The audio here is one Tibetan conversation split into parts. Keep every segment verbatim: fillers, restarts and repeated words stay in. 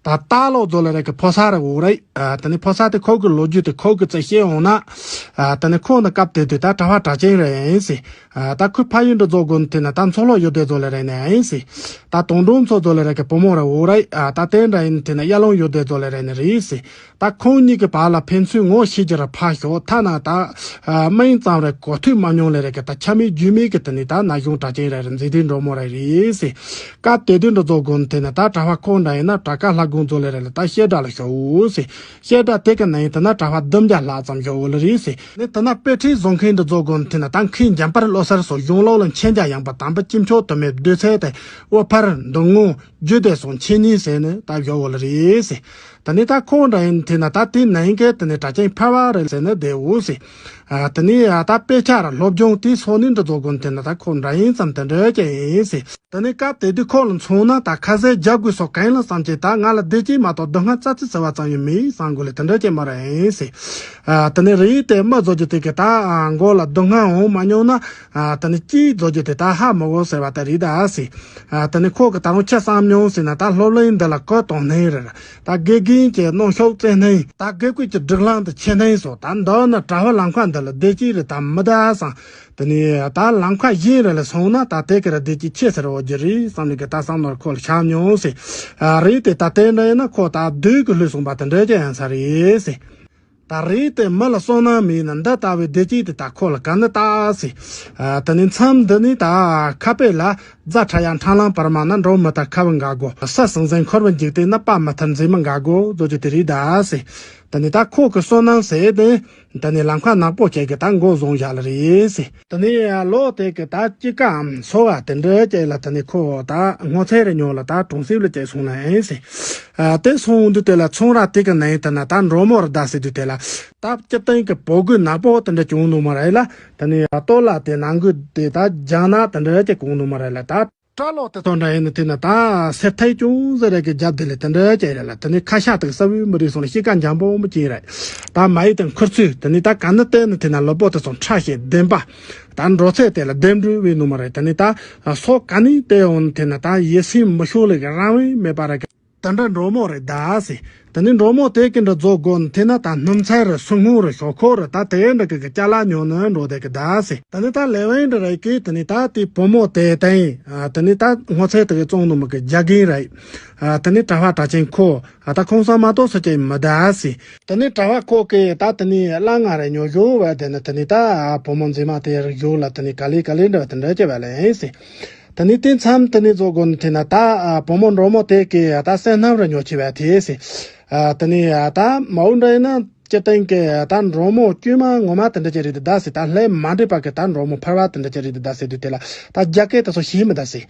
ད་ལྟ་ལོ་ཛོ་ལ་རེ་གི་ཕོ་ས་རེ་འོ་རེད། ཨ་དེ་ནི་ཕོ་ས་དེ་ཁོ་གི་ལོ་རྒྱུས་དེ་ཁོ་གི་རྩིས་བཤད་འོང་ན། ཨ་དེ་ནི་ཁོ་ནི་སྐབས་དེ་དུས་ད་གྲྭ་པ་གྲྭ་ཆེན་རེ་ཡིན་སི། ཨ་ད་ཁོའི་ཕ་ཡུལ་འདི་ཛོ་དགོན་དེ་ན་ད་མཚོ་ལྷོ་ཡུལ་དེ་ཛོ་ལ་རེ་ནས་ཡིན་སི། ད་དོང་འབྲོང་མཚོ་ཛོ་ལ་རེ་གི་བུ་མོ་རེ་འོ་རེད། ཨ་ད་དེ་འདྲ་ཡིན་དེ་ན་གཡའ་ལུང་ཡུལ་དེ་ཛོ་ལ་རེ་ནས་རེད་སི། ད་ཁོང་གཉིས་ཀྱི་བར་ལ་ཕན་ཚུན་ངོ་ཤེས་ཀྱི་ར་ཕ་ཞོག་ཐ་ན་ད། ཨ་སྨན་ཙམ་རེ་གོ་ཐོས་མ་མྱོང་ལེ་རེ་གི་ད་ཆ་མེད་རྒྱུས་མེད་ཀྱི་དེ་ནི་ད་ན་གཞུང་གྲྭ་ཆེན་རེ་རེ་མཛེས་ལྡན་འབྲོག་མོ་རེ་རེད་སི། སྐབས་དེ་དུས་འདི་ཛོ་དགོན་དེ་ན་ད་གྲྭ་པ་ཁོ་འདྲ་ཡིན་ན་གྲྭ་ཁ་ལྷ་དགོན་ཛོ་ལ་རེ་ལ་ད་བཤད་གྲྭ་ལ་ཞོག་འོ་སི། བཤད་གྲྭ་དེ་གི་ནང་ཡིན་དེ་ན་གྲྭ་པ་བདུན་བརྒྱ་ལྷག་ཙམ་ཞོག་འོ་ལེ་རེད་སི། ནི་དེ་ན་དཔེ་ཁྲིད་བཟོ་མཁན་འདི་ཛོ་དགོན་དེ་ན་ད་མཁན་འཇམ་དཔལ་བློ་གསལ་སོགས་གཞུང་ལུགས་ལ་མཁྱེན་རྒྱ་ཡངས་པ་དམ་པ་དཀྱིལ་མཆོག་དུ་མའི་བདུད་རྩི་དེ་ཨོ་ཕར་འདུ་ངོ་རྒྱུད་སྡེ་སོགས་འཆད་ཉན་ཟེར་ནས་ད་ཞོག་འོ་ལེ་རེད་སི། ད་ནི་ད་ཁོ་འདྲ་ཡིན་དེ་ན་ད་དེ་ནང་གི་དེ་ནི་གྲྭ་ཆེན་ཕལ་བ་རེད་ཟེར་ནས་བསྡད་འོ་སི། ཨ་དེ་ནི་ཨ་ད་དཔེ་ཆ་ར་སློབ་སྦྱོང་དེ་སོགས་ནི་འདི་ཛོ་དགོན་དེ་ན་ད་ཁོ་འདྲ་ཡིན་ཙམ་དེ་འདྲ་ཅན་ཡིན་སི། ད་ནི་སྐབས་དེ་དུས་ཁོ་ལ་མཚོན་ན་ད་ཁ་ཟས་རྒྱག་དགོས་སོགས་གང་ལ་བསམ་གྱི་ད་ང་ལ་བདེ་སྐྱིད་མ་གཏོགས་སྡུག་བསྔལ་རྩ་ཚིག་ཟེར་བ་ཙམ་ཡང་མེད་བསམ་དགོས་ལེ་དེ་འདྲ་ཅན་མ་རེད་ཡིན་སི། ཨ་དེ་ནི་རེད་དེ་མི་བཟོ་རྒྱུ་དེ་གི་ད་མགོ་ལ་སྡུག་བསྔལ་འོང་མ་མྱོང་ན། ཨ་དེ་ནི་སྐྱིད་བཟོ་རྒྱུ་དེ་ད་ཧ་མི་གོ་ཟེར་བ་དེ་རེད་ད་སི། ཨ་དེ་ནི་ཁོ་གི་ད་རུང་ཆ་བསམ་མྱོང་ཟེར་ན་ད་སློབ་གླིང་འདི་ལ་གོ་གཏོང་ནི་རེད། ད་དགེ་རྒན་གྱི་གནོན་ཤུགས་བཙན་ནི། ད་དགེ་བསྐོས་ཀྱི་སྒྲིག་ལམ་དུ་ཆེ་ནི་སོགས་ད་འདི་ནི་གྲྭ་བ་ལམ་ཁ་འདི་ལ་བདེ་སྐྱིད་རེད་ད་མི་ད་བསམ། དེ་ནི་ད་ལམ་ཁ་གཞན་རེ་ལ་སོང་ན་ད་དེ་གི་ར་བདེ་སྐྱིད་ཆེ་ཟེར་འོ་རྒྱུ་རེད་བསམ་ནས་གི་ད་བསམ་ནོར་ཁོ་ལ་ཤར་མྱོང་ཟེར། ཨ་རེད་དེ་ད་དེ་འདྲ་ཡིན་ན་ཁོ་ད་བདུད་གི་ལུས་སོང་པ་དེ་འདྲ་ཅན་ཡིན་ས་རེད་ཟེར། ད་རེད་དེ་མི་ལ་བསོད་ནམས་མེད་ན་འདི་ལྟ་བུའི་བདེ་སྐྱིད་དེ་ད་ཁོ་ལ་ག་ནི་ལྟ་སྲིད། ཨ་དེ་ནི་མཚམས་འདི་ནི་ད་ཁ་དཔེ་ལ་རྫ་ཕྲ་ཡང་འཕྲང་ལམ་བར་མ་ན་འགྲོ་མི་ཐར་ཁ་བའི་འགག་སྒོ། ས་སྲིན་ཟན་འཁོར་བའི་འཇིག་རྟེན་ན་པ་མི་ཐར་མཛེས་མའི་འགག་སྒོ་བཟོ་རྒྱུ་དེ་རེད་ད་སྲིད། དེ་ནི་ད་ཁོ་གི་བསོད་ནམས་ཟེར་དེ་དེ་ནི་ལམ་ཁ་ནག་པོ་བྱས་གི་ད་མགོ་བཟུང་བཞག་ལ་རེད་སྲིད། དེ་ནི་ལོ་དེ་གི་ད་དཔྱིད་ཀའམ་སོ་བ་དེ་འདྲ་བྱས་ལ་དེ་ནི་ཁོ་ད་སྔོ་ཚལ་རེ་ཉོ་ལ་ད་གྲོང་གསེབ་ལ་བྱས་སོང་ན་ཨེ་སྲིད། ཨ་དེ་སོང་དུས་དེ་ལ་ཚོང་ར་དེ་གི་ནང་དེ་ན་ད་འབྲོག་མོ་ར་ད་ཟེར་དུས་དེ་ལ་ད་སྤྱིར་བཏང་གི་བུ་རྒོད་ནག་པོ་དེ་འདྲ་བྱུང་འདུག་མ་རེད་ལ། དེ་ནི་ལྟོ་ལ་དེ་ནང་གི་དེ་ད་རྒྱང་ན་དེ་འདྲ་ཅིག་གོང་འདུག་མ་རེད་ལ། ད་སྐྲ་ལོག་དེ་ཚོ་འདྲ་ཡིན་ན་དེ་ན་ད་སེར་ཐལ་ཅུང་ཟད་རེ་གི་རྒྱབ་དེ་ལ་དེ་འདྲ་ཅིག་རེད་ལ། དེ་ནི་ཁ་ཤ་དེ་གསལ་བོའི་མི་རིགས་སོང་ལ་གཤིས་ཀ་འཇམ་པོ་མི་ཅིག་རེད། ད་མ་ཡི་དང་ཁུར་ཚུལ་དེ་ནི་ད་ག་ནི་བལྟས་ན་དེ་ན་ལུས་པོ་དེ་ཚོ་ཁྲ་ཞིང་ལྡེམ་པ། ད་འགྲོ་ཚད་དེ་ལ་ལྡེམ་འགྲོས་བས་ནུ་མ་རེད། དེ་ནི་ད་སོ་ག་ནི་བལྟས་འོང་དེ་ན་ད་ཡིད་སེམས་མི་ཤོག་ལེ་གི་རང་བས་མེད་པ་རེད། དེ་འདྲ་འབྲོག་མོ་རེད་ད་ཟེར། དེ་ནི་འབྲོག་མོ་དེ་གི་འདྲ་རྫོགས་དགོས་ན་དེ་ན་ད་སྣུམ་ཚལ་རེད། སོ་སྔོན་རེད། ཞོག་ཁོག་རེད། ད་དེ་འདྲ་གི་གི་ཅ་ལག་ཉོ་ནི་འགྲོ་དེ་གི་ད་ཟེར། དེ་ནི་ད་ལེ་བན་འདྲ་རེད་གི་དེ་ནི་ད་དེ་བུ་མོ་དེ་དེ་ཡིན། ཨ་དེ་ནི་ད་སྔོ་ཚལ་དེ་གི་བཙོང་ནི་མི་གི་རྒྱ་རྒན་རེད། ཨ་དེ་ནི་གྲྭ་པ་གྲྭ་ཆེན་ཁོ་ཨ་ད་ཁོང་ས་མ་གཏོགས་སུ་ཅིག་མི་ད་ཟེར། དེ་ནི་གྲྭ་པ་ཁོ་གི་ད་དེ་ནི་གླ་རྔན་རེ་ཉོ་ཞོག་བས་དེ་ནི་དེ་ནི་ད་བུ་མོ་མཛེས་མ་དེ་རིག་ཞོག་ལ་དེ་ནི་ག་ལེ་ག་ལེ་འདྲ་བ་དེ་འདྲ་ཅི་བས་ལེ་ཡིན་ཟེར། དེ་ནི་དེ་མཚམས་དེ་ནི་རྫོགས་དགོས་ན་དེ་ན་ད་ཨ་བུ་མོ་འབྲོག་མོ་དེ་གི་ད་བསོད་ནམས་རེ་ཉོ་ཆེ་བས་དེ་ཟེར། ཨ་དེ་ནི་ཨ་ད་མ་འོ་འདྲ་ཡིན་ན་སྤྱིར་བཏང་གི་ད་འབྲོག་མོ་དཀྱུས་མ་ངོ་མ་དེ་འདྲ་ཅི་རེད་ད་ཟེར། ད་ལྷད་མ་འདྲེས་པ་གི་ད་འབྲོག་མོ་ཕལ་བ་དེ་འདྲ་ཅི་རེད་ད་ཟེར་དུས་དེ་ལ་ད་རྒྱ་སྐད་དེ་ཚོ་ཤེས་མི་ད་ཟེར།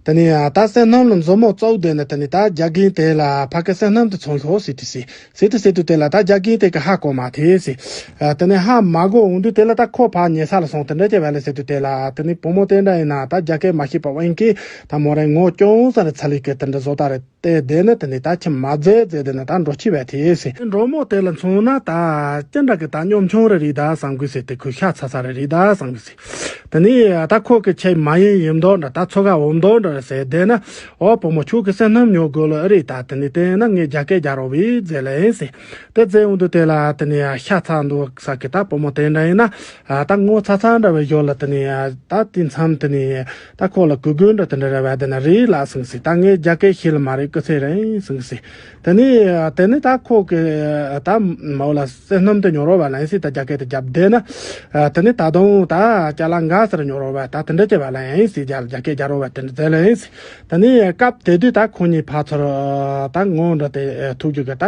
དེ་ནི་ཨ་ད་བསོད་ནམས་ལ་མཛུབ་མོ་བཙུགས་བསྡད་ན་དེ་ནི་ད་རྒྱ་རྒན་དེ་ལ་ཕ་གི་བསོད་ནམས་དེ་ཚོང་ཤོག་ཟེར་དུས་ཟེར། ཟེར་དུས་ཟེར་དུས་དེ་ལ་ད་རྒྱ་རྒན་དེ་གི་ཧ་གོ་མ་ཐེ་ཟེར། ཨ་དེ་ནས་ཧ་མ་གོ་འོང་དུས་དེ་ལ་ད་ཁོ་ཕར་ཉལ་ས་ལ་སོང་དེ་འདྲ་ཅི་བས་ལེ་ཟེར་དུས་དེ་ལ་དེ་ནས་བུ་མོ་དེ་འདྲ་ཡིན་ན་ད་རྒྱ་སྐད་མ་ཤེས་པ་དབང་གིས་ད་མོ་རང་ངོ་ཅུང་ཟད་རེ་ཚ་ལི་གི་དེ་འདྲ་བཟོ་ལྟ་རེ་བལྟས་བསྡད་ནས་དེ་ནས་ད་ཁྱིམ་མ་མཛེས་མཛེས་བསྡད་ནས་ད་འགྲོ་ཆི་བས་ཐེ་ཟེར། འབྲོག་མོ་དེ་ལ་མཚོན་ན་ད་ཅི་འདྲ་གི་ད་གཉོམ་ཆུང་རེ་རེད་ད་བསམ་གི་ཟེར། དེ་ཁོས་ཤ་ཚ་ཚ་རེ་རེད་ད་བསམ་གི་ཟེར། དེ་ནས་ད་ཁོ་གི་ཁྱེད་མ་ཡིན་ཡིན་མདོག་འདྲ་ད་ཚོ་ག་འོ་མདོག་འདྲ་རེ་ཟེར་བསྡད་ན། ཨོ་བུ་མོ་ཁྱོད་ཀྱི་བསོད་ནམས་ཉོ་དགོས་ལོ་ཨེ་རེད་ད། དེ་ནས་དེ་ན་ངས་རྒྱ་སྐད་རྒྱག་རོགས་བྱེད་ཟེར་ལེ་ཡིན་ཟེར། དེ་ཟེར་འོང་དུས་དེ་ལ་དེ་ནས་ཤ་ཚ་འདུག་ས་གི་ད་བུ་མོ་དེ་འདྲ་ཡིན་ན། ཨ་ད་ངོ་ཚ་ཚ་འདྲ་བའི་ཞོར་ལ་དེ་ནས་ད་དེ་མཚམས་དེ་ནས་ད་ཁོ་ལ་གུས་གུས་འདྲ་དེ་འདྲ་རེ་བ་དེ་ན་རེད་ལ་སོང་ཟེར། ད་ངས་རྒྱ་སྐད་ཤེས་ལ་མ་རེད་སྐུ་ཚེ་རིང་སོང་ཟེར། དེ་ནས་དེ་ནས་ད་ཁོ་གི་ད་མ་འོ་ལ་བསོད་ནམས་དེ་ཉོ་རོགས་བ་ལ་ཡིན་ཟེར། ད་རྒྱ་སྐད་དེ་རྒྱབ་བསྡད་ན། ཨ་དེ་ནས་ད་དུང་ད་ཅ་ལག་འགའ་ཟེར་ཉོ་རོགས་བ་ད་དེ་འདྲ་ཅི་བ་ལ་ཡིན་ཟེར། རྒྱ་རྒྱ་སྐད་རྒྱག་རོགས་བ་དེ་འདྲ་ཟེར་ལ་ཡིན་ཟེར། དེ་ནས་སྐབས་དེ་དུས་ད་ཁོ་གཉིས་ཕར་ཚུར་ད་ངོ་འདྲ་དེ་ཐུག་རྒྱུ་གི་ད་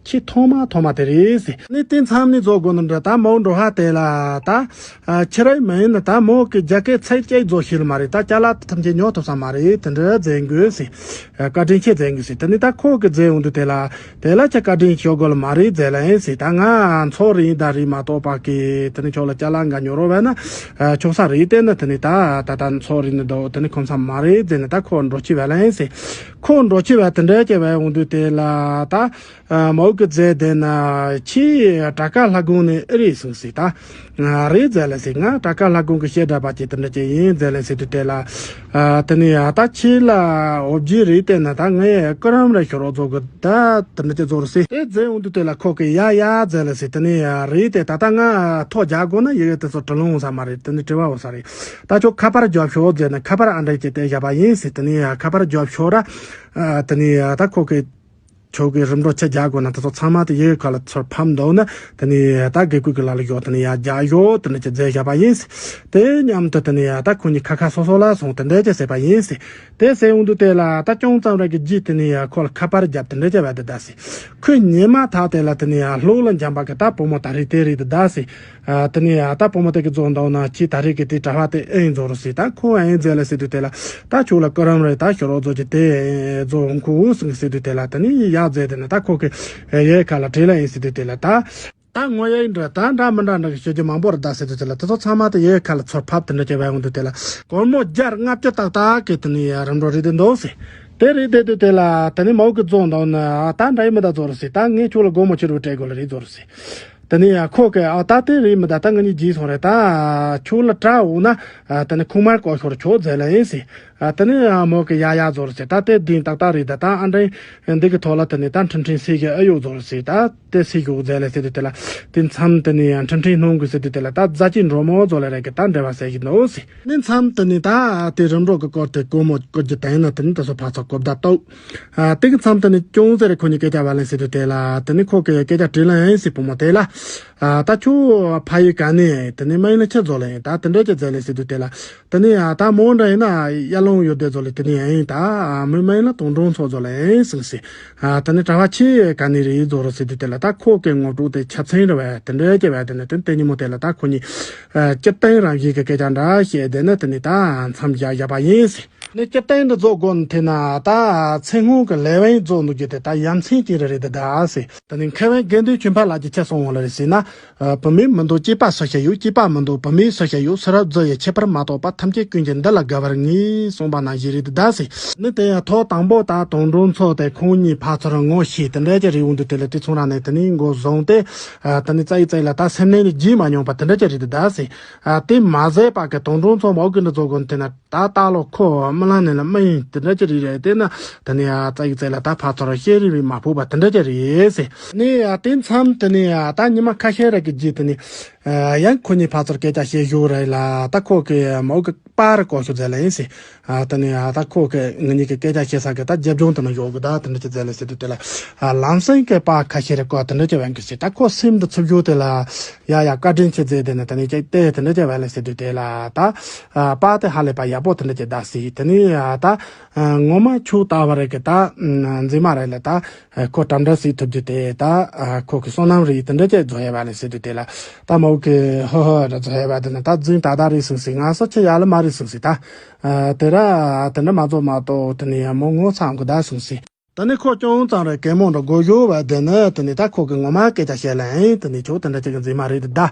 ཁྱི་ཐོག་མ་ཐོག་མ་དེ་རེད་ཟེར། ནི་དེ་མཚམས་ནི་རྫོགས་དགོས་ནི་འདྲ་ད་མོ་འགྲོ་ཧ་དེ་ལ་ད། ཨ་ཁྱེད་རང་མ་ཡིན་ན་ད་མོ་གི་རྒྱ་སྐད་ཚིག་གཅིག་རྫོགས་ཤེས་ལ་མ་རེད། ད་ཅ་ལག་ཐམས་ཅད་ཉོ་ཐུབ་ས་མ་རེད། དེ་འདྲ་མཛད་དགོས་ཟེར། བཀའ་དྲིན་ཆེ་མཛད་དགོས་ཟེར། དེ་ནི་ད་ཁོ་གི་མཛད་འོང་དུས་དེ་ལ་དེ་ལ་ཅི་བཀའ་དྲིན་ཞུ་དགོས་ལ་མ་རེད་མཛད་ལ་ཡིན་ཟེར། ད་ང་ཚོ་རིན་ད་རིན་མ་གཏོགས་པ་གི་དེ་ནི་ཁྱོད་ལ་ཅ་ལག་འགའ་ཉོ་རོགས་བས་ན་ཆོག་ས་རེད། དེ་ནི་དེ་ནི་ད་ད་ད་ཚོ་རིན་ནི་འདུག་དེ་ནི་ཁོམ་ས་མ་རེད་མཛད་ནི་ད་ཁོ་འགྲོ་ཅི་བས་ལ་ཡིན་ཟེར། ཁོ་འགྲོ་ཅི་བས་དེ་འདྲ་ཅི་བས་འོང་དུས་དེ་ལ་ད་མོ། གི་རྫས་དེ་ན་ཁྱི་དྲ་ཀ་ལྷ་ཁང་ནས་ཨེ་རེད་གསུངས་ཟིག་ད། ང་རེད་ཟེར་ལ་ཟིག་ང་དྲ་ཀ་ལྷ་ཁང་གི་བཤད་གྲྭ་པ་ཅིག་དེ་འདྲ་ཅིག་ཡིན་ཟེར་ལ་ཟིག་དུས་དེ་ལ། ཨ། དེ་ནས་ཡ་ད་ཁྱི་ལ་འོ་བརྒྱལ་རེད་དེ་ན་ད་ངས་ཀི་རམ་ར་ཤོར་རོགས་ཚོ་གི་ད་དེ་འདྲ་ཅིག་བཟོ་རུ་སི་དེ་ཟེར་འོང་དུས་དེ་ལ་ཁོ་གི་ཡ་ཡ་ཟེར་ལ་ཟིག་དེ་ནས་ཡ་རེད་དེ་ད་ད་ང་ཐོ་རྒྱག་དགོས་ན་ཡི་གེ་དེ་ཚོ་དྲི་ལོང་ས་མ་རེད། དེ་ནས་དྲི་བ་འོ་ས་རེད། ད་ཁྱོད་ཁ་པར་རྒྱོབ་ཤོག་ཟེར་ནས་ཁ་པར་ཨ་འདྲ་ཅིག་དེ་བཞག་པ་ཡིན་ཟིག་དེ་ནས་ཡ་ཁ་པར་རྒྱོབ་ཤོག་ར། ཨ། དེ་ནས་ཡ་ད་ཁོ་གི་ཁྱོད་ཀྱིས་རིམ་གྲོ་ཆ་རྒྱག་དགོས་ན་དེ་ཚོ་ཚང་མ་དེ་ཡི་གེ་ཁ་ལ་ཚུར་ཕབ་འདུག་ན་དེ་ནས་ད་དགེ་སྐོས་ཀྱི་ལ་ལ་ཡོད་དེ་ནས་ཡར་རྒྱག་ཡོད་དེ་འདྲ་ཅིག་མཛད་བཞག་པ་ཡིན། དེ་མཉམ་དུ་དེ་ནས་ཡ་ད་ཁོ་གཉིས་ཁ་ཁ་སོ་སོ་ལ་སོང་དེ་འདྲ་ཅིག་བྱས་པ་ཡིན། དེ་ཟེར་འོང་དུས་དེ་ལ་ད་ཅུང་ཙམ་རེ་གི་རྗེས་དེ་ནས་ཡ་ཁོ་ལ་ཁ་པར་བརྒྱབ་དེ་འདྲ་བྱས་པ་དེ་ད་ཟེར། ཁོས་ཉི་མ་ཐག་དེ་ལ་དེ་ནས་ཡ་ལྷོ་ལ་འཇམ་པ་གི་ད་བུ་མོ་ད་རེད་དེ་རེད་དེ་ད་ཟེར། ཨ། དེ་ནས་ཨ་ད་བུ་མོ་དེ་གི་རྫོགས་འདུག་ན་ཁྱི་ད་རེས་ཀྱི་དེ་གྲྭ་པ་དེ་ཨེ་ཡིན་རྫོགས་རུ་སྲིད། ད་ཁོ་ཨེ་ཡིན་མཛད་ལ་ཟེར་དུས་དེ་ལ་ད་ཁྱོད་ལ་ཀི་རམ་རེད་ད་ཤོ་རོག་རྫོགས་ཀྱི་དེ་རྫོགས་འོང་ཁོ་ཟེར་ཟེར་དུས་དེ་ལ་དེ་ནས་ཡག་མཛད་དེ་ནས་ད་ཁོ་གི་ཡལ་ག་ལ་བྲིས་ལ་ཡིན་ཟེར་དུས་དེ་ལ་ད། ད་ངོ་ཡལ་འདྲ་ད་འདྲ་མི་འདྲ་འདྲ་གི་ཤོད་ཀྱི་མང་པོ་རེད་ད་ཟེར་དུས་དེ་ལ་དེ་ཚོ་ཚང་མ་དེ་ཡལ་ག་ལ་ཚུར་ཕབ་དེ་འདྲ་བྱས་པ་ཡོང་དུས་དེ་ལ་སྒོར་མོ་བརྒྱ་ལྔ་བཅུ་ཏག་ཏག་གི་དེ་ནས་རིམ་གྲོ་རེད་དེ་འདུག་ཟེར། དེ་རེད་དེ་དུས་དེ་ལ་དེ་ནས་མའོ་གི་རྫོགས་འདུག་ན་ད་འདྲ་ཡི་མི་ད་རྫོགས་རུ་སྲིད། ད་ངས་ཁྱོད་ལ་སྒོར་མོ་ཕྱི་རུ་སྤྲད་དགོས་ལ་རེད་རྫོགས་རུ་སྲིད། དེ་ནས་ཡ་ཁོ་གིས་ཨ་ད་དེ་རེད་མི་ད་ད་ང་གཉིས་རྗེས་སོང་རེད། ད་ཁྱོད་ལ་གྲྭ་འོ་ན་ཨ་དེ་ནས་ཁུག་མར་བསྐོར་ཤོར་ཆོག་ཟེར་ལ་ཡིན་ཟེར། ཨ་དེ་ནས་ཨ་མོ་གིས་ཡ་ཡ་རྫོགས་རེད་ཟེར། ད་དེ་བདེན་ཏག་ཏག་རེད། ད་ད་ཨ་འདྲ་འདི་གི་ཐོག་ལ་དེ་ནས་ད་འཕྲིན་འཕྲིན་སེ་གི་ཨ་ཡོད་རྫོགས་རེད་ཟེར། ད་དེ་སེ་གི་འོ་ཟེར་ལ་ཟེར་དུས་དེ་ལ་དེ་མཚམས་དེ་ནས་ཡ་འཕྲིན་འཕྲིན་སྣོན་དགོས་ཟེར་དུས་དེ་ལ་ད་རྫ་ཅི་འགྲོ་མོ་རྫོགས་ལ་རེད་གི་ད་འབྲེལ་བ་ཟེར་གི་འདུག་ཟེར། ནས་མཚམས་དེ་ནས་ད་དེ་རིམ་གྲོ་གི་སྐོར་དེ་སྒོར་མོ་བསྐུར་རྒྱུ་དེ་ཡིན་ན་དེ་ནས་ད་སོ་ཕར་ཚུར་གོ་བརྡ་གཏོང་། ཨ། དེ་གི་མཚམས་དེ་ནས་ཅུང་ཟད་རེ་ཁོ་གཉིས་སྐད་ཆ་བ་ལེན་ཟེར་དུས་དེ་ལ་དེ་ནས་ཁོ་གིས་སྐད་ཆ་དྲིས་ལ་ཡིན་ཟེར་བུ་མོ་དེ་ལ། ཨ། ད་ཁྱོད་ཕ་ཡུལ་ག་ནས་དེ་ནས་མ་ཡིན་ན་ཁྱི་རྫོགས་ལ་ཡིན་ད་དེ་འདྲ་ཅིག་མཛད་ལེ་ཟེར་དུས་དེ་ལ་དེ་ནས་ཨ་ད་མོ་འདྲ་ཡིན་ན་ཡར་ལུང་ཡོད་དེ་རྫོགས་ལེ་དེ་ནས་ཡིན་ད་ཨ་མི་མ་ཡིན་ན་དུང་སྒྲོན་ཚོགས་རྫོགས་ལ་ཡིན་ཟེར་ཟེར། ཨ། དེ་ནས་གྲྭ་པ་ཁྱི་ག་ནས་རེད་རྫོགས་རོགས་ཟེར་དུས་དེ་ལ་ད་ཁོ་གི་ངོ་སྤྲོད་དེ་ཆ་ཚང་རེད་བས་དེ་འདྲ་ཅིག་བས་དེ་ནས་དེ་དེ་ཉིན་མོ་དེ་ལ་ད་ཁོ་གཉིས་ཨ་སྤྱིར་བཏང་རང་བཞིན་གི་སྐད་ཆ་འདྲ་བཤད་དེ་ནས་དེ་ནས་ད་མཚམས་བཞག་བཞག་པ་ཡིན་ཟེར། ནས་སྤྱིར་བཏང་འདི་རྫོགས་དགོས་ནི་དེ་ན་ད་ཚེ་སྔོན་གྱི་ལས་དབང་རྫོགས་འདུག་རྒྱུ་དེ་ད་ཡ་མཚན་ཅིག་རེ་རེད་དེ་ད་ཟེར། དེ་ནས་མཁས་དབང་དགེ་འདུན་ཆོས་འཕེལ་ལགས་ཀྱིས་ཆ་གསུངས་འོང་ལ་རེད་ཟེར་ན། ཨ། བུད་མེད་མི་འདུག་སྐྱེས་པ་སུ་ཞིག་ཡོད། སྐྱེས་པ་མི་འདུག་བུད་མེད་སུ་ཞིག་ཡོད། ཕྱི་རབས་རྫུ་ཡི་ཁྱད་པར་མ་གཏོགས་པ། ཐམས་ཅད་ཀུན་གྱིས་འདི་ལ་དགའ་བར་ངེས། གསུངས་པ་ནང་བཞིན་རེད་དེ་ད་ཟེར། ནི་དེ་ཡང་ཐོག་དང་པོ་ད་དུང་སྒྲོན་ཚོགས་དེ་ཁོང་གཉིས་ཕར་ཚུར་ངོ་ཤེས་དེ་འདྲ་ཅིག་རེད་འོང་དུས་དེ་ལ་དེ་ཚོང་ར་ནས་དེ་ནས་མགོ་བཟུང་སྟེ། ཨ། དེ་ནས་རྩ་ཡི་རྩ་ཡི་ལ་ད་སེམས་ནང་ནས་བརྗེད་མ་མྱོང་པ་དེ་འདྲ་ཅིག་རེད་དེ་ད་ཟེར། ཨ། དེ་མ་ཟད་པ་གི་དུང་སྒྲོན་ཚོགས་མའོ་གི་འདི་རྫོགས་དགོས་ནི་དེ་ན། ད་ལྟ་ལོ་ཁོ་རྨི་ལམ་ནས་ལ་རྨི་ཡིན་དེ་འདྲ་ཅིག་རེད་རེད་དེ་ན། དེ་ནས་ཨ་རྩ་ཡིག་རྩ་ལ་ད་ཕར་ཚུར་བཤད་རིན་མི་མ་ཕོག་པ་དེ་འདྲ་ཅིག་རེད་ཟེར། ནས་ཨ་དེ་མཚམས་དེ་ནས་ཨ་ད་ཉི་མ་ཁ་ཤས་རེ་གི་རྗེས་དེ་ནས་ཨ་ཡང་ཁོ་གཉིས་ཕར་ཚུར་སྐད་ཆ་བཤད་ཞོར་རེད་ལ་ད་ཁོ་གི་མོ་གི་པར་བསྐོར་ཞོར་ཟེར་ལ་ཡིན་ཟེར། ཨ་དེ་ནས་ཨ་ད་ཁོ་གི་ང་གཉིས་ཀྱི་སྐད་ཆ་བཤད་ས་གི་ད་རྒྱབ་ལྗོངས་དེ་ན་ཡོད་གི་ད་དེ་འདྲ་ཅིག་ཟེར་ལ་ཟེར་དུས་དེ་ལ་ཨ་ལམ་སེང་གི་པར་ཁ་ཤས་རེ་བསྐོར་དེ་འདྲ་ཅིག་བན་གི་ཟེར། ད་ཁོ་སེམས་འདི་ཚུབ་ཞོར་དེ་ལ། ཡ་ཡ་བཀའ་དྲིན་ཆེ་ཟེར་དེ་ནས་དེ་ནས་ཅིག་བལྟས་དེ་འདྲ་ཅིག་བལྟས་ལ་ཟེར་དུས་དེ་ལ་ད། ཨ་པ་དེ་ཧ་ལས་པ་ཡག་པོ་དེ་འདྲ་ཅིག་གདའ་སྲིད་དེ་ནས་ཨ་ད། ཨ་ངོ་མ་ཆུ་ལྟ་བ་རེད་གི་ད། ཨ་མཛེས་མ་རེད་ལ་ད། ཨ་ཁོ་གྲམ་འདྲ་སྲིད་ཐུབ་རྒྱུ་དེ་ད། ཨ་ཁོ་གི་བསོད་ནམས་རེད་དེ་འདྲ་ཅིག་རྫོགས་ཡ་བ་ལ་ཟེར་དུས་དེ་ལ། ད་མ་འོ་གི་ཧོ་ཧོ་ར་རྫོགས་ཡ་བ་དེ་ནས་ད་རྫུན་ད་ད་རེད་སོང་སྲིད། ང་སོ་ཆེ་ཡ་ལ་མ་རེད་སོང་སྲིད་ད། ཨ་དེ་ར་དེ་འདྲ་མ་རྫོགས་མ་གཏོགས་དེ་ནས་ཡ་མོ་ངོ་ཚ་གི་གདའ་སོང་སྲིད། ད་ནི་ཁོ་ཅུང་ཙམ་རེ་གད་མོ་འདྲ་དགོད་ཞོར་བ་དེ་ནི་དེ་ནི་ད་ཁོ་གི་ངོ་མ་སྐད་ཆ་བཤད་ལ་ཨེ་དེ་ནི་ཁྱོད་དེ་འདྲ་ཅིག་གི་མཛེས་མ་རེད་ད།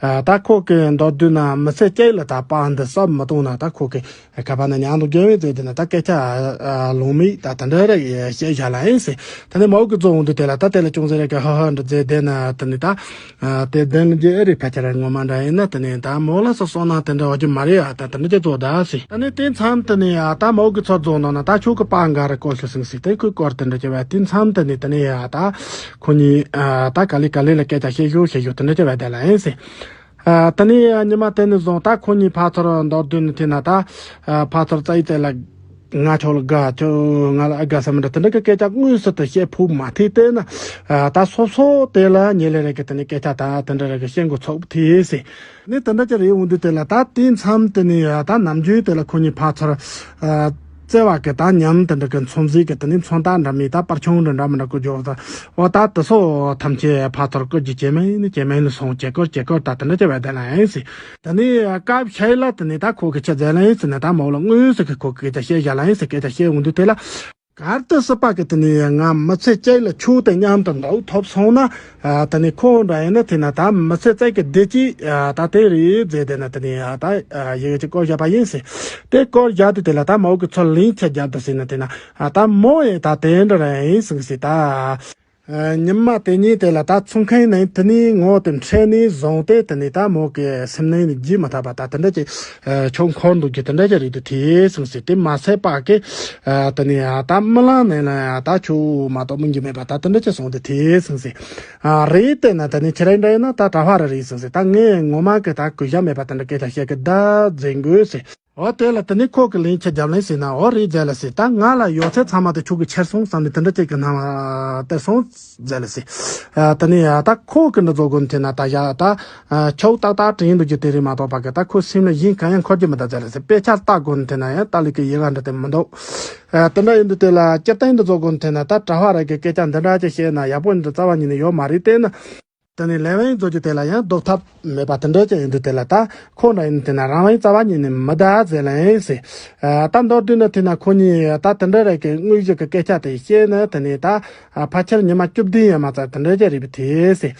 ཨ་ད་ཁོ་གི་མདོར་བསྡུས་ན་མི་ཚེ་གཅིག་ལ་ད་པ་འདི་སབ་མི་གཏོང་ན་ད་ཁོ་གི་ཁ་པ་ན་ཉང་དུ་རྒྱལ་བའི་མཛད་དེ་ནི་ད་སྐད་ཆ་ལོང་མིག་ད་དེ་འདྲ་རེ་བཤད་བཞག་ལ་ཨེ་ཟེར། ད་ནི་མའོ་གི་རྫོགས་འོང་དུས་དེ་ལ་ད་དེ་ལ་ཅུང་ཟད་རེ་གི་ཧ་ཧ་འདྲ་མཛད་དེ་ན་དེ་ནི་ད། ཨ་དེ་བདེན་ལ་འཇལ་ཨེ་རེད། ཕལ་ཆེར་ངོ་མ་འདྲ་ཡིན་ན་དེ་ནས་ད་མོ་ལ་སོ་སོ་ན་དེ་འདྲ་བ་ཅི་མ་རེད་ཨ། ད་དེ་འདྲ་ཅིག་བཟོ་ད་སི། ད་ནི་དེ་མཚམས་དེ་ནས་ཨ་ད་མོ་གི་ཚོ་རྫོགས་ནང་ན་ད་ཆུ་གི་པ་འགའ་རེ་བསྐོར་ཤོག་སིང་སི་དེ་ཁོས་བསྐོར་དེ་འདྲ་ཅིག་བས་དེ་མཚམས་དེ་ནས་དེ་ནས་ཨ་ད་ཁོ་གཉིས་ཨ་ད་ག་ལེ་ག་ལེ་ལ་སྐད་ཆ་བཤད་ཤོག་བཤད་ཤོག་དེ་འདྲ་ཅིག་བས་དེ་ལ་ཡིན་སི། ཨ་ད་ནི་ཨ་ཉི་མ་དེ་ནས་བཟུང་ད་ཁོ་གཉིས་ཕ་ཚོར་མདོར་བསྡུས་ནས་དེ་ན་ད་ཨ་ཕ་ཚོར་རྩ་ཡི་རྩ་ལ། ང་ཁྱོད་ལ་དགའ། ཁྱོད་ང་ལ་ཨ་དགའ་ས་མི་འདྲ་དེ་འདྲ་གི་སྐད་ཆ་དངོས་སུ་དུ་བཤད་ཕོད་མ་ཐེ་དེ་ན། ཨ་ད་སོ་སོ་དེ་ལ་ཉེ་ལེ་རེ་གི་དེ་ནི་སྐད་ཆ་ད་དེ་འདྲ་རེ་གི་བཤད་འགོ་ཚུགས་ཐེ་སི། ནི་དེ་འདྲ་ཅི་རེད་འོང་དུས་དེ་ལ་ད་དེ་མཚམས་དེ་ནི་ཨ་ད་ནམ་རྒྱུན་དེ་ལ་ཁོ་གཉིས་ཕ་ཚོར་ཨ་བརྩེ་བ་གི་ད་ཉམས་དེ་འདྲ་གི་མཚོན་བཟོས་གི་དེ་ནི་མཚོན་རྟགས་འདྲ་མི་ད་པར་ཆུང་འདྲ་འདྲ་མི་འདྲ་གི་འཇོག་ད། འོ་ད་དེ་སོ་ཐམས་ཅད་ཕ་ཚོར་བཀོད་ཀྱི་ཇེ་མང་ནི་ཇེ་མང་ལ་སོང་། ཇེ་བཀོད་ཇེ་བཀོད་ད་དེ་འདྲ་ཅི་བས་དེ་ལ་ཡིན་སི། ད་ནི་སྐབས་ཤིག་ལ་དེ་ནི་ད་ཁོ་གི་ཆ་མཛད་ལ་ཡིན་ཟེར་ན་ད་མོ་ལ་དངོས་སུ་གི་ཁོ་གི་སྐད་ཆ་བཤད་བཞག་ལ་ཡིན་ཟེར་སྐད་ཆ་བཤད་འོང་དུས་དེ་ལ། གར་དུ་སྲིད་པ་གི་དེ་ནི་ང་མི་ཚེ་གཅིག་ལ་ཆུ་དེ་མཉམ་དུ་འདུག་ཐོབ་སོང་ན། ཨ་དེ་ནི་ཁོ་འདྲ་ཡིན་ན་དེ་ན་ད་མི་ཚེ་གཅིག་གི་བདེ་སྐྱིད་ཨ་ད་དེ་རེད་ཟེར་དེ་ན་དེ་ནི་ཨ་ད་ཨ་ཡི་གེ་ཅིག་བསྐོར་བཞག་པ་ཡིན་ཟེར། དེ་བསྐོར་བཞག་དུས་དེ་ལ་ད་མོ་གི་ཚོ་ལིང་ཆ་བརྒྱབ་དུ་ཟེར་ན་དེ་ན་ཨ་ད་མོ་ཡིན་ད་དེ་འདྲ་ར་ཡིན་ཟེར་ཟེར་ད། ཉི་མ་དེ་ཉིད་དེ་ལ་ད་ཚུགས་མཁན་ནི་དེ་ནི་ངོ་དེ་འཕྲད་ནས་བཟུང་སྟེ་དེ་ནི་ད་མོ་གི་སེམས་ནང་ནས་བརྗེད་མ་ཐུབ་པ་ད་དེ་འདྲ་ཅིག་ཆོ་འཁོར་འདུག་རྒྱུ་དེ་འདྲ་ཅིག་རེད་དེ་དེ་སོང་ཟེར། དེ་མ་ཚད་པ་གི་དེ་ནི་ད་རྨི་ལམ་ནང་ལ་ད་ཆོ་མ་གཏོགས་མི་འགྱུར་མེད་པ་ད་དེ་འདྲ་ཅིག་སོང་སྟེ་དེ་སོང་ཟེར། རེད་དེ་ན་དེ་ནི་ཁྱེད་རང་འདྲ་ཡིན་ན་ད་གྲྭ་པ་རེ་རེད་སོང་ཟེར། ད་ངས་ངོ་མ་གི་ད་གུས་ཞབས་མེད་པ་དེ་འདྲ་སྐད་ཆ་བཤད་གི་ད་ཟེར་དགོས་ཟེར། འོ་དེ་ལ་དེ་ནས་ཁོ་གི་ལན་ཆ་རྒྱབ་ལན་ཟེར་ན། འོ་རེད་མཛད་ལ་ཟེར། ད་ང་ལ་ཡོད་ཚད་ཚང་མ་དེ་ཁྱོད་ཀྱི་ཁྱེར་སོང་བསམ་ནས་དེ་འདྲ་ཅིག་གི་སྣང་བ་སྟེར་སོང་མཛད་ལ་ཟེར། ཨ་དེ་ནས་ད་ཁོ་གི་འདི་ཚོ་དགོན་དེ་ན་ད་ཡ་ད་ཨ་ཆོག་ཏག་ཏག་དྲན་འདུག་རྒྱུ་དེ་རེད་མ་གཏོགས་པ་གི་ད་ཁོ་སེམས་ལ་གཞན་གང་ཡང་འཁོར་རྒྱུ་མི་འདུག་མཛད་ལ་ཟེར། དཔེ་ཆ་ལྟ་དགོན་དེ་ན་ཡང་ལྟ་ལུགས་ཀྱི་ཡི་གེ་འདྲ་དེ་མི་འདུག་ཨ་དེ་འདྲ་ཡིན་དུས་དེ་ལ་སྤྱིར་བཏང་འདི་ཚོ་དགོན་དེ་ན་ད་གྲྭ་པ་ར་གི་སྐད་ཆ་འདི་འདྲ་ཅིག་བཤད་ན་ཡག་པོ་འདི་རྩ་བ་ཉིད་ནས་ཡོད་མ་རེད། དེ་ན། དེ་ནས་ལས་དབང་རྫོགས་རྒྱུ་དེ་ལ་ཡང་ལྡོག་ཐབས་མེད་པ་དེ་འདྲ་ཅིག་ཡིན་དུས་དེ་ལ་ད་ཁོ་འདྲ་ཡིན་དེ་ན་རང་དབང་རྩ་བ་ཉིད་ནས་མི་གདའ་ཟེར་ལ་ཡིན་ཟེར། ད་མདོར་བསྡུས་ན་དེ་ན་ཁོ་གཉིས་ད་དེ་འདྲ་རེད་ཀྱི་དངོས་གཞི་གི་སྐད་ཆ་དེ་བཤད་ན་དེ་ནས་ད་ཕལ་ཆེར་ཉི་མ་བཅུ་བདུན་ཡས་མ་ཙམ་དེ་འདྲ་ཅིག་རེད་པ་དེ་ཟེར།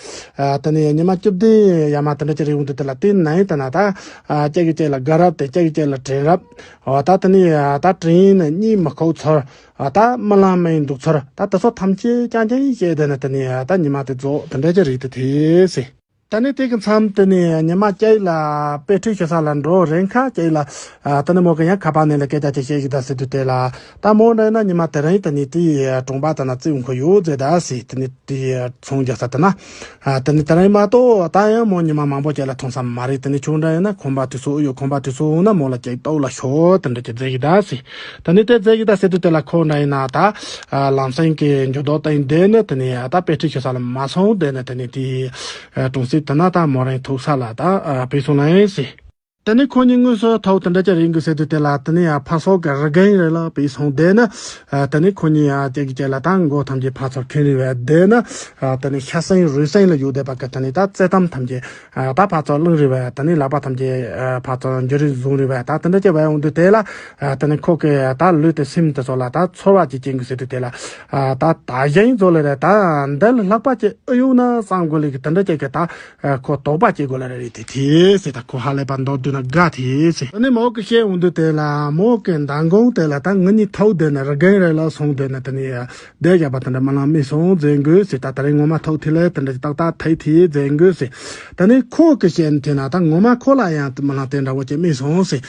དེ་ནས་ཉི་མ་བཅུ་བདུན་ཡས་མ་དེ་འདྲ་ཅིག་རེད་འོང་དུས་དེ་ལ་དེ་ན་ཡིན་དེ་ན་ད་གཅིག་གིས་གཅིག་ལ་དགའ་རབས་དེ་གཅིག་གིས་གཅིག་ལ་དྲན་རབས། འོ་ད་དེ་ནས་ད་དྲིན་ནས་གཉིད་མི་ཁུག་ཚོར། ད་རྨི་ལམ་མིན་འདུག་ཚོར། ད་དེ་ཚོ་ཐམས་ཅད་རྐྱང་རྐྱང་ཡིན་བཤད་དེ་ནས་དེ་ནས་ད་ཉི་མ་དེ་རྫོགས་དེ་འདྲ་ཅིག་རེད་དེ་དེ་ཟེར། ད་ནི་དེ་གི་མཚམས་དེ་ནས་ཉི་མ་སྐྱེས་ལ་དཔེ་ཁྲིད་ཞུ་ས་ལ་འགྲོ་རན་ཁ་སྐྱེས་ལ། ད་ནི་མོ་གི་ཡང་ཁ་པར་ནས་ལ་སྐད་ཆ་ཅིག་བཤད་ཞིག་ད་ཟེར་དུས་དེ་ལ། ད་མོ་འདྲ་ཡིན་ན་ཉི་མ་དེ་རིང་དེ་ནས་དེའི་གྲོང་པ་དེ་ན་རྩེ་འཁོར་ཡོད་ཟེར་ད་ཟེར་དེ་ནས་དེའི་ཚོང་རྒྱག་ས་དེ་ན། ཨ་དེ་ནི་དེ་རིང་མ་གཏོགས་ད་ཡང་མོ་ཉི་མ་མང་པོ་ཅིག་ལ་མཐོང་ས་མ་རེད། དེ་ནི་ཁྱོད་འདྲ་ཡིན་ན་ཁང་པ་དེ་ཚོ་ཨུ་ཡོད་ཁང་པ་དེ་ཚོ་འོང་ན་མོ་ལ་ཅིག་ལྟོགས་ལ་ཤོག་དེ་འདྲ་ཅིག་མཛད་ཀྱི་ད་ཟེར། དེ་ནི་དེ་མཛད་ཀྱི་ད་ཟེར་དུས་དེ་ལ་ཁོ་འདྲ་ཡིན་ན་ད་ཨ་ལམ་སེང་གི་འགྱུར་ལྡོག་སྟེང་བསྡད་ནི་དེ་ནི་ད་དཔེ་ཁྲིད་ཞུ་ས་ལ་མ་སོང་བསྡད་ནི་དེ་ནི་དེ་གྲོང་གསེབ་དེ་ན་ད་མོ་རང་ཐུག་ས་ལ་ད་ཨ་བུད་སོང་ལ་ཡིན་ཟེར། དེ་ནས་ཁོ་གཉིས་དངོས་སུ་ཐུག་དེ་འདྲ་ཅིག་རེད་འགི་ཟེར་དུས་དེ་ལ་དེ་ནས་ཡང་ཕར་ཕྱོགས་ཀྱི་རི་སྒང་རེ་ལ་བུད་སོང་བསྡད་ན། དེ་ནས་ཁོ་གཉིས་ཡང་གཅིག་གིས་གཅིག་ལ་ད་མགོ་ཐམས་ཅད་ཕར་ཚུར་འཁྱེར་རེ་བས་བསྡད་ན། དེ་ནས་ཤ་སེང་རུས་སེང་ལ་ཡོད་བསྡད་པ་གི་དེ་ནས་ད་རྩེ་ཐམ་ཐམས་ཅད་ད་ཕར་ཚུར་བླངས་རེ་བས་དེ་ནས་ལག་པ་ཐམས་ཅད་ཕར་ཚུར་འཇུ་རེ་བཟུང་རེ་བས་ད་དེ་འདྲ་ཅིག་བས་འོང་དུས་དེ་ལ། དེ་ནས་ཁོ་གི་ད་ལུས་དེ་སེམས་དེ་ཚོ་ལ་ད་ཚོར་བ་ཅིག་སྐྱེ་འགི་ཟེར་དུས་དེ་ལ། ད་ད་གཞན་ཚོ་ལ་རེད་ད་འདི་ལ་ལྷག་པ་ཅིག་ཨེ་ཡོད་ན་བསམ་དགོས་ལེ་གི་དེ་འདྲ་ཅིག་གི་ད། ཁོ་དོགས་པ་སྐྱེ་དགོས་ལ་རེ་རེད་དེ་དེ་ཟེར། ད་ཁོ་ཧ་ལས་པ་མདོར་བསྡུས་ན་དགའ་དེ་ཟེར། དེ་ནས་མོ་གི་བཤད་འོང་དུས་དེ་ལ་མོ་གི་མདང་དགོང་དེ་ལ་ད་ང་གཉིས་ཐུག་བསྡད་ནས་རི་སྒང་རེ་ལ་སོང་བསྡད་ནས་དེ་ནས་བསྡད་བཞག་པ་དེ་འདྲ་རྨི་ལམ་རྨིས་སོང་མཛད་དགོས་ཟེར། ད་དེ་རིང་ངོ་མ་ཐུག་དེ་ལས་དེ་འདྲ་ཏག་ཏག་ཐུག་དེ་མཛད་དགོས་ཟེར། དེ་ནས་ཁོ་གི་བཤད་དེ་ན་ད་ངོ་མ་ཁོ་ལ་ཡང་རྨི་ལམ་དེ་འདྲ་བོ་ཅིག་རྨིས་སོང་ཟེར།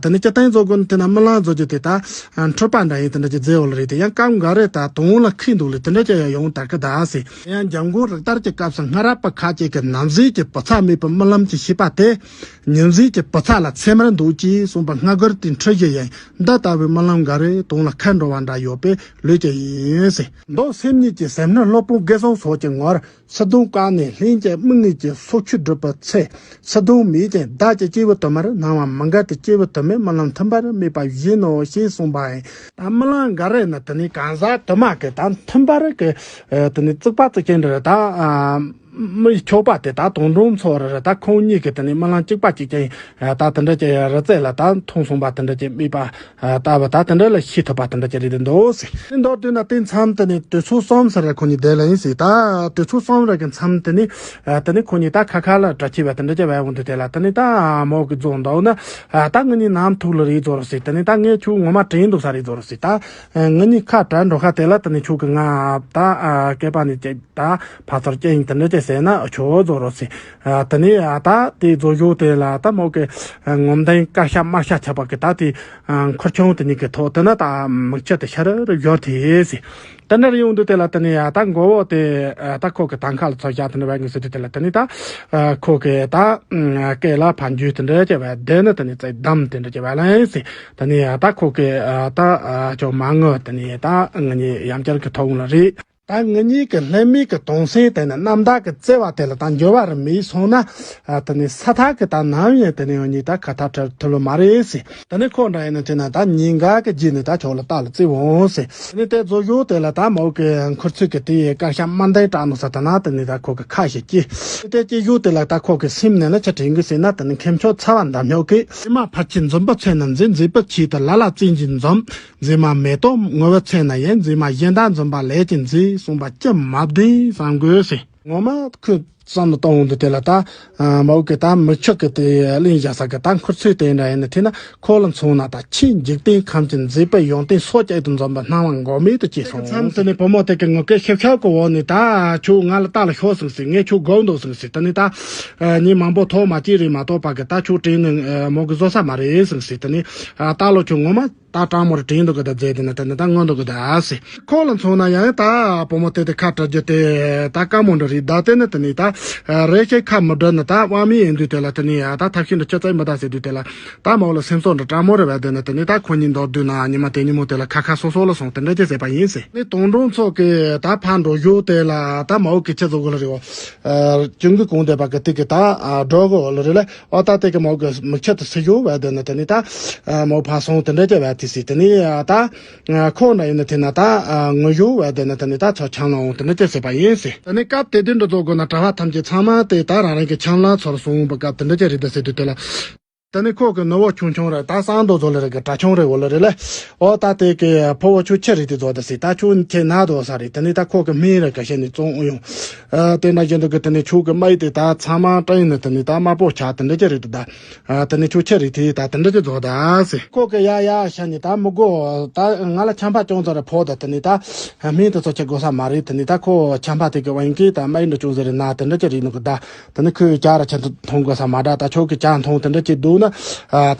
དེ་ནས་སྤྱིར་བཏང་རྫོགས་དགོས་དེ་ན་རྨི་ལམ་རྫོགས་རྒྱུ་དེ་ད་འཁྲུལ་པ་འདྲ་ཡིན་དེ་འདྲ་ཅིག་མཛད་འོ་ལ་རེད་དེ་ཡང་སྐབས་འགའ་རེ་ད་དོན་ལ་འཁེལ་འདུག་ལེ་དེ་འདྲ་ཅིག་ཡང་ཡོང་དར་གི་ད་ཟེར། ཡང་འཇམ་མགོན་རིགས་དར་གྱི་སྐབས་སུ་སྔ་རབས་པ་ཁ་ཅིག་གིས་ནམ་གཟིགས་ཀྱི་བུ་ཚ་མེད་པའི་རྨི་ལམ་གྱི་ཤེས་པ་དེ། ཉིན་གཟིགས་ཀྱི་བུ་ཚ་ལ་ཚད་མར་འདུག་ཅེས་གསུངས་པ་སྔ་རྒོལ་དེ་འཁྲུལ་གཞི་ཡིན། འདི་ལྟ་བུའི་རྨི་ལམ་འགའ་རེ་དོན་ལ་ཁ་འགྲོ་བ་འདྲ་ཡོད་པས་ལོས་ཀྱང་ཡིན་ཟེར། མདོ་སེམས་ཉིད་ཀྱི་ཟེར་སྣོད་སློབ་དཔོན་དགེ་སློང་སོགས་ཀྱི་ངོར་སིལ་སྡོང་བཀག་ནས་ལྷན་ཅིག་མིག་གཉིས་ཀྱི་སོ་ཆུད་བསྒྲུབ་པའི་ཚེ། སིལ་སྡོང་མེད་ཅིང་བདག་གི་སྐྱེས་བུ་དུ་མར་སྣང་བ་མི་འགལ་ཏེ་སྐྱེས་བུ་དུ་མས་རྨི་ལམ་མཐུན་པར་རྨིས་པ་བཞིན་ནོ་ཞེས་གསུངས་པ་ཡིན། ད་རྨི་ལམ་འགའ་རེ་ནི་དེ་ནི་གང་ཟག་དུ་མ་གི་ད་མཐུན་པར་གི་དེ་ནི་རྩིག་པ་རྩིག་ཅན་འདྲ་ད། མི་ཆོག་པ་དེ་ད་དོན་འགྲོ་ཚོ་རེ་རེ་ད་ཁོང་གཉིས་ཀྱི་དེ་ནས་རྨི་ལམ་གཅིག་པ་གཅིག་ཀྱང་ད་དེ་འདྲ་ཅིག་རི་རྩེ་ལ་ད་མཐོང་སོང་པ་དེ་འདྲ་ཅིག་རྨིས་པ་ལྟ་བུ་ད་དེ་འདྲ་ལ་ཤེས་ཐུབ་པ་དེ་འདྲ་ཅིག་རེད་འདུག་ཟེར། དེ་མདོར་བསྡུས་ན་དེ་མཚམས་དེ་ནས་དུས་ཚོད་གསུམ་ཟེར་རེ་ཁོ་གཉིས་བསྡད་ལ་ཡིན་ཟེར། ད་དུས་ཚོད་གསུམ་རེ་གི་མཚམས་དེ་ནས་དེ་ནས་ཁོ་གཉིས་ད་ཁ་ཁ་ལ་གྲྭ་ཆས་པ་དེ་འདྲ་ཅིག་བས་འོང་དུས་དེ་ལ་དེ་ནས་ད་མོ་གི་རྫོགས་འདུག་ན་ད་ངེད་གཉིས་ནམ་ཐུག་ལ་རེད་རྫོགས་རོགས་ཟེར། དེ་ནས་ད་ངས་ཁྱོད་ངོ་མ་དྲན་འདུག་ས་རེད་རྫོགས་རོགས་ཟེར། ད་ངེད་གཉིས་ཁ་བྲལ་འགྲོ་ཁ་དེ་ལ་དེ་ནས་ཁྱོད་ཀྱི་ང་ད་སྐེད་པ་ནས་ཅིག་ད་ཕར་ཚུར་རྐྱེན་དེ་འདྲ་ཅིག་ཟེར་ན་ཆོག་རྫོགས་རོགས་ཟེར། དེ་ནས་ད་དེ་རྫོགས་ཞོར་དེ་ལ་ད་མོ་གི་ངོ་མདངས་དཀར་ཤ་དམར་ཤ་ཆགས་པ་གི་ད་དེ་འཁོར་ཆུང་དེ་གཉིས་ཀྱི་ཐོག་དེ་ན་ད་མིག་ཆུ་དེ་ཤར་རེ་ཡོར་དེ་ཟེར། དེ་འདྲ་ཡོང་དུས་དེ་ལ་དེ་ནས་ད་མགོ་བོ་དེ་ད་ཁོ་གི་ཐང་ཁ་ལ་ཚུར་བཞག་དེ་འདྲ་བས་ངེས་ཟེར་དུས་དེ་ལ་དེ་ནས་ད་ཁོ་གི་ད་སྐེ་ལ་ཕར་འཇུས་དེ་འདྲ་ཅིག་བས་དེ་ནས་དེ་ནས་ཙེ་བསྡམས་དེ་འདྲ་ཅིག་བས་ལ་ཡིན་ཟེར། དེ་ནས་ད་ཁོ་གི་ད་ཅོ་མ་ངུ་དེ་ནས་ད་ང་གཉིས་ཡང་བསྐྱར་གི་ཐོག་ལ་རེད། ད་ང་གཉིས་ཀྱི་ལྷད་མེད་ཀྱི་དོན་སེམས་དེ་ནི་རྣམ་དག་གི་བརྩེ་བ་དེ་ལ་ད་འགྱུར་བ་རེ་མེད་སོང་ན། དེ་ནི་ས་ཐག་གི་ད་ནམ་ཡང་དེ་ནི་ང་གཉིས་ད་ཁ་ཐག་བྲལ་ཐུབ་ལོ་མ་རེད་ཟེར། དེ་ནི་ཁོ་འདྲ་ཡིན་ན་དེ་ན་ད་ཉིན་འགའ་གི་རྗེས་ནས་ད་ཆོག་ལ་རྟག་ལ་བརྩི་འོང་ཟེར། དེ་ནི་དེ་རྫོགས་ཞོར་དེ་ལ་ད་མོ་གི་འཁོར་ཚུལ་གྱི་དེ་དཀར་ཤ་དམར་མདངས་བཀྲག་ནོ་ས་ད་ན་དེ་ནི་ད་ཁོ་གི་ཁ་ཞིག་སྐྱེས། དེ་སྐྱེས་ཞོར་དེ་ལ་ད་ཁོ་གི་སེམས་ནང་ལ་ཆ་དྲན་གི་ཟེར་ན་དེ་ནི་མཁས་མཆོག་ཚ་བ་འདམ་ཉོག་གིས། ཕྱི་མ་ཕལ་ཆེར་འཛུམ་པའི་ཚལ་ན་མཛེས། མཛེས་པའི་ཆེད་དུ་ལ་ལ་རྩེ་གཅིག་འཛུམ། མཛེས་མ་མེ་ཏོག་ངུ་བའི་ཚལ་ན་ཡང་། མཛེས་མ་གཞན་དག་འཛུམ་པ་ལས་ཀྱང་མཛེས། གསུངས་པ་ཅི་མ་བདེན་བསམ་དགོས་ཟེར། ངོ་མ་ཁོས་ བསམ་བློ་གཏོང་འོང་དུས་དེ་ལ་ད། མའོ་གི་ད་མི་ཆོག་གི་དེ་གླེང་བཞག་ས་གི་ད་ཁུར་ཚོས་དེ་འདྲ་ཡིན་ན་དེ་ན་ཁོ་ལ་མཚོན་ན་ད་ཆེས་འཇིག་རྟེན་ཁམས་ཀྱི་མཛེས་པའི་ཡོན་ཏན་སོ་བརྒྱད་དུ་འཛོམས་པའི་སྣང་བ་འགོག་མེད་དུ་སྐྱེས་སོང་། མཚམས་དེ་ནས་བུ་མོ་དེ་གི་ངུ་སྐད་ཤབ་ཤབ་གི་འོག་ནས་ད་ཁྱོད་ང་ལ་ལྟ་ལ་ཤོག་ཟིག་ཟེར། ངས་ཁྱོད་དགོས་འདུག་ཟིག་ཟེར། དེ་ནས་ད་ཉིན་མང་པོ་ཐོག་མ་སྐྱེས་རེད་མ་གཏོགས་པ་གི་ད་ཁྱོད་དྲན་ནས་མོ་གི་བཟོ་ས་མ་རེད་ཟིག་ཟེར། དེ་ནས་ད་ལོ་ཁྱོད་ངོ་མ། ད་དྲང་མོར་དྲན་འདུག་གི་ད་རྫས་དེ་ནི་དེ་ནི་ད་ངོ་འདུག་གི་ད་ཟེ། ཁོ་ལ་མཚོན་ན་ཡང་ད་བུ་མོ་དེ་དེ་ཁ་བྲལ་རྒྱུ་དེ་ད་དཀའ་མོ་འདྲ་རེད། ད་དེ་ནི་དེ་ནི་ད་རེ་ཞིག་ཁ་མི་བྲལ་ནི་ད་དབང་མེད་ཡིན་དུས་དེ་ལ་དེ་ནི་ད་ཐབས་ཤེས་འདྲ་ཅི་བཙལ་མི་ད་ཟེར་དུས་དེ་ལ་ད་མོ་ལ་སེམས་ཚོར་འདྲ་དྲང་མོ་རེད་བ། དེ་ནི་དེ་ནི་ད་ཁོ་གཉིས་མདོར་བསྡུས་ན་ཉི་མ་དེ་ཉིན་མོ་དེ་ལ་ཁ་ཁ་སོ་སོ་ལ་སོང་དེ་འདྲ་ཅི་ཟེར་བ་ཡིན་ཟེ། ནི་དོང་འབྲོང་ཚོ་གི་ད་ཕར་འགྲོ་ཡོད་དེ་ལ་ད་མོ་གི་ཁྱི་ཚོ་གོ་ལ་རེད་བ། ཅུང་གི་གོང་དེ་བ་གི་དེ་གི་ད་འགྲོ་གི་འོ་ལ་རེད་ལ། ཨོ་ད་དེ་གི་མོ་གི་མིག་ཆུ་དེ་སེ་ཡོ་བས་དེ་ནི་དེ་ནི་ད་མོ་ཕ་སོང་དེ་འདྲ་ཅི་བས་དེ་སི་དེ་ནི་ད་ཁོ་འདྲ་ཡིན་ན་དེ་ན་ད་ངུ་ཡོ་བས་དེ་ནི་དེ་ནི་ད་ཚོ་ཆང་ལ་འོང་དེ་འདྲ་ཅི་ཟེར་བ་ཡིན་སི། དེ་ནི་སྐབས་དེ་དུས་འདྲ་ཚོ་དགོས་ན་གྲྭ་བ་ཐམས་ཅད་ཚང་མ་དེ་ད་རང་རང་གི་ཆང་ལ་ཚོར་སོང་བ་སྐབས་དེ་འདྲ་ཅི་རེད་ད་ཟེར་དུས་དེ་ལ། དེ་ནི་ཁོ་གི་ནུ་བོ་ཆུང་ཆུང་རེད་ད་སང་དོ་ཚོ་ལ་རེད་གི་གྲྭ་ཆུང་རེད་འོ་ལ་རེད་ལ། ཨོ་ད་དེ་གི་ཕོ་བོ་ཆུ་ཆི་རེད་དེ་ཚོ་ད་སི་ད་ཆུ་ཆེ་ན་དོ་ས་རེད་དེ་ནི་ད་ཁོ་གི་མིང་རེད་ག་ཤེས་ནི་བཙོང་ཨུ་ཡོང་། དེ་འདྲ་བཞིན་དུ་གི་དེ་ནས་ཁྱོད་ཀྱི་མ་ཡི་དེ་ད་ཚང་མ་སྤྲིན་ནི་དེ་ནས་ད་དམར་པོ་ཆགས་དེ་འདྲ་ཅི་རེད་དེ་ད། དེ་ནས་ཁྱོད་ཆི་རེད་དེ་ད་དེ་འདྲ་ཅི་རྫོགས་ད་ཟེ། ཁོ་གི་ཡ་ཡ་ཤ་ནི་ད་མི་དགོ་ད་ང་ལ་ཆམ་པ་ཅུང་ཙམ་རེ་ཕོག་ད་དེ་ནས་ད་སྨན་དེ་ཚོ་ཆི་དགོས་ས་མ་རེད། དེ་ནས་ད་ཁོ་ཆམ་པ་དེ་གི་དབང་གིས་ད་མ་ཡི་འདྲ་ཅུང་ཟེར་རེད་ན་དེ་འདྲ་ཅི་རེད་ནོ་གི་ད། དེ་ནས་ཁོས་ཇ་ར་ཆི་འཐུང་དགོས་ས་མ་འདྲ་ད་ཁྱོད་ཀྱི་ཇ་འཐུང་དེ་འདྲ་ཅི་འདུག་ན།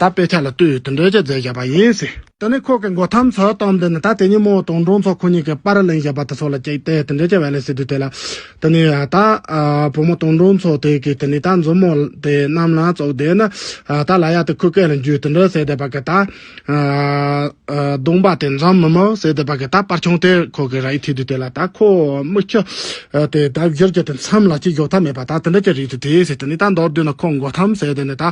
ད་དཔེ་ཆ་ལ་ལྟོས་དེ་འདྲ་ཅི་མཛད་བཞག་པ་ཡིན་ཟེ། དེ་ནས་ཁོ་གི་མགོ་ཐམ་ཚོ་བཏང་དེ་ནི་ད་དེ་ཉིན་མོ་དོང་འབྲོང་ཚོ་ཁོ་གཉིས་ཀྱི་པར་ལེན་བཞག་པ་དེ་ཚོ་ལ་ཅིག་བལྟས་དེ་འདྲ་ཅི་བས་ལེ་ཟེར་དུས་དེ་ལ། དེ་ནས་ད་བུ་མོ་དོང་འབྲོང་ཚོ་དེ་གི་དེ་ནས་ད་མཛུབ་མོ་དེ་གནམ་ལ་བཙུགས་དེ་ན་ད་ལ་ཡ་དེ་ཁོའི་སྐེ་ལ་འཇུས་དེ་འདྲ་ཟེར་དེ་བ་གི་ད་གདོང་པ་དེ་འཛོམས་མི་མོ་ཟེར་དེ་བ་གི་ད་པར་ཆུང་དེ་ཁོ་གི་ར་ཡི་ཐུག་དུས་དེ་ལ་ད་ཁོ་མིག་ཆུ་དེ་ད་བཞུར་གྱི་དེ་མཚམས་ལ་ཅི་འཇོག་ཐབས་མེད་པ་ད་དེ་འདྲ་ཅི་རེད་དེ་དེ་ཟེར་དེ་ནས་ད་མདོར་བསྡུས་ན་ཁོ་མགོ་ཐམ་ཟེར་དེ་ནས་ད་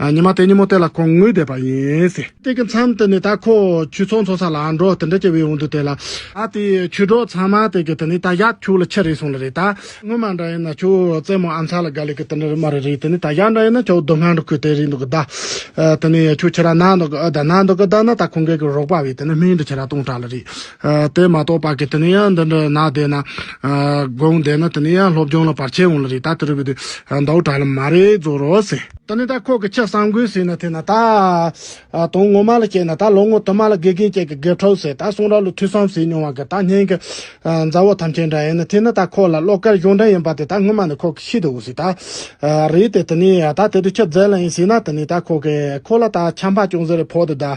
ཉི་མ་དེ་ཉིན་མོ་དེ་ལ་ཁོ་ངུས་བསྡད་པ་ཡིན་ཟེར། དེ་གི་མཚམས་དེ་ནས་ད་ཁོ་ཆུ་ཚོད་འཚོ་ས་ལ་འགྲོ་དེ་འདྲ་བྱས་པའི་འོང་དུས་དེ་ལ། ཨ་དེ་ཆུ་གྲོགས་ཚང་མ་དེ་གི་དེ་ནས་ད་ཡག་ཆུ་ལ་ཆི་རེད་སོང་ལ་རེད་ད། སྔོན་མ་འདྲ་ཡིན་ན་ཆུ་རྩེད་མོ་ཨ་མཚར་ལ་དགའ་ལེ་གི་དེ་འདྲ་རེད་མ་རེད་རེད། དེ་ནས་ད་ཡག་འདྲ་ཡིན་ན་ཆུ་སྡུག་བསྔལ་འགྲོ་ཁུལ་དེ་རེད་འདུག་གི་ད། དེ་ནས་ཆུ་ཆི་ར་ན་འདུག་གི་ཨ་ད་ན་འདུག་གི་ད་ན་ད་ཁོང་གི་གི་རོགས་པ་བས་དེ་ནས་སྨན་འདྲ་ཆི་ར་གཏོང་དྲག་ལ་རེད། དེ་མ་གཏོགས་པ་གི་དེ་ནས་ཡང་འདི་འདྲ་ན་བསྡད་ན། དགོང་བསྡད་ན་དེ་ནས་ཡང་སློབ་སྦྱོང་ལ་བར་ཆད་འོང་ལ་རེད་ད་དེ་རུ་བས་དེ་འདའ་བོ་དྲག་ལ་མ་རེད་བཟོ་རོགས་ཟེར། དེ་ནས་ད་ཁོ་གི་ཆི་བསམ་དགོས་ཟེར་ན་དེ་ན་ད། དོན་ངོ་མ་ལ་བཤད་ན་ད་ལོ་ངོ་དུ་མ་ལ་དགེ་རྒན་གཅིག་གི་དགེ་ཕྲུག་ཟེར་ད་གསུང་རབ་ལ་ཐོས་བསམ་ཟེར་མྱོང་བ་གི་ད་སྙིང་གི་མཛའ་བོ་ཐམས་ཅད་འདྲ་ཡིན་ན་དེ་ནི་ད་ཁོ་ལ་བློ་དཀར་གཞུང་འབྲེལ་ཡིན་པ་དེ་ད་སྔོན་མ་ནས་ཁོ་གི་ཤེས་འདུག་ཟེར་ད། རེད་དེ་དེ་ནས་ད་དེ་དུས་ཆི་མཛད་ལ་ཡིན་ཟེར་ན་དེ་ནས་ད་ཁོ་གི་ཁོ་ལ་ད་ཆམ་པ་ཅུང་ཟད་རེ་ཕོག་དེ་ད།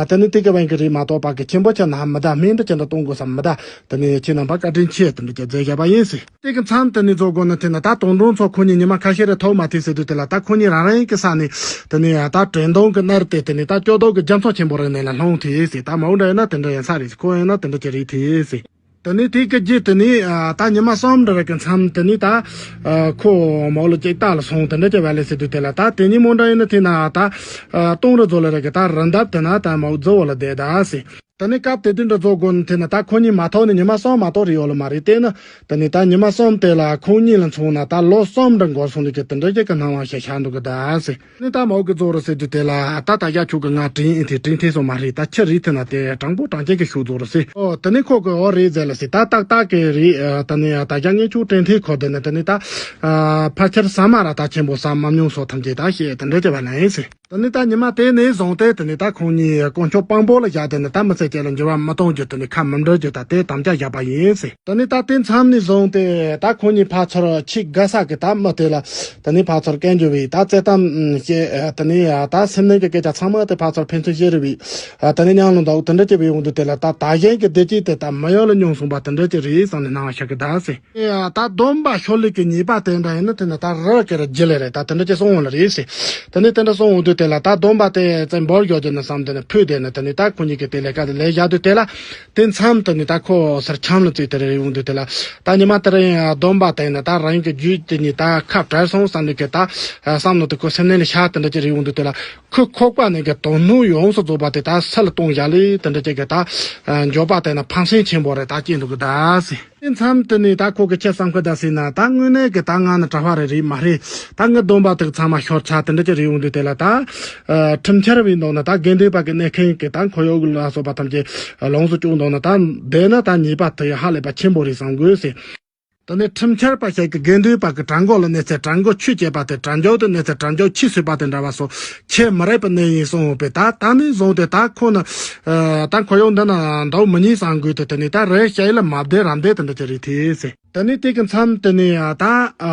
དེ་ནས་དེ་གི་བན་གི་རེད་མ་གཏོགས་པ་གི་ཆེན་པོ་ཆེ་ན་མི་ད་སྨན་འདི་ཅི་འདྲ་གཏོང་དགོས་ས་མི་ད་དེ་ནས་ཁྱེད་རྣམ་པ་བཀའ་དྲིན་ཆེ་དེ་འདྲ་ཅི་མཛད་བཞག་པ་ཡིན་ཟེར། དེ་གི་མཚམས་དེ་ནས་རྫོགས་དགོས་ན་དེ་ན་ད་དོང་འབྲོང་ཚོ་ཁོ་གཉིས་ཉི་མ་ཁ་ཤས་རེ་ཐོག་མ་ཐེ་ཟེར་དུས་དེ་ལ་ད་ཁོ་གཉིས་རང་རང་གི་ས་ནས་དེ་ནས་ད་དྲན་གདུང་གི་སྣར་ཏེ་དེ་ནས་ད་སྐྱོ་སྡུག་གི་རྒྱ་མཚོ་ཆེན་པོ་རེ་ནས་ལ་ལྷུང་ཐེ་ཟེར། ད་མ་འོ་འདྲ་ཡིན་ན་དེ་འདྲ་ཡིན་ས་རེད། ཁོ་ཡིན་ན་དེ་འདྲ་ཅི་རེད་ཐེ་ཟེར། དེ་ནས་དེ་གི་རྗེས་དེ་ནས་ད་ཉི་མ་གསུམ་འདྲ་རེ་གི་མཚམས་དེ་ནས་ད་ཁོ་མོ་ལ་ཅིག་ལྟ་ལ་སོང་དེ་འདྲ་ཅི་བ་ལེ་ཟེར་དུས་དེ་ལ་ད་དེ་ཉིན་མོ་འདྲ་ཡིན་ན་དེ་ན་ད་སྟོང་རེ་རྫོགས་ལ་རེ་གི་ད་རི་འདབས་དེ་ན་ད་མ་འོ་རྫི་བོ་ལ་བསྡད་ད་ཟེར། དེ་ནས་སྐབས་དེ་དུས་འདྲ་རྫོགས་དགོས་ནི་དེ་ནི་ད་ཁོ་གཉིས་མ་ཐོག་ནས་ཉི་མ་གསུམ་མ་གཏོགས་རེ་ཡོད་ལ་མ་རེད། དེ་ནི་དེ་ནི་ད་ཉི་མ་གསུམ་དེ་ལ་ཁོང་གཉིས་ལ་མཚོན་ན་ད་ལོ་གསུམ་འདྲ་འགོར་སོང་ནི་གི་དེ་འདྲ་ཅིག་གི་སྣང་བ་ཞིག་ཤར་འདུག་གི་ད་ཟེར། ནི་ད་མའོ་གི་རྫོགས་རེད་ཟེར་དུས་དེ་ལ་ད་ད་རྒྱ་ཁྱོད་གི་ང་དྲིན་ཨེ་དེ་དྲིན་ཐེ་སོང་མ་རེད། ད་ཁྱི་རིགས་དེ་ན་དེ་དྲང་པོ་དྲང་བཅད་ཀྱི་ཤུགས་རྫོགས་རེད་ཟེར། ཨོ་དེ་ནི་ཁོ་གི་ཨོ་རེད་ཟེར་ལ་ཟེར། ད་ཏག་ཏག་གི་རེད། དེ་ནི་ད་རྒྱ་ངས་ཁྱོད་དྲིན་ཐེ་ཁོ་དེ་ནི་དེ་ནི་ད་ཕལ་ཆེར་ཟ་མ་ར་ད་ཆེན་པོ་ཟ་མ་མྱོང་སོགས་ཐམས་ཅད་ད་ཤེས་དེ་འདྲ་ཅི་བ་ལ་ཡིན་ཟེར། དེ་ནས་ད་ཉི་མ་དེ་ནས་བཟུང་སྟེ་དེ་ནས་ད་ཁོང་གཉིས་དཀོན་མཆོག་དཔང་པོ་ལ་བཞག་དེ་ནས་ད་མི་ཚེ་གཅིག་ལ་འགྱུར་བ་མི་གཏོང་རྒྱུ་དེ་ནས་ཁ་མི་འབྲལ་རྒྱུ་ད་དེ་དམ་བཅའ་བཞག་པ་ཡིན་ཟེར། དེ་ནས་ད་དེ་མཚམས་ནས་བཟུང་སྟེ་ད་ཁོང་གཉིས་ཕར་ཚུར་ཆིག་དགའ་ས་གི་ད་མི་དེ་ལ་དེ་ནས་ཕར་ཚུར་སྐད་འབྱོར་བའི་ད་རྩེད་གཏམ་བཤད། དེ་ནས་ད་སེམས་ནང་གི་སྐད་ཆ་ཚང་མ་དེ་ཕར་ཚུར་ཕན་ཚུན་བཤད་རེ་བའི་དེ་ནས་མཉམ་ལ་འདུག་དེ་འདྲ་བྱས་པའི་འོང་དུས་དེ་ལ་ད་ད་གཞན་གྱི་བདེ་སྐྱིད་དེ་ད་མི་ཡོང་ལ་མྱོང་སོང་པ་དེ་འདྲ་ཅིག་རེད་བསམ་ནས་སྣང་བ་ཤར་གི་ད་ཟེར། ཡ་ད་སྡོམ་པ་ཤོ་ལི་གི་ཉེས་པ་དེ་འདྲ་ཡིན་ན་དེ་ནི་ད་རི་ཀེ་ར་ཇི་ལེ་རེད། ད་དེ་འདྲ་ཅི་སོང་འོང་ལ་རེད་ཟེར། དེ་ནི་དེ་འདྲ་སོང་འོང་དུས་དེ་ལ་ད་སྡོམ་པ་དེ་ཙམ་འབོར་ཡོད་དེ་ནི་བསམ་དེ་ནི་ཕུད་དེ་ནི་དེ་ནི་ད་ཁོ་གཉིས་ཀྱི་དེ་ལས་ཀ་དེ་ལས་བཞག་དུས་དེ་ལ་དེ་མཚམས་དེ་ནི་ད་ཁོ་སར་འཁྱམ་ལ་བཙུད་དེ་རེད་འོང་དུས་དེ་ལ་ད་ཉི་མ་དེ་རིང་སྡོམ་པ་དེ་ནི་ད་རང་གི་རྒྱུད་དེ་ནི་ད་ཁ་བྲལ་སོང་བསམ་དུས་ཀྱི་ད་བསམ་ནོ་དེ་ཁོ་སེམས་ནང་ལ་ཤར་དེ་འདྲ་ཅི་རེད་འོང་དུས་དེ་ལ་ཁོ་ཁོག་པ་ནས་ཀྱི་དོན་སྣོད་ཡོངས་སུ་རྫོགས་པ་དེ་ད་སལ་གཏོང་བཞག་ལེ་དེ་འདྲ་ཅི་གི་ད་འཇོག་པ་དེ་ནི་ཕངས་སེམས་ཆེན་པོ་རེད་ད་སྐྱེས་འདུག་གི་ད་ཟེར། དེ་མཚམས་དེ་ནས་ད་ཁོ་གི་ཁྱེད་བསམ་ཁ་ད་ཟིན་ན་ད་དངོས་གནས་ཀྱི་ད་ང་ནི་གྲྭ་པ་རེ་རེད་མ་རེད། ད་ངའི་སྡོམ་པ་དེ་ཚང་མ་ཤོར་ཆ་དེ་འདྲ་ཅི་རེད་འོང་དུས་དེ་ལ་ད་ཁྲིམས་འཆར་བའི་མདོག་ན་ད་དགེ་འདུན་པ་གི་གནས་མཁན་གྱི་ད་ཁོར་ཡུག་ལ་སོགས་པ་ཐམས་ཅད་ལོངས་སུ་སྤྱོད་མདོག་ན་ད་བསྡད་ན་ད་ཉེས་པ་དེ་ཧ་ལས་པ་ཆེན་པོ་རེད་བསམ་དགོས་ཟེར། དེ་ནས་ཁྲིམས་འཆར་པ་ཞིག་གི་དགེ་འདུན་པ་གི་གྲྭ་མགོ་ལ་གནས་ཚེ་གྲྭ་མགོ་ཆོས་བྱེད་པ་དེ་གྲྭ་མགོ་དེ་གནས་ཚེ་གྲྭ་མགོ་ཆོས་སྲིད་པ་དེ་འདྲ་བ་སོགས་ཆེས་མི་རིགས་པའི་གནས་ཡིན་གསུངས་ཡོད་པས། ད་ད་ནས་བཟུང་སྟེ་ད་ཁོ་ན་ད་ཁོ་ཡོང་འདི་ན་འདའ་མི་ཉན་བསམ་དགོས་ཏེ། དེ་ནས་ད་རེ་ཞིག་ལ་མ་བསྡད་ར་བསྡད་དེ་འདྲ་ཅིག་རེད་དེ་ཟེར། དེ་ནས་དེ་གི་མཚམས་དེ་ནས་ད་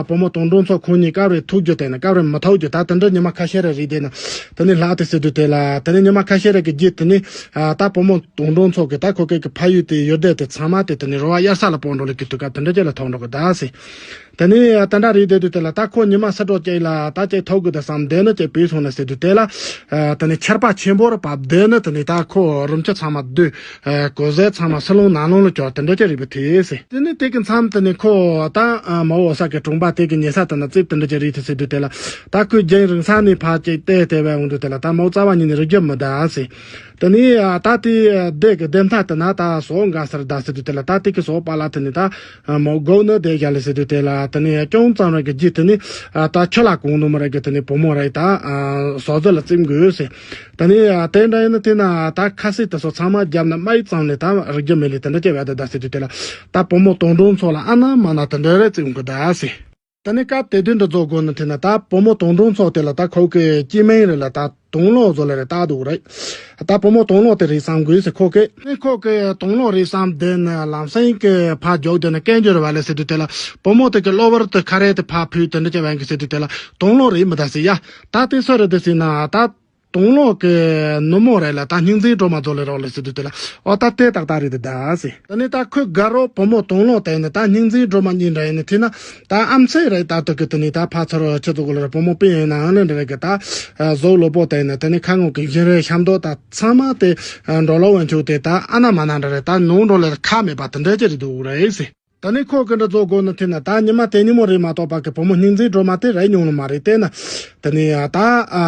བུ་མོ་དོན་གྲུབ་མཚོ་ཁོང་གཉིས་སྐབས་རེ་ཐུག་རྒྱུ་དེ་ནས་སྐབས་རེ་མི་ཐུག་རྒྱུ། ད་དེ་འདྲ་ཉི་མ་ཁ་ཤས་རེ་རེད་དེ་ན་དེ་ནས་ལྷག་དེ་ཟེར་དུས་དེ་ལ། དེ་ནས་ཉི་མ་ཁ་ཤས་རེ་གི་རྗེས་དེ་ནས་ད་བུ་མོ་དོན་གྲུབ་མཚོ་གི་ད་ཁོ་སྐད་ཀྱི་ཕ་ཡུལ་དེ་ཡུལ་སྡེ་དེ་ཚང་མ་དེ་དེ་ནས་རོ་བ་དབྱར་ས་ལ་སྤོ་འགྲོ་ལ་གི་དུས་སྐབས་དེ་འདྲ་ཅིག་ལ་ཐོན་འགྲོ་གི་ད་ཟེར། དེ་ནས་ད་འདྲ་རེད་དེ་དུས་དེ་ལ་ད་ཁོ་ཉི་མ་ས་འགྲོ་ཅིག་ལ་ད་ཅིག་ཐོག་གི་ད་བསམ་བསྡད་ནི་ཅིག་བུད་སོང་ན་ཟེར་དུས་དེ་ལ། དེ་ནས་ཆར་པ་ཆེན་པོ་རུ་བབས་བསྡད་ནི་དེ་ནས་ད་ཁོ་རུམ་ཆུ་ཚང་མ་བསྡུས། གོས་ཟས་ཚང་མ་ཕྱི་ལོང་ནང་ལོང་ལ་གྱུར་དེ་འདྲ་ཅིག་རེད་པ་དེ་ཟེར། དེ་ནས་དེ་གི་མཚམས་དེ་ནས་ཁོ་ད་མ་འོ་ས་གི་གྲོང་པ་དེ་གི་ཉེ་ས་དེ་ན་རྩིབ་དེ་འདྲ་ཅིག་རེད་དེ་ཟེར་དུས་དེ་ལ། ད་ཁོས་རྒྱང་རིང་ས་ནས་ཕར་ཅིག་བལྟས་བལྟས་པའི་འོང་དུས་དེ་ལ་ད་མོ་རྩ་བ་ཉིད་ནས་རིག་རྒྱུ་མི་འདུག་ཟེར། དེ་ནས་ད་དེ་སྡེ་གི་སྡེ་མཐའ་དེ་ན་ད་ཟོག་འགའ་སར་བསྡད་ཟེར་དུས་དེ་ལ། ད་དེ་གི་ཟོག་པ་ལ་དེ་ནས་ད་མོ་སྒོ་ནས་བསྡད་བཞག་ལ་ཟེར་དུས་དེ་ལ། དེ་ནས་ཅུང་ཙམ་རེ་གི་རྗེས་དེ་ནས་ད་ཆུ་ལ་གང་འདུག་མི་རེད་གི་དེ་ནས་བུ་མོ་རེད་ད་ཟོག་རྫི་ལ་རྩིབ་དགོས་ཟེར། དེ་ནས་དེ་འདྲ་ཡིན་ན་དེ་ན་ད་ཁ་ཟས་དེ་ཚོ་ཚང་མ་བརྒྱབ་ན་མ་ཡི་ཙམ་ལས་ད་རིག་རྒྱུ་མེད་ལས་དེ་འདྲ་སྐྱེ་བ་དེ་ད་ཟེར་དུས་དེ་ལ། ད་བུ་མོ་དོན་གྲུབ་མཚོ་ལ་ཨ་ན་མ་ན་དེ་འདྲ་རེ་རྩིབ་གི་ད་ཟེར། དེ་ནས་སྐབས་དེ་དུས་འདི་ཚོ་དགོས་ནི་དེ་ན་ད་བུ་མོ་དོན་གྲུབ་མཚོ་དེ་ལ་ད་ཁོ་གི་སྐྱེ་དམན་རེད་ལ་ད་དུང་ལོ་བཟོ་ལ་རེ་ད་འདུག་རེད། ད་བུ་མོ་དུང་ལོ་དེ་རེད་བསམ་དགོས་ཟེར་ཁོ་གི། ནས་ཁོ་གི་དུང་ལོ་རེད་བསམ་དེ་ནི་ལམ་སེང་གི་ཕ་རྒྱོག་དེ་ནི་སྐད་འགྱུར་བ་ལས་ཟེར་དུས་དེ་ལ། བུ་མོ་དེ་གི་གློ་བུར་དུ་ཁ་རས་དེ་ཕ་ཕུད་དེ་འདྲ་ཅེ་བན་གི་ཟེར་དུས་དེ་ལ། དུང་ལོ་རེད་མི་ད་ཟེར་ཡ། ད་དེ་སུ་རེད་དེ་ཟེར་ན་ད། དུང་ལོ་གི་ནུ་མོ་རེད་ལ་ད་སྙིང་རྗེ་སྒྲོལ་མ་རྫོགས་ལས་རོགས་ལས་ཟེར་དུས་དེ་ལ། ཨོ་ད་དེ་ཏག་ཏག་རེད་དེ་ད་ཟེར། དེ་ནས་ད་ཁོས་དགའ་རོགས་བུ་མོ་དུང་ལོ་དེ་ནི་ད་སྙིང་རྗེ་སྒྲོལ་མ་གཉིས་འདྲ་ཡིན་ནི་དེ་ན། ད་ཨམ་ཚེ་རེད་ད་དུ་གི་དེ་ནི་ད་ཕ་ཚོར་ཆི་ཚོ་གི་ལ་བུ་མོ་པི་ཡིན་ནའང་ལེ་འདྲ་རེད་གི་ད། ཟོག་ལོ་པོ་དེ་ནི་དེ་ནི་ཁ་ངོ་གི་བཞིན་རེ་ཤམ་དོ་ད་ཚང་མ་དེ་འགྲོ་ལོ་བན་ཆུ་དེ་ད་ཨ་ན་མ་ན་འདྲ་རེད་ད་ནོང་འགྲོ་ལེ་ཁ་མེད་པ་དེ་འདྲ་ཅི་རེད་འདུག་རེད་ཟེར། ད་ནི་ཁོ་གི་འདྲ་བཟོ་དགོས་ནི་དེ་ན་ད་ཉི་མ་དེ་ཉིན་མོ་རེད་མ་གཏོགས་པ་གི་བུ་མོ་སྙིང་རྗེ་སྒྲོལ་མ་དེ་རེད་མྱོང་ལ་མ་རེད་དེ་ན། ད་ནི་ད་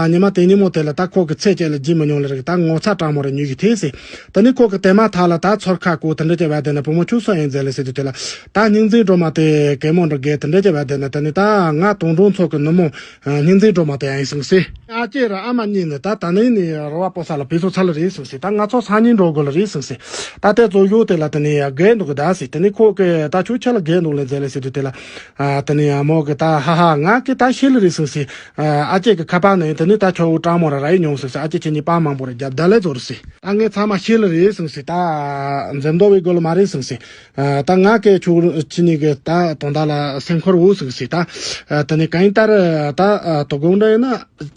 ཉི་མ་དེ་ཉིན་མོ་དེ་ལ་ད་ཁོ་གི་ཚེ་སྐྱེལ་ལ་བརྗེད་མི་མྱོང་ལ་རེད་ད་ངོ་ཚ་དྲང་མོ་རེ་ཉོས་གི་དེ་ཟེར། ད་ནི་ཁོ་གི་དེ་མ་ཐག་ལ་ད་ཚོར་ཁ་ཀོ་དེ་འདྲ་བྱས་བ་དེ་ན་བུ་མོ་ཁྱོད་སུ་ཡིན་ཟེར་ལ་ཟེར་དུས་དེ་ལ། ད་སྙིང་རྗེ་སྒྲོལ་མ་དེ་གད་མོ་འདྲ་གད་དེ་འདྲ་བྱས་བ་དེ་ན་ད་ནི་ད་ང་དུང་སྒྲོན་མཚོ་གི་ནུ་མོ་སྙིང་རྗེ་སྒྲོལ་མ་དེ་ཡིན་སོང་ཟེར། ཨ་ཅེ་ར་ཨ་མ་གཉིས་ནི་ད་ད་ནི་ནི་རོ་བ་པོ་ས་ལ་བུད་སོང་ཚར་ལ་རེད་སོང་ཟེར། ད་ང་ཚོ་སང་ཉིན་འགྲོ་དགོས་ལ་རེད་སོང་ཟེར། ད་དེ་ཚོ་ཡོད་དེ་ལ་དེ་ནི་ཡ་རྒས་འདུག་གི་ད་ཟེར། དེ་ནི་ཁོ་གི་ད་ཁྱོད་ཆ་ལ་རྒས་འདུག་ལ་མཛད་ལ་ཟེར་དུས་དེ་ལ། ཨ་དེ་ནི་ཡ་མོ་གི་ད་ཧ་ཧ་ང་གི་ད་ཤི་ལ་རེད་སོང་ཟེར། ཨ་ཅེ་གི་ཁ་པར་ནི་དེ་ནི་ད་ཁྱོད་དྲང་མོ་ར་ར་ཡི་མྱོང་སོང་ཟེར། ཨ་ཅེ་ཁྱེད་གཉིས་པ་མང་པོ་ར་རྒྱབ་ད་ལས་ཚོ་རེད་ཟེར། ད་ངས་ཚང་མ་ཤི་ལ་རེད་སོང་ཟེར། ད་འཛེམ་དོ་བའི་སྒོ་ལ་མ་རེད་སོང་ཟེར། ཨ་ད་ང་གི་ཁྱོད་ཁྱེད་གཉིས་གི་ད་དོན་དག་ལ་སེམས་ཁུར་འོ་སོང་ཟེར། ད་ཨ་དེ་ནི་གང་ཡིན་ད་ར་ད་ཨ་དོ་དགོང་འདྲ་ཡིན་ན།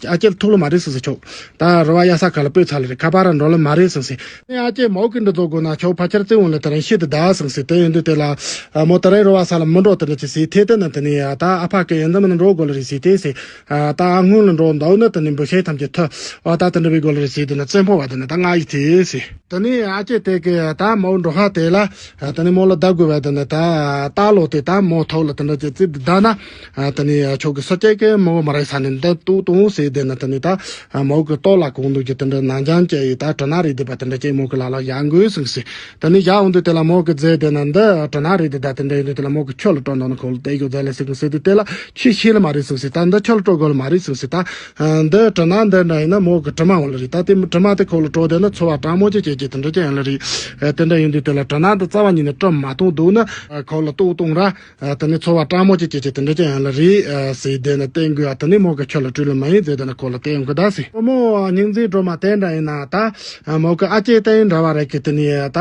ཨ་ཅེ་ཐུག་ལ་མ་རེད་སོང་ཟེར་ཁྱོད། ད་རོ་བ་ཡ་ས་ཁ་ལ་སྤོས་ཚར་ལ་རེད། ཁ་པར་ར་འགྲོ་ལ་མ་རེད་སོང་ཟེར། ཨ་ཅེ་མོ་གི་འདི་ཚོ་དགོས་ན་ཁྱོད་ཕ་ཁྱར་བརྩི་འོང་ལ་དེ་རིང་ཤི་དུ་ད་སོང་ཟེར། དེ་ཡིན་དུས་དེ་ལ་མོ་དེ་རིང་རོ་བ་ས་ལ་མི་འགྲོ་དེ་འདྲ་ཅི་ཟེར། དེ་དེ་ན་དེ་ནི་ད་ཨ་ཕ་གི་ཡིན་དམ་ན་འགྲོ་དགོས་ལ་རེད་ཟེར་དེ་ཟེར། ད་ཨ་སྔོན་ལ་འགྲོ་འདའུ་ན་དེ་ནི་འབུ་ཤེས་ཐམས་ཅད་ཐོ་བ་ད་དེ་འདྲ་བའི་སྒོ་ལ་རེད་ཟེར། དེ་ན་བཙན་པོ་བ་དེ་ན་ད་ང་ཡི་དེ་ཟེར། དེ་ནི་ཨ་ཅེ་དེ་གི་ད་མོ་འགྲོ་ཧ་དེ་ལ། ད་ནི་མོ་ལ་བདག་དགོས་པ་དེ་ནི་ད་ད་ལོ་དེ་ད་མོ་ཐོག་ལ་དེ་འདྲ་ཅི་རྩིབ་ད་ན། ཨ་དེ་ནི་ཁྱོད་ཀྱི་སོ་སྐྱེ་གི་མོ་མ་རེད་ས་ནས་འདི་ཏུ་ཏུ་ཟེར་དེ་ན་དེ་ནི་ད་མོ་གི་ལྟོ་ལ་གོང་དུ་གི་དེ་འདྲ་ནང་འཇམ་བཅས་ཡི་ད་དྲི་ན་རེད་དེ་པ་དེ་འདྲ་ཅེས་མོ་གི་ལ་ལ་ཡང་དགོས་སོང་ཟེར། དེ་ནི་ཡང་འོང་དུས་དེ་ལ་མོ་གི་རྫས་དེ་ན་འདི་དྲི་ན་རེད་དེ་ད་དེ་འདྲ་ཡིན་དུས་དེ་ལ་མོ་གི་ཁྱོད་ལ་སྤྲོ་འདོད་ན་ཁོ་ལ་དེ་གི་རྫས་ལ་ཟེར་གི་ཟེར་དུས་དེ་ལ་ཁྱི་ཤི་ལ་མ་རེད་སོང་ཟེར། ད་འདི་ཁྱོད་ལ་སྤྲོ་དགོས་ལ་མ་རེད་སོང་ཟེར། ད་འདི་དྲི་ན་འདི་འདྲ་ཡིན་ན་མོ་གི་དྲི་མ་འོང་ལ་རེད། ད་དེ་དྲི་མ་དེ་ཁོ་ལ་སྤྲོ་དེ་ན་འཚོ་བ་དྲང་མོ་ཅིག་བྱེད་ཀྱི་དེ་འདྲ་ཅིག་ཡིན་ལ་རེད། དེ་འདྲ་ཡིན་དུས་དེ་ལ་དྲི་ན་འདི་རྩ་བ་ཉིད་ནས་སྤྲོ་མ་གཏོང་འདུག་ན་ཁོ་ལ་ལྟོ་གཏོང་ར། ཨ་དེ་ནི་འཚོ་བ་དྲང་མོ་ཅིག་བྱེད་ཀྱི་དེ་འདྲ་ཅན་ཡང་ལ་རེད་ཨ་ཟེར་དེ་ནི་བསྟན་དགོས། ཨ་དེ་ནི་མོ་གི་ཁྱོད་ལ་སྤྲུལ་ལ་མ་ཡིན་ཟེར་དེ་ནི་ཁོ་ལ་བསྟན་ཡོང་གི་ད་ཟེར། བུ་མོ་སྙིང་རྗེ་སྒྲོལ་མ་དེ་འདྲ་ཡིན་ན་ད་ཨ་མོ་གི་ཨ་ཅེ་དེ་འདྲ་བ་རེད་ཀི་དེ་ནི་ད་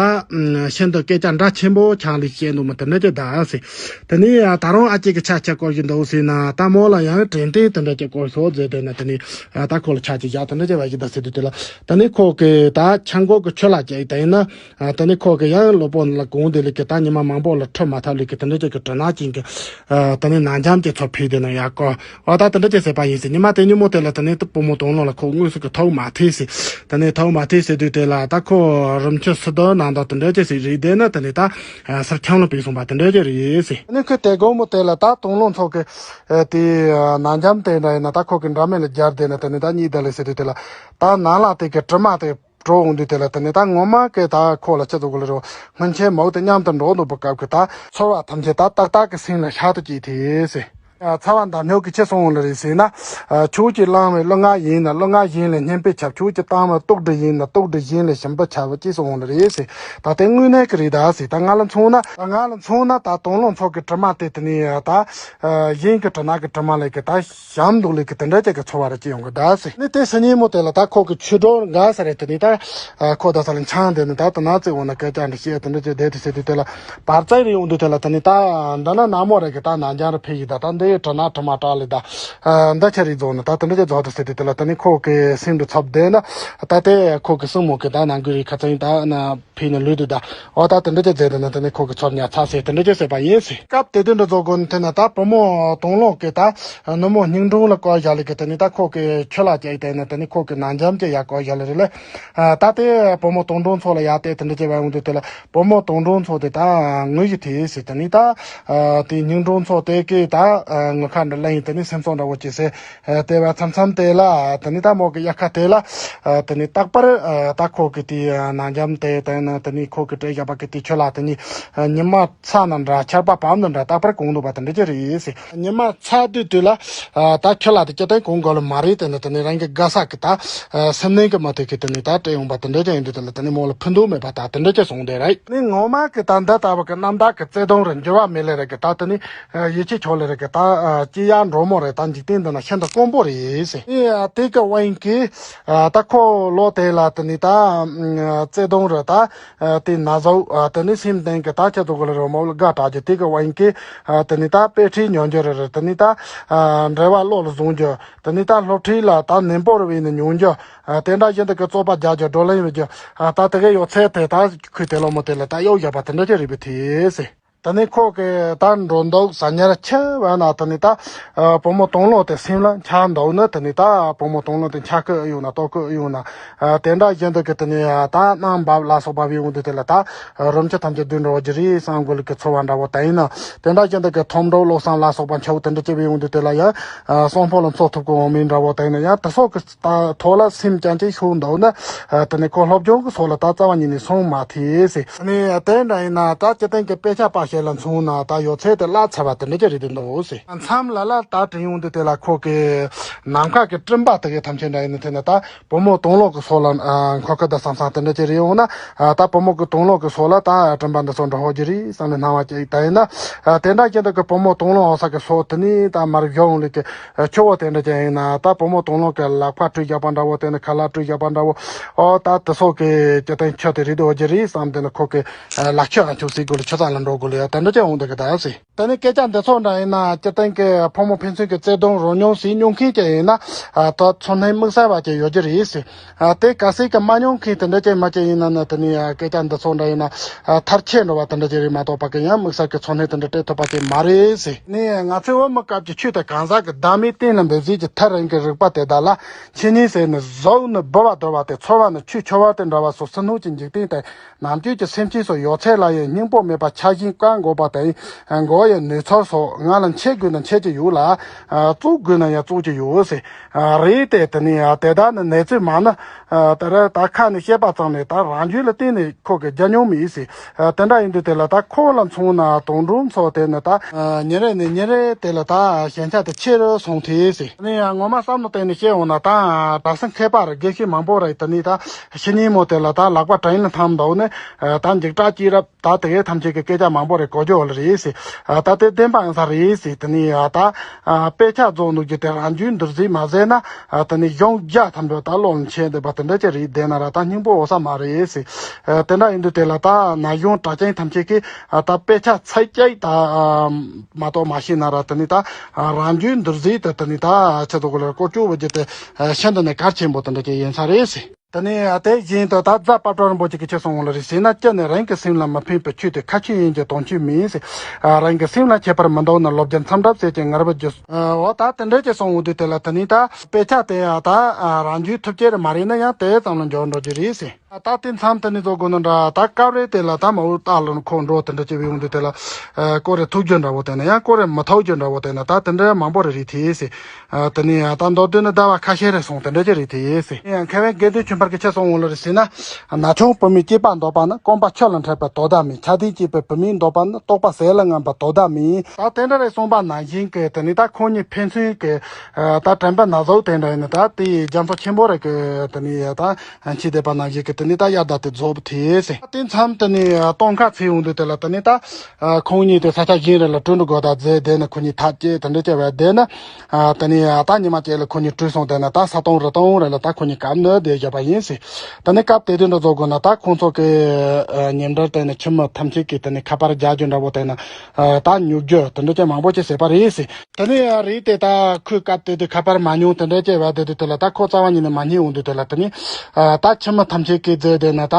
ཤིན་ཏུ་སྐད་ཆ་འདྲ་ཆེན་པོ་ཆང་ལས་བཤད་འདུག་མ་དེ་འདྲ་ཅན་ད་ཟེར། དེ་ནི་ཨ་ད་རུང་ཨ་ཅེ་གི་ཆ་ཆ་སྐོར་བཞིན་འདུག་ཟེར་ན་ད་མོ་ལ་ཡང་དྲན་རྟེན་དེ་འདྲ་ཅན་སྐོར་ཤོག་ཟེར་དེ་ནི་དེ་ནི་ཨ་ད་ཁོ་ལ་ཆ་ཅིག་བཞག་དེ་འདྲ་ཅན་བ་ཞིག་ད་ཟེར་དུས་དེ་ལ་དེ་ནི་ཁོ་གི་ད་ཆང་སྒོ་གི་ཆུ་ལ་བཅད་དེ་ཡིན་ན། ཨ་དེ་ནས་ཁོ་གི་ཡང་སློབ་དཔོན་ལ་གོང་དེ་ལས་ཀྱི་ད་ཉི་མ་མང་པོ་ལ་ཁྲིད་མ་ཐབས་ལས་ཀྱི་དེ་འདྲ་ཅིག་གི་དྲི་ན་ཅན་གྱི་ཨ་དེ་ནས་ནང་འཇམ་གྱི་ཚོ་ཕུལ་དེ་ན་ཡག་གོ། ཨོ་ད་དེ་འདྲ་ཅིག་ཟེར་པ་ཡིན་ཟེར། ཉི་མ་དེ་ཉིན་མོ་དེ་ལ་དེ་ནས་དུ་བུ་མོ་དོན་ལོ་ལ་ཁོ་དངོས་སུ་གི་ཐོག་མ་ཐེ་ཟེར། དེ་ནས་ཐོག་མ་ཐེ་ཟེར་དུས་དེ་ལ་ད་ཁོ་རུམ་ཆུ་སི་དོ་ནང་དོ་དེ་འདྲ་ཅིག་ཟེར་རེད། དེ་ན་དེ་ནས་ད་ཨ་སར་ཁྱང་ལ་བུད་སོང་པ་དེ་འདྲ་ཅིག་རེད་ཟེར། དེ་ནས་ཁོས་དེ་དགོང་མོ་དེ་ལ་ད་དོན་ལོ་ཚོ་གི་ཨ་དེ་ཨ་ནང་འཇམ་དེ་འདྲ་ཡིན་ན་ད་ཁོ་གི་འདྲ་མེད་ལ་སྦྱར་དེ་ན་དེ་ནས་ད་གཉིད་ད་ལས་ཟེར་དུས་དེ་ལ་ད་ནང་ལ་དེ་གི་དྲི་མ་དེ། འགྲོ་འོང་དུས་དེ་ལ་དེ་ནས་ད་ངོ་མ་གི་ད་ཁོ་ལ་ཅི་ཙོག་གི་ལ་རོ་སྔོན་ཆད་མོ་དེ་མཉམ་དུ་འགྲོ་འདུག་པ་སྐབས་ཀྱི་ད་ཚོར་བ་ཐམས་ཅད་ད་ཏག་ཏག་གི་སེམས་ལ་ཤར་དུ་སྐྱེས་ཏེ་ཟེར། ཚ་བ་མདའ་སྨྱུག་གི་ཅི་གསུངས་ཡོད་ལ་རེད་ཟེར་ན། ཁྱོད་ཀྱིས་བླངས་པའི་གླུ་ང་ཡིན་ན་གླུ་ང་གཞན་ལས་སྙན་པས་ཁྱབ། ཁྱོད་ཀྱིས་བཏང་བའི་ལྟོགས་གྲིབ་ཡིན་ན་ལྟོགས་གྲིབ་གཞན་ལས་ཞིམ་པས་ཁྱབ་ཅེས་གསུངས་ཡོད་ལ་རེད་ཟེར། ད་དེ་དངོས་གནས་ཀྱི་རེད་ད་ཟེར། ད་ང་ལ་མཚོན་ན་ད་ང་ལ་མཚོན་ན་ད་དུང་ལོ་ཚོགས་ཀྱི་དྲི་མ་དེ་དེ་ནས་ད་གཞན་གྱི་དྲི་ནག་གི་དྲི་མ་ལས་ཀྱི་ད་ཞམ་འདུག་ལས་ཀྱི་དེ་འདྲ་ཅིག་གི་ཚོར་བ་རེ་ཅི་ཡོང་གི་ད་ཟེར། ནི་དེ་སི་ཉིན་མོ་དེ་ལ་ད་ཁོ་གི་ཆུ་སྒྲོན་འགའ་ས་རེ་དེ་ནས་ད་ཁོ་ད་ས་ལ་འཆང་དེ་ནི་ད་དེ་ན་ཙི་འོ་ན་སྐད་ཆ་འདྲ་བཤད་དེ་འདྲ་ཅིག་བསྡད་དེ་ཟེར་དུས་དེ་ལ། བར་ཙའི་རེ་ཡོང་དུས་དེ་ལ་དེ་ནི་ད་འདི་ན་ནག་མོ་རེ་གི་ད་ནང་རྒྱང་རེ་ཕེབས་ཡི་ད་ད་འདི་ཡི་དྲི་ནག་དྲི་མ་དྲག་ལས་ད་འདི་ཆ་རེ་རྫོགས་ནི་ད་དེ་འདྲ་ཅིག་རྫོགས་དུ་ཟེར་དུས་དེ་ལ་དེ་ནི་ཁོ་གི་སེམས་འདྲ་ཚབ་བསྡད་ན་ད་དེ་ཁོ་གི་སྲིང་མོ་གི་ད་ནང་གི་རེ་ཁ་ཚན་ད་ན་ཕེབས་ནི་ལུས་དུས་ད་འོ་ད་དེ་འདྲ་ཅིག་མཛད་དུས་ན་དེ་ནི་ཁོ་གི་ཚོར་ཉ་ཚ་ཟེར་དེ་འདྲ་ཅིག་ཟེར་བ་ཡིན་ཟེར། སྐབས་དེ་དུས་འདྲ་རྫོགས་དགོས་ནི་དེ་ན་ད་བུ་མོ་དུང་ལོ་གི་ད་ནུ་མོ་སྙིང་དྲུང་ལ་བཀོལ་བཞག་ལས་གི་དེ་ནི་ད་ཁོ་གི་ཆུ་ལ་བཅད་དེ་ནི་དེ་ནི་ཁོ་གི་ནང་འཇམ་གྱི་ཡ་བཀོལ་བཞག་ལས་རེད་ལ། ད་དེ་བུ་མོ་དུང་དྲུང་ཚོ་ལ་ཡ་དེ་དེ་འདྲ་ཅིག་བ་ཡོང་དུས་དེ་ལ། བུ་མོ་དུང་དྲུང་ཚོ་དེ་ད་ངུ་ཡི་དེ་ཟེར་དེ་ནི་ད། དེ་སྙིང་དྲུང་ཚོ་དེ་གི་ད་ངུ་ཁ་འདྲ་ལེན་ཡི་དེ་ནི་སེམས་ཚོགས་འདྲ་བོ་ཅི་ཟེར། དེ་བ་མཚམས་མཚམས་དེ་ལ་དེ་ནི་ད་མོ་གི་ཡ་ཁ་དེ་ལ། དེ་ནི་རྟག་པར་ད་ཁོ་གི་དེ་ནང་འཇམ་དེ་དེ་ནི་དེ་ནི་ཁོ་གི་སྤྲད་བཞག་པ་གི་དེ་ཆུ་ལ་དེ་ནི་ཉི་མ་ཚ་ན་འདྲ་ཆར་པ་བབས་ན་འདྲ་རྟག་པར་གོན་འདུག་པ་དེ་འདྲ་ཅིག་རེད་ཟེར། ཉི་མ་ཚ་དུས་དུས་ལ། ད་ཁྱོད་ལ་དེ་སྐྱེ་སྟོན་གོང་གོ་ལ་མ་རེད་དེ་ནི་དེ་ནི་རང་གི་དགའ་ས་གི་ད། སེམས་ནང་གི་མ་དེ་གི་དེ་ནི་ད་སྤྲད་ཡོང་པ་དེ་འདྲ་ཅན་ཡིན་དུས་དེ་ལ་དེ་ནི་མོ་ལ་ཕན་ཐོགས་མེད་པ་ད་དེ་འདྲ་ཅན་སོང་དེ་རེད། ནི་ངོ་མ་གི་ད་འདི་ལྟ་བུ་གི་རྣམ་དག་གི་བརྩེ་དུང་རེ་འགྱུར་བ་མེད་ལེ་རེ་གི་ད་དེ་ནི་ཡིད་ཆེས་ཆོག་ལེ་རེ་གི་ད་ཅི་ཡ་འགྲོ་མོ་རེ་ད་འཇིག་རྟེན་འདི་ན་ཤིན་ཏུ་དཀོན་པོ་རེད་ཟེར། ནི་དེ་གི་དབང་གིས་ད་ཁོ་ལོ་དེ་ལ་དེ་ནི་ད་བརྩེ་དུང་རེ་ད། དེ་ན་ཟོ། དེ་ནི་སེམས་གཏིང་གི་ད་ཁྱེད་ཚོ་གོ་ལ་རོ་མོ་ལ་དགའ་དྲག་རྒྱུ་དེ་གི་དབང་གིས། དེ་ནི་ད་དཔེ་ཁྲིད་ཉོན་རྒྱུ་རེ་རེ་དེ་ནི་ད། འབྲེལ་བ་བློ་ལ་བཟུང་རྒྱུ། དེ་ནི་ད་སློབ་ཁྲིད་ལ་ད་ནན་པོ་རེ་བས་ནི་ཉོན་རྒྱུ། དེ་འདྲ་བཞིན་དུ་གི་རྩོད་པ་རྒྱག་རྒྱུ་བགྲོ་གླེང་བྱེད་རྒྱུ། ད་དེ་གི་ཡོད་ཚད་དེ་ད་ཁུལ་དེ་ལོ་མོ་དེ་ལ་ད་གཡོག་བཞག་པ་དེ་འདྲ་ཅིག་རེད་པས་དེ་ཟེར། དེ་ནི་ཁོ་གི་ད་འགྲོ་འདུག་ཟ་ཉར་ཆེ་བ་ན་དེ་ནི་ད། བུ་མོ་དུང་ལོ་དེ་སེམས་ལ་འཆར་འདུག་ནི་དེ་ནི་ད་བུ་མོ་དུང་ལོ་དེ་འཆར་གི་ཨེ་ཡོང་ན་ལྟོགས་གི་ཨེ་ཡོང་ན། དེ་འདྲ་བཞིན་དུ་གི་དེ་ནི་ད་གནམ་བབ་ལ་སོགས་པ་བའི་འོང་དུས་དེ་ལ་ད་རུམ་ཆུ་ཐམས་ཅད་བསྡུས་འགྲོ་བ་ཅི་རེད་བསམ་དགོས་ལ་གི་ཚོར་བ་འདྲ་བོ་དེ་ཡིན་ན། དེ་འདྲ་བཞིན་དུ་གི་ཐོམ་འགྲོ་བློ་བཟང་ལ་སོགས་པ་འཆར་བོ་དེ་འདྲ་ཅི་བའི་འོང་དུས་དེ་ལ་ཡང་། གསོན་པོ་ལ་འཚོ་ཐུབ་གི་འོང་མིན་འདྲ་བོ་དེ་ཡིན་ན་ཡང་དེ་སོགས་ཀྱི་ཐོག་ལ་སེམས་ཅན་གྱི་ཤུགས་འདུག་ན། དེ་ནི་ཁོ་སློབ་སྦྱོང་གི་སོགས་ལ་ད་རྩ་བ་ཉིད་ནས་སོང་མ་ཐེ་ཟེར། ནི་དེ་འདྲ་ཡིན་ན་ད་སྤྱི་བཏང་གི་དཔེ་ཆ་པ་ཞིག་ལ་མཚོན་ན་ད་ཡོད་ཚད་དེ་བརླག་ཚར་བ་དེ་འདྲ་ཅི་རེད་དེ་འདུག་ཟེར། མཚམས་ལ་ལ་ད་དྲན་ཡོང་དུས་དེ་ལ་ཁོ་གི་ནམ་མཁའ་གི་སྤྲིན་པ་དེ་གའི་ཐམས་ཅད་འདྲ་ཡིན་ན་དེ་ནི་ད། བུ་མོ་དུང་ལོ་གི་སོགས་ལ་འཁོར་གི་ད་བསམ་བསམ་དེ་འདྲ་ཅིག་རེད་འོང་ན། ད་བུ་མོ་གི་དུང་ལོ་གི་སོགས་ལ་ད་སྤྲིན་པ་འདི་ཚོ་འདྲ་ཧོ་ཅི་རེད་བསམ་ནས་སྣང་བ་ཅིག་ད་ཡིན་ན། དེ་འདྲ་ཅན་དུ་གི་བུ་མོ་དུང་ལོ་འོ་ས་གི་སོགས་དེ་ནི་ད་མར་བཞོ་འོང་ལེ་གི་ཆུ་བོ་དེ་འདྲ་ཅན་ཡིན་ན་ད་བུ་མོ་དུང་ལོ་གི་ལག་པ་བཀྲུས་བཞག་པ་འདྲ་བོ་དེ་ནི་ཁ་ལག་བཀྲུས་བཞག་པ་འདྲ་བོ། ཨོ་ད་དེ་སོགས་གི་ཅི་ཏན་ཆུ་དེ་རེད་འོ་ཅི་རེད་བསམ་དེ་ནི་ཁོ་གི་ལག་ཆུ་ཨ་ཆུ་སི་གོ་ལེ་ཆུ་ཚང་ལ་འགྲོ་གོ་ལེ་དེ་འདྲ་ཅན་འོང་དེ་གི་ད་ཟེར། དེ་ནི་སྐད་ཆ་འདི་ཚོ་འདྲ་ཡིན་ན་སྤྱིར་བཏང་གི་ཕོ་མོ་ཕན་ཚུན་གྱི་བརྩེ་དུང་རོ་མྱོང་སྲིད་མྱོང་མཁན་ཅིག་ཡིན་ན། ད་ཚོར་སྣང་དམིགས་བསལ་བ་ཅིག་ཡོད་ཀྱི་རེད་ཟེར། དེ་གལ་སྲིད་ཀྱི་མ་མྱོང་མཁན་དེ་འདྲ་ཅིག་མ་ཅིག་ཡིན་ན་ནི་དེ་ནི་སྐད་ཆ་འདི་ཚོ་འདྲ་ཡིན་ན། མཐར་ཆད་འགྲོ་བ་དེ་འདྲ་ཅིག་རེད་མ་གཏོགས་པ་གི་ཡང་དམིགས་བསལ་གྱི་ཚོར་སྣང་དེ་འདྲ་སྤྲད་ཐུབ་པ་ཅིག་མ་རེད་ཟེར། ནི་ང་ཚོའི་བོད་མི་སྐབས་ཀྱི་ཆོས་དང་གང་ཟག་གི་བདག་མེད་གཏན་ལ་འབེབས་ཟིན་གྱི་ཐར་རིང་གི་རིག་པ་དེ་དག་ལ་ཆོས་ཉིད་ཟེར་ནས་གཟུགས་ནི་འབུལ་བ་བསྡུ་བ་སྟེ་ཚོར་བ་ནི་ཆོས་འཆོལ་བ་སྟེ་འདྲ་བ་སོགས་ཕྱི་སྣོད་ཀྱི་འཇིག་རྟེན་དང་། ནམ་རྒྱུན་གྱི་སེམས་ཅན་སོགས་ཡོད་ཚད་ལ་ཡང་སྙིང་པོ་མེད་པར་ཆགས་ཤིང་བཀལ་དགོས་པ་དང་། མགོ་བོ་ཡང་ནུས་ཚོར་སོགས་ང་ལ་འཆད་དགོས་ན་འཆད་ཀྱི་ཡོད་ལ། བཙུགས་དགོས་ན་ཡང་བཙུགས་ཀྱི་ཡོད་ཟེར། རེད་དེ་དེ་ནི་དེ་དག་ནི་གནས་ཚུལ་མ་ནི། དེ་ར་ད་ཁ་ནས་བཤད་པ་ཙམ་ལས་ད་རང་རྒྱུད་ལ་བརྟེན་ནས་ཁོ་གི་རྒྱ་མྱོང་མི་ཡིན་ཟེར། དེ་འདྲ་ཡིན་དུས་དེ་ལ་ད་ཁོ་ལ་མཚོན་ན་དོན་གྲུབ་མཚོ་དེ་ནི་ད། ཉིན་རེ་ནས་ཉིན་རེ་དེ་ལ་ད་ཞན་ཆ་དེ་ཆེ་རུ་སོང་ཐལ་ཟེར། ནི་ཡང་ངོ་མ་བསམ་བློ་བཏང་ནས་བཤད་འོང་ན་ད་གྲྭ་ས་མཁས་པ་རེ་དགེ་བཤེས་མང་པོ་རེ་དེ་ནི་ད་ཕྱི་ཉིན་མོ་དེ་ལ་ད་ལག་པ་དྲིན་ལ་འཐམ་འདུག་ནི་ད་འཇིགས་སྐྲག་སྐྱེས་རབས་ད་དེ་གའི་ཐམས་ཅད་ཀྱི་སྐད་ཆ་མང་པོ་རེ་གོ་རྒྱུ་ལ་རེད་ཟེར། ད་དེ་བདེན་པ་ཡིན་ས་རེད་ཟེར། དེ་ནི་ད་དཔེ་ཆ་རྫོགས་འདུག་རྒྱུ་དེ་རང་རྒྱུད་འདུལ་ཟིན་མ་ཟེར་ན་དེ་ནི་གཞུང་རྒྱ་ཐམས་ཅད་ད་བློ་ལ་འཆད་འདོད་པ་དེ་འདྲ་ཅིག་རེད་བསྡད་ན་ར་ད་སྙིང་པོ་འོ་ས་མ་རེད་ཟེར། དེ་འདྲ་ཡིན་དུས་དེ་ལ་ད་ན་གཞུང་གྲྭ་རྐྱང་ཐམས་ཅད་ཀྱིས་ད་དཔེ་ཆ་ཚད་ཀྱིས་ད་མ་གཏོགས་མ་ཤེས་ན་ར་དེ་ནི་ད་རང་རྒྱུད་འདུལ་ཟིན་དེ་དེ་ནི་ད་ཆེད་དུ་གོ་ལ་བཀོལ་སྤྱོད་བྱེད་རྒྱུ་དེ་ཤིན་ཏུ་ནས་གལ་ཆེན་པོ་དེ་འདྲ་ཅིག་ཡིན་ས་རེད་ཟེར། དེ་ནས་དེ་བཞིན་དུ་ད་རྫ་དཔལ་སྤྲུལ་རིན་པོ་ཆེ་གིས་ཅི་གསུངས་ལ་རེད་ཟེར་ན། ཅི་ནས་རང་གི་སེམས་ལ་མི་ཕན་པའི་ཆོས་དེ་ཁ་ཆོས་ཡིན་གྱི་དོན་ཆོས་མིན་ཟེར། རང་གི་སེམས་ལ་ཁྱད་པར་མི་འདུག་ན་ལོ་བརྒྱ་མཚམས་འདྲ་ཟེར་གྱི་ངར་བ་རྒྱུ། འོ་ད་དེ་འདྲ་ཅིག་གསུངས་འོང་དུས་དེ་ལ་དེ་ནི་ད་དཔེ་ཆ་དེ་ཡང་ད་རང་རྒྱུད་ཐུབ་ཀྱི་རེད་མ་རེད་ན་ཡང་དེ་ཙམ་ལ་འཇོག་འགྲོ་རྒྱུ་རེད་ཟེར། ད་དེ་མཚམས་དེ་ནི་བཟོ་དགོས་ན་འདྲ་ད་སྐབས་རེ་དེ་ལ་ད་མ་འུ་རྟག་ལ་ཁོ་འགྲོ་དེ་འདྲ་ཅིག་ཡོང་དུས་དེ་ལ་ཀོ་རེ་ཐུག་རྒྱུ་འདྲ་བོ་དེ་ན་ཡང་ཀོ་རེ་མི་ཐུག་རྒྱུ་འདྲ་བོ་དེ་ན་ད་དེ་འདྲ་མང་པོ་རེ་རེད་དེ་ཟེར། དེ་ནས་ད་མདོར་བསྡུས་ན་ཟླ་བ་ཁ་ཤས་རེ་སོང་དེ་འདྲ་ཅིག་རེད་དེ་ཟེར། ཡང་མཁས་པའི་དགེ་འདུན་ཆོས་འཕེལ། གི་ཆི་གསུངས་ཡོད་ལ་རེད་ཟེར་ན། ན་ཆུང་བུ་མོས་སྐྱེས་པ་འདོད་པ་ནི། རྐང་པ་ཆུ་ལ་འཁྲིད་པའི་དོ་ཟླ་མིན། ཆ་ལྡན་སྐྱེས་པའི་བུད་མེད་འདོད་པ་ནི། རྟོག་པ་ཟས་ལ་རྔམ་པའི་དོ་ཟླ་མིན། ད་དེ་འདྲ་རེད་གསུངས་པ་ནང་བཞིན་གྱི་དེ་ནས་ད་ཁོང་གཉིས་ཕན་ཚུན་གྱི་ད་དྲན་པ་ན་ཟུག་དེ་འདྲ་ཡིན་ན། ད་དེ་རྒྱ་མཚོ་ཆེན་པོ་རེད་གི་དེ་ནས་ད་འཆི་བསྡད་པ་ནང་བཞིན་གྱི་དེ་ནས་ད་ཡར་ད་དེ་རྫོགས་པ་དེ་ཟེར། དེ་མཚམས་དེ་ནས་སྟོན་ཁ་ཚེས་ཡོང་དུས་དེ་ལ་དེ་ནས་ད་ཁོང་གཉིས་དེ་ས་ཆ་གཞན་རེ་ལ་བྲོས་འགྲོ་དགོས་ད་ཟེར། དེ་ནས་ཁོ་གཉིས་ཐག་བཅད་དེ་འདྲ་བྱས་པ་དེ་ནས། ཨ། དེ་ནས་ཨ། ད་ཉི་མ་གཅིག་ལ་ཁོ་གཉིས་བྲོས་སོང་། དེ་ནས་ད་ས་སྟོང་རི་སྟོང་རེད་ལ་ད་ཁོ་གཉིས་གབ་ནས་བསྡད་བཞག་པ་ཡིན་ཟེར། དེ་ནས་སྐབས་དེ་དུས་འདྲ་བཟོ་དགོས་ན་ད་ཁོང་ཚོ་གི་ཨ། ཉེ་འབྲེལ་དེ་ནས་ཁྱིམ་མི་ཐམས་ཅད་ཀྱིས་དེ་ནས་ཁ་པར་རྒྱག་རྒྱུ་འདྲ་བོ། དེ་ནས་ཨ། ད་ཉོ་རྒྱུ་དེ་འདྲ་ཅན་མང་པོ་ཅིག་བྱས་པ་རེད་ཟེར། དེ་ནས་ཨ། རེད་དེ་ད་ཁོས་སྐབས་དེ་དུས་ཁ་པར་མ་ཉོ་དེ་འདྲ་ཅན་བ་དེ་དུས་དེ་ལ་ད་ཁོ་རྩ་བ་ཉིད་ནས་མ་རྙེད་འོང་དུས་དེ་ལ། དེ་ནས་ཨ། ད་ཁྱིམ་མི་ཐམས་ཅད་ཀྱིས་བཟླས་དེ་ནས་ད་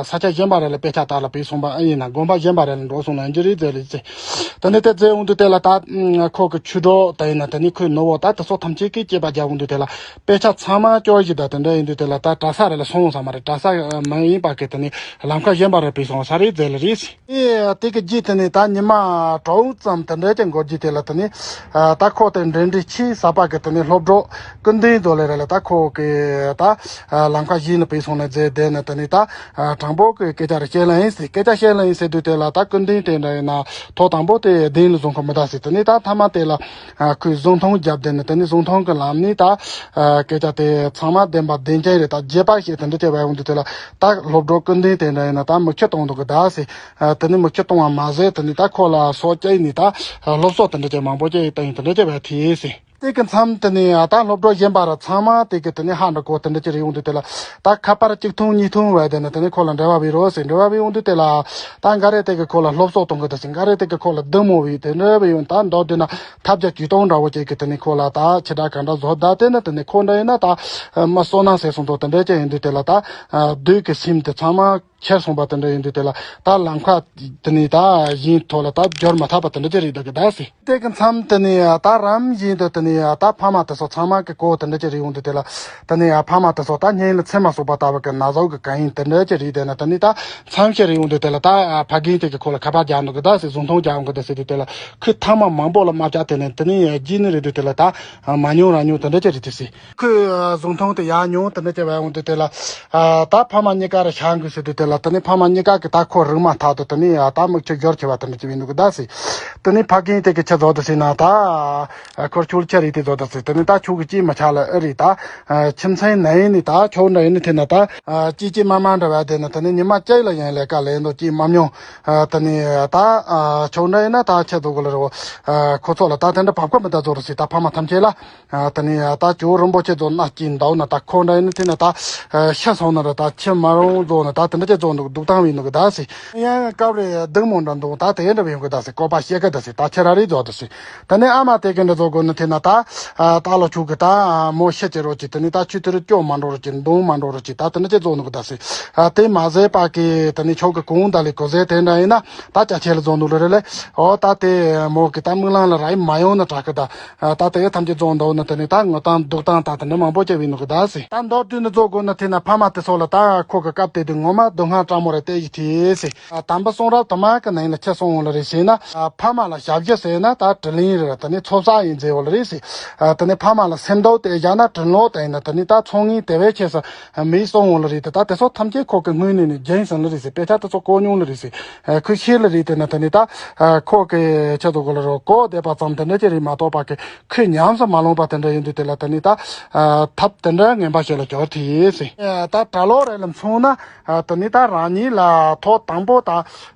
ས་ཆ་གཞན་པ་རེ་ལ་དཔེ་ཆ་ལྟ་ལ་བུད་སོང་པ་ཨེ་ཡིན་ན། དགོན་པ་གཞན་པ་རེ་ལ་འགྲོ་སོང་ལ་འཇི་རེད་ཟེར་ལེ་ཟེར། དེ་ནས་དེ་ཟེར་འོང་དུས་དེ་ལ་ད་ཁོ་གི་ཆོས་གྲོགས་དེ་ཡིན་ན་དེ་ནས་ཁོའི་ནུ་བོ་ད་དེ་ཚོ་ཐམས་ཅད་ཀྱིས་སྐྱེས་པ་རྒྱག་འོང་དུས་དེ་ལ་དཔེ་ཆ་ཚང་མ་སྐྱོར་བཞིན་ད་དེ་འདྲ་ཡིན་དུས་དེ་ལ། ད་གྲྭ་ས་རེ་ལ་སོང་ས་མ་རེད། གྲྭ་ས་མ་ཡིན་པ་གི་དེ་ནས་ལམ་ཁ་གཞན་པ་རེ་བུད་སོང་ས་རེད་ཟེར་ལེ་རེད། ཨེ། དེ་གི་རྗེས་དེ་ནས་ད་ཉི་མ་དྲུག་ཙམ་དེ་འདྲ་ཅིག་འགོར་རྗེས་དེ་ལ་དེ་ནས་ད་ཁོ་དེ་འབྲེལ་འདྲིས་ཆེས་ཟབ་པ་གི་དེ་ནས་སློབ་གྲོགས་ཀུན་ལྡན་ཚོ་ལ་རེ་ལ་ད་ཁོ་གི་ད་ལམ་ཁ་གཞན་ལ་བུད་སོང་ནས་ཟེར། དེ་ནས་དེ་ནས་ད། ཨ། དྲང་པོ་གི་སྐད་ཆ་རེ་བཤད་ལ་ཡིན་ཟེར། སྐད་ཆ་བཤད་ལ་ཡིན་ཟེར་དུས་དེ་ལ་ད་ཀུན་ལྡན་དེ་འདྲ་ཡིན་ན་ཐོག་དང་པོ་དེ་གདན་ལ་བཟུང་ཁོ་མི་ད་ཟེར། དེ་ནས་ད་མཐའ་མ་དེ་ལ་ཨ། ཁོས་གཟུངས་ཐུང་བརྒྱབ་དེ་ནས་དེ་ནས་གཟུངས་ཐུང་གི་ལམ་ནས་ད་ཨ། སྐད་ཆ་དེ་ཚང་མ་བདེན་པ་བདེན་རྐྱང་རེད། ད་རྗེས་དཔག་བྱས་དེ་འདྲ་བྱས་པ་ཡོང་དུས་དེ་ལ་ད་སློབ་གྲོགས་ཀུན་ལྡན་དེ་འདྲ་ཡིན་ན་ད་མིག་ཆུ་གཏོང་འདུག་གི་ད་ཟེར། ཨ། དེ་ནས་མིག་ཆུ་གཏོང་བ་མ་ཟད་དེ་ནས་ད་ཁོ་ལ་སོགས་སྐྱེས་ནས་ད་སློབ་གསོ་དེ་འདྲ་བྱས་མང་པོ་སྐྱེས་ཡོད་ད་ཡིན་དེ་འདྲ་བྱས་པ་དེ་ཟེར། དེ་གི་མཚམས་དེ་ནས་ད་སློབ་གྲོགས་གཞན་པ་ར་ཚང་མ་དེ་གི་དེ་ནས་ཧ་འདྲ་གོ་དེ་འདྲ་ཅིག་རེ་ཡོང་དུས་དེ་ལ་ད་ཁ་པར་གཅིག་ཐུང་གཉིས་ཐུང་བས་དེ་ནས་དེ་ནས་ཁོ་ལ་འབྲེལ་བ་བྱེད་རོགས་ཟེར། འབྲེལ་བ་བྱེད་ཡོང་དུས་དེ་ལ་ད་འགའ་རེ་དེ་གི་ཁོ་ལ་སློབ་གསོ་གཏོང་གི་ད་ཟེར། འགའ་རེ་དེ་གི་ཁོ་ལ་སྡུག་མོ་བྱེད་དེ་འདྲ་བྱེད་ཡོང་། ད་མདོར་བསྡུས་ན་ཐབས་བརྒྱ་ཇུས་སྟོང་འདྲ་བོ་ཅིག་གི་དེ་ནས་ཁོ་ལ་ད་ཕྱི་དགྲ་ག་འདྲ་བཟོ་ད། དེ་ནས་དེ་ནས་ཁོ་འདྲ་ཡིན་ན་ད་མི་བསོད་ནམས་ཟེར་སོང་དོ་དེ་འདྲ་ཅིག་ཡིན་དུས་དེ་ལ་ད་བདུད་ཀྱི་སེམས་དེ་ཚང་མ་ཁྱེར་སོང་པ་དེ་འདྲ་ཡིན་དུས་དེ་ལ་ད་ལམ་ཁ་དེ་ནས་ད་གཞན་ཐོག་ལ་ད་འབྱོར་མ་ཐག་པ་དེ་འདྲ་ཅིག་རེད་འདུག་གི་ད་ཟེར། དེ་གི་མཚམས་དེ་ནས་ད་རིམ་བཞིན་དུ་དེ་ནས་ད་ཕ་མ་དེ་ཚོ་ཚང་མ་གི་གོ་དེ་འདྲ་ཅིག་རེ་ཡོང་དུས་དེ་ལ་དེ་ནས་ཕ་མ་དེ་ཚོ་ད་སྙིང་ལ་ཚེར་མ་ཟུག་པ་ལྟ་བུ་གི་ན་ཟུག་གི་གང་ཡིན་དེ་འདྲ་ཅིག་རེད། དེ་ནས་དེ་ནས་ད་མཚམས་ཤིག་རེ་ཡོང་དུས་དེ་ལ་ད་ཕ་རྒན་དེ་གི་ཁོ་ལ་ཁ་པར་རྒྱག་འདུག་གི་ད་ཟེར། གཟུངས་ཐུང་རྒྱག་འོང་གི་ད་ཟེར་དུས་དེ་ལ་ཁོས་ཐེངས་མ་མང་པོ་ལ་མ་རྒྱག་དེ་ནས་དེ་ནས་རྗེས་ནས་རེད་དུས་དེ་ལ་ད་མ་མྱོང་རང་མྱོང་དེ་འདྲ་ཅིག་རེད་དེ་ཟེར། ཁོས་གཟུངས་ཐུང་དེ་ཡར་མྱོང་དེ་འདྲ་ཅིག་བས་འོང་དུས་དེ་ལ་ད་ཕ་མ་གཉིས་ཀ་ར་ཤང་གི་ཟེར་དུས་དེ་ལ་དེ་ནས་ཕ་མ་གཉིས་ཀ་གི་ད་ཁོ་རིག་མ་ཐག་ཏུ་དེ་ནས་ད་མིག་ཆུ་འབྱོར་ཆེ་བ་དེ་འདྲ་ཅིག་བྱས་འདུག་གི་ད་ཟེར། དེ་ནས་ཕ་རྒན་དེ་གི་ཆི་བཟོ་དུ་ཟེར་ན་ད་ཁོར་ཆུ་ལ་ཆ་རེད་དེ་བཟོ་དུ་ཟེར། དེ་ནས་ད་ཁྱོད་གི་སྐྱེས་མ་ཆགས་ལ་ཨེ་རེད། ད་ཁྱིམ་མཚེས་ན་ཡིན་ནི་ད་ཁྱོད་འདྲ་ཡིན་ནི་དེ་ན་ད་སྐྱེས་སྐྱེས་མ་མ་འདྲ་བ་དེ་ན་དེ་ནས་ཉི་མ་གཅིག་ལ་ཡིན་ལས་ཀ་ལས་འདུག་སྐྱེས་མ་མྱོང་། དེ་ནས་ད་ཁྱོད་འདྲ་ཡིན་ན་ད་ཆི་བཟོ་གི་ལ་རོ། ཁོ་ཚོ་ལ་ད་དེ་འདྲ་བབ་ཀ་མི་ད་བཟོ་རུ་ཟེར། ད་ཕ་མ་ཐམས་ཅད་ལ། ཨ། དེ་ནས་ད་ཇོ་བོ་རིན་པོ་ཆེ་ཚོ་མནའ་སྐྱེལ་འདུག་ན་ད་ཁོ་འདྲ་ཡིན་ན་དེ་ན་ད་ཤི་སོང་ན་ར་ད་ཁྱི་མ་རུང་བཟོ་ན་ད་དེ་འདྲ་ཅིག་བཟོ་འདུག་སྡུག་ཐང་བའི་ནུ་གི་ད་ཟེར། ཡང་སྐབས་རེ་སྡུག་མོ་འདྲ་འདུག་ད་དེ་འདྲ་བའི་ཡོང་གི་ད་ཟེར། བཀོད་པ་ཤེས་གི་ད་ཟེར། ད་ཁྱི་ར་རེ་བཟོ་ད་ཟེར། དེ་ནས་ཨ་མ་དེ་གི་འདྲ་བཟོ་དགོས་ནི་དེ་ན་ད་ད་ལོ་ཆུ་གི་ད་མོ་ཤི་ཅི་རོ་ཅི་དེ་ནས་ད་ཆུ་དེ་རུ་སྐྱོ་མ་འགྲོ་རོ་ཅི་འདུང་མ་འགྲོ་རོ་ཅི་ད་དེ་འདྲ་ཅིག་བཟོ་ནུ་གི་ད་ཟེར། དེ་མ་ཟད་པ་གི་དེ་ནས་ཆོ་གི་གོང་ད་ལས་གོ་ཟེར་དེ་འདྲ་ཡིན་ན་ད་ཅ་ཆེ་ལ་བཟོ་ནུ་ལ་རེ་ལས། ཨོ་ད་དེ་མོ་གི་ད་རྨི་ལམ་ལ་ར་ཡི་མ་ཡོང་ན་དྲག་གི་ད། ཨ། ད་དེ་ཐམས་ཅད་རྫོགས་འདུག་ན་དེ་ནས་ད་ངུ་སྟངས་སྡུག་སྟངས་ད་དེ་འདྲ་མང་པོ་སྐྱེ་བའི་ནུ་གི་ད་ཟེར། ད་མདོར་བསྡུས་ནས་རྫོགས་དགོས་ན་དེ་ན་ཕ་མ་དེ་ཚོ་ལ་ད་ཁོ་གི་སྐབས་དེ་དུས་ངོ་མ་སྡུག་བསྔལ་དྲག་མོ་རེ་སྟེར་ཡི་དེ་ཟེར། ཨ། དམ་པ་གསུང་རབ་དུ་མ་གི་ནང་ལ་ཆི་གསུངས་ཡོད་ལ་རེད་ཟེར་ན། ཨ། ཕ་མ་ལ་ཞབས་ཕྱི་ཟེར་ན་ད་དྲིན་ལན་རེད། དེ་ནས་ཚོགས་བསགས་ཡིན་ཟེར་ཡོད་ལ་རེད་ཟེར། ཨ། དེ་ནས་ཕ་མ་ལ་སེམས་སྡུག་དེ་བཞག་ན་དྲིན་ལོག་དེ་ཡིན་ན་དེ་ནས་ད་ཚོང་ངེས་དེ་བས་ཆེ་ས་མི་གསུངས་ཡོད་ལ་རེད་དེ། ད་དེ་ཚོ་ཐམས་ཅད་ཁོ་གི་སྔོན་ནས་ནས་རྒྱུན་སོང་ལ་རེད་ཟེར། དཔེ་ཆ་དེ་ཚོ་གོ་མྱོང་ལ་རེད་ཟེར། ཨ། ཁོས་ཤེས་ལ་རེད་དེ་ན་དེ་ནས་ད། ཨ། ཁོ་གི་ཆེད་དུ་གོ་ལ་རོ་གོ་བསྡད་པ་ཙམ་དེ་འདྲ་ཅིག་རེད་མ་གཏོགས་པ་གི་ཁོས་ཉམས་སུ་མ་ལོངས་པ་དེ་འདྲ་ཡིན་དུས་དེ་ལ་དེ་ནི་ད་ཨ་ཐབས་དེ་འདྲ་ངན་པ་ཞིག་ལ་གྱུར་ཐུབ་ཡོད་ཟེར། ཨ། ད་གྲྭ་ལོག་རེ་ལ་མཚོན་ན། ཨ། དེ་ནི་ད་རང་ཉིད་ལ་ཐོག་དང་པོ་ད་ཨ་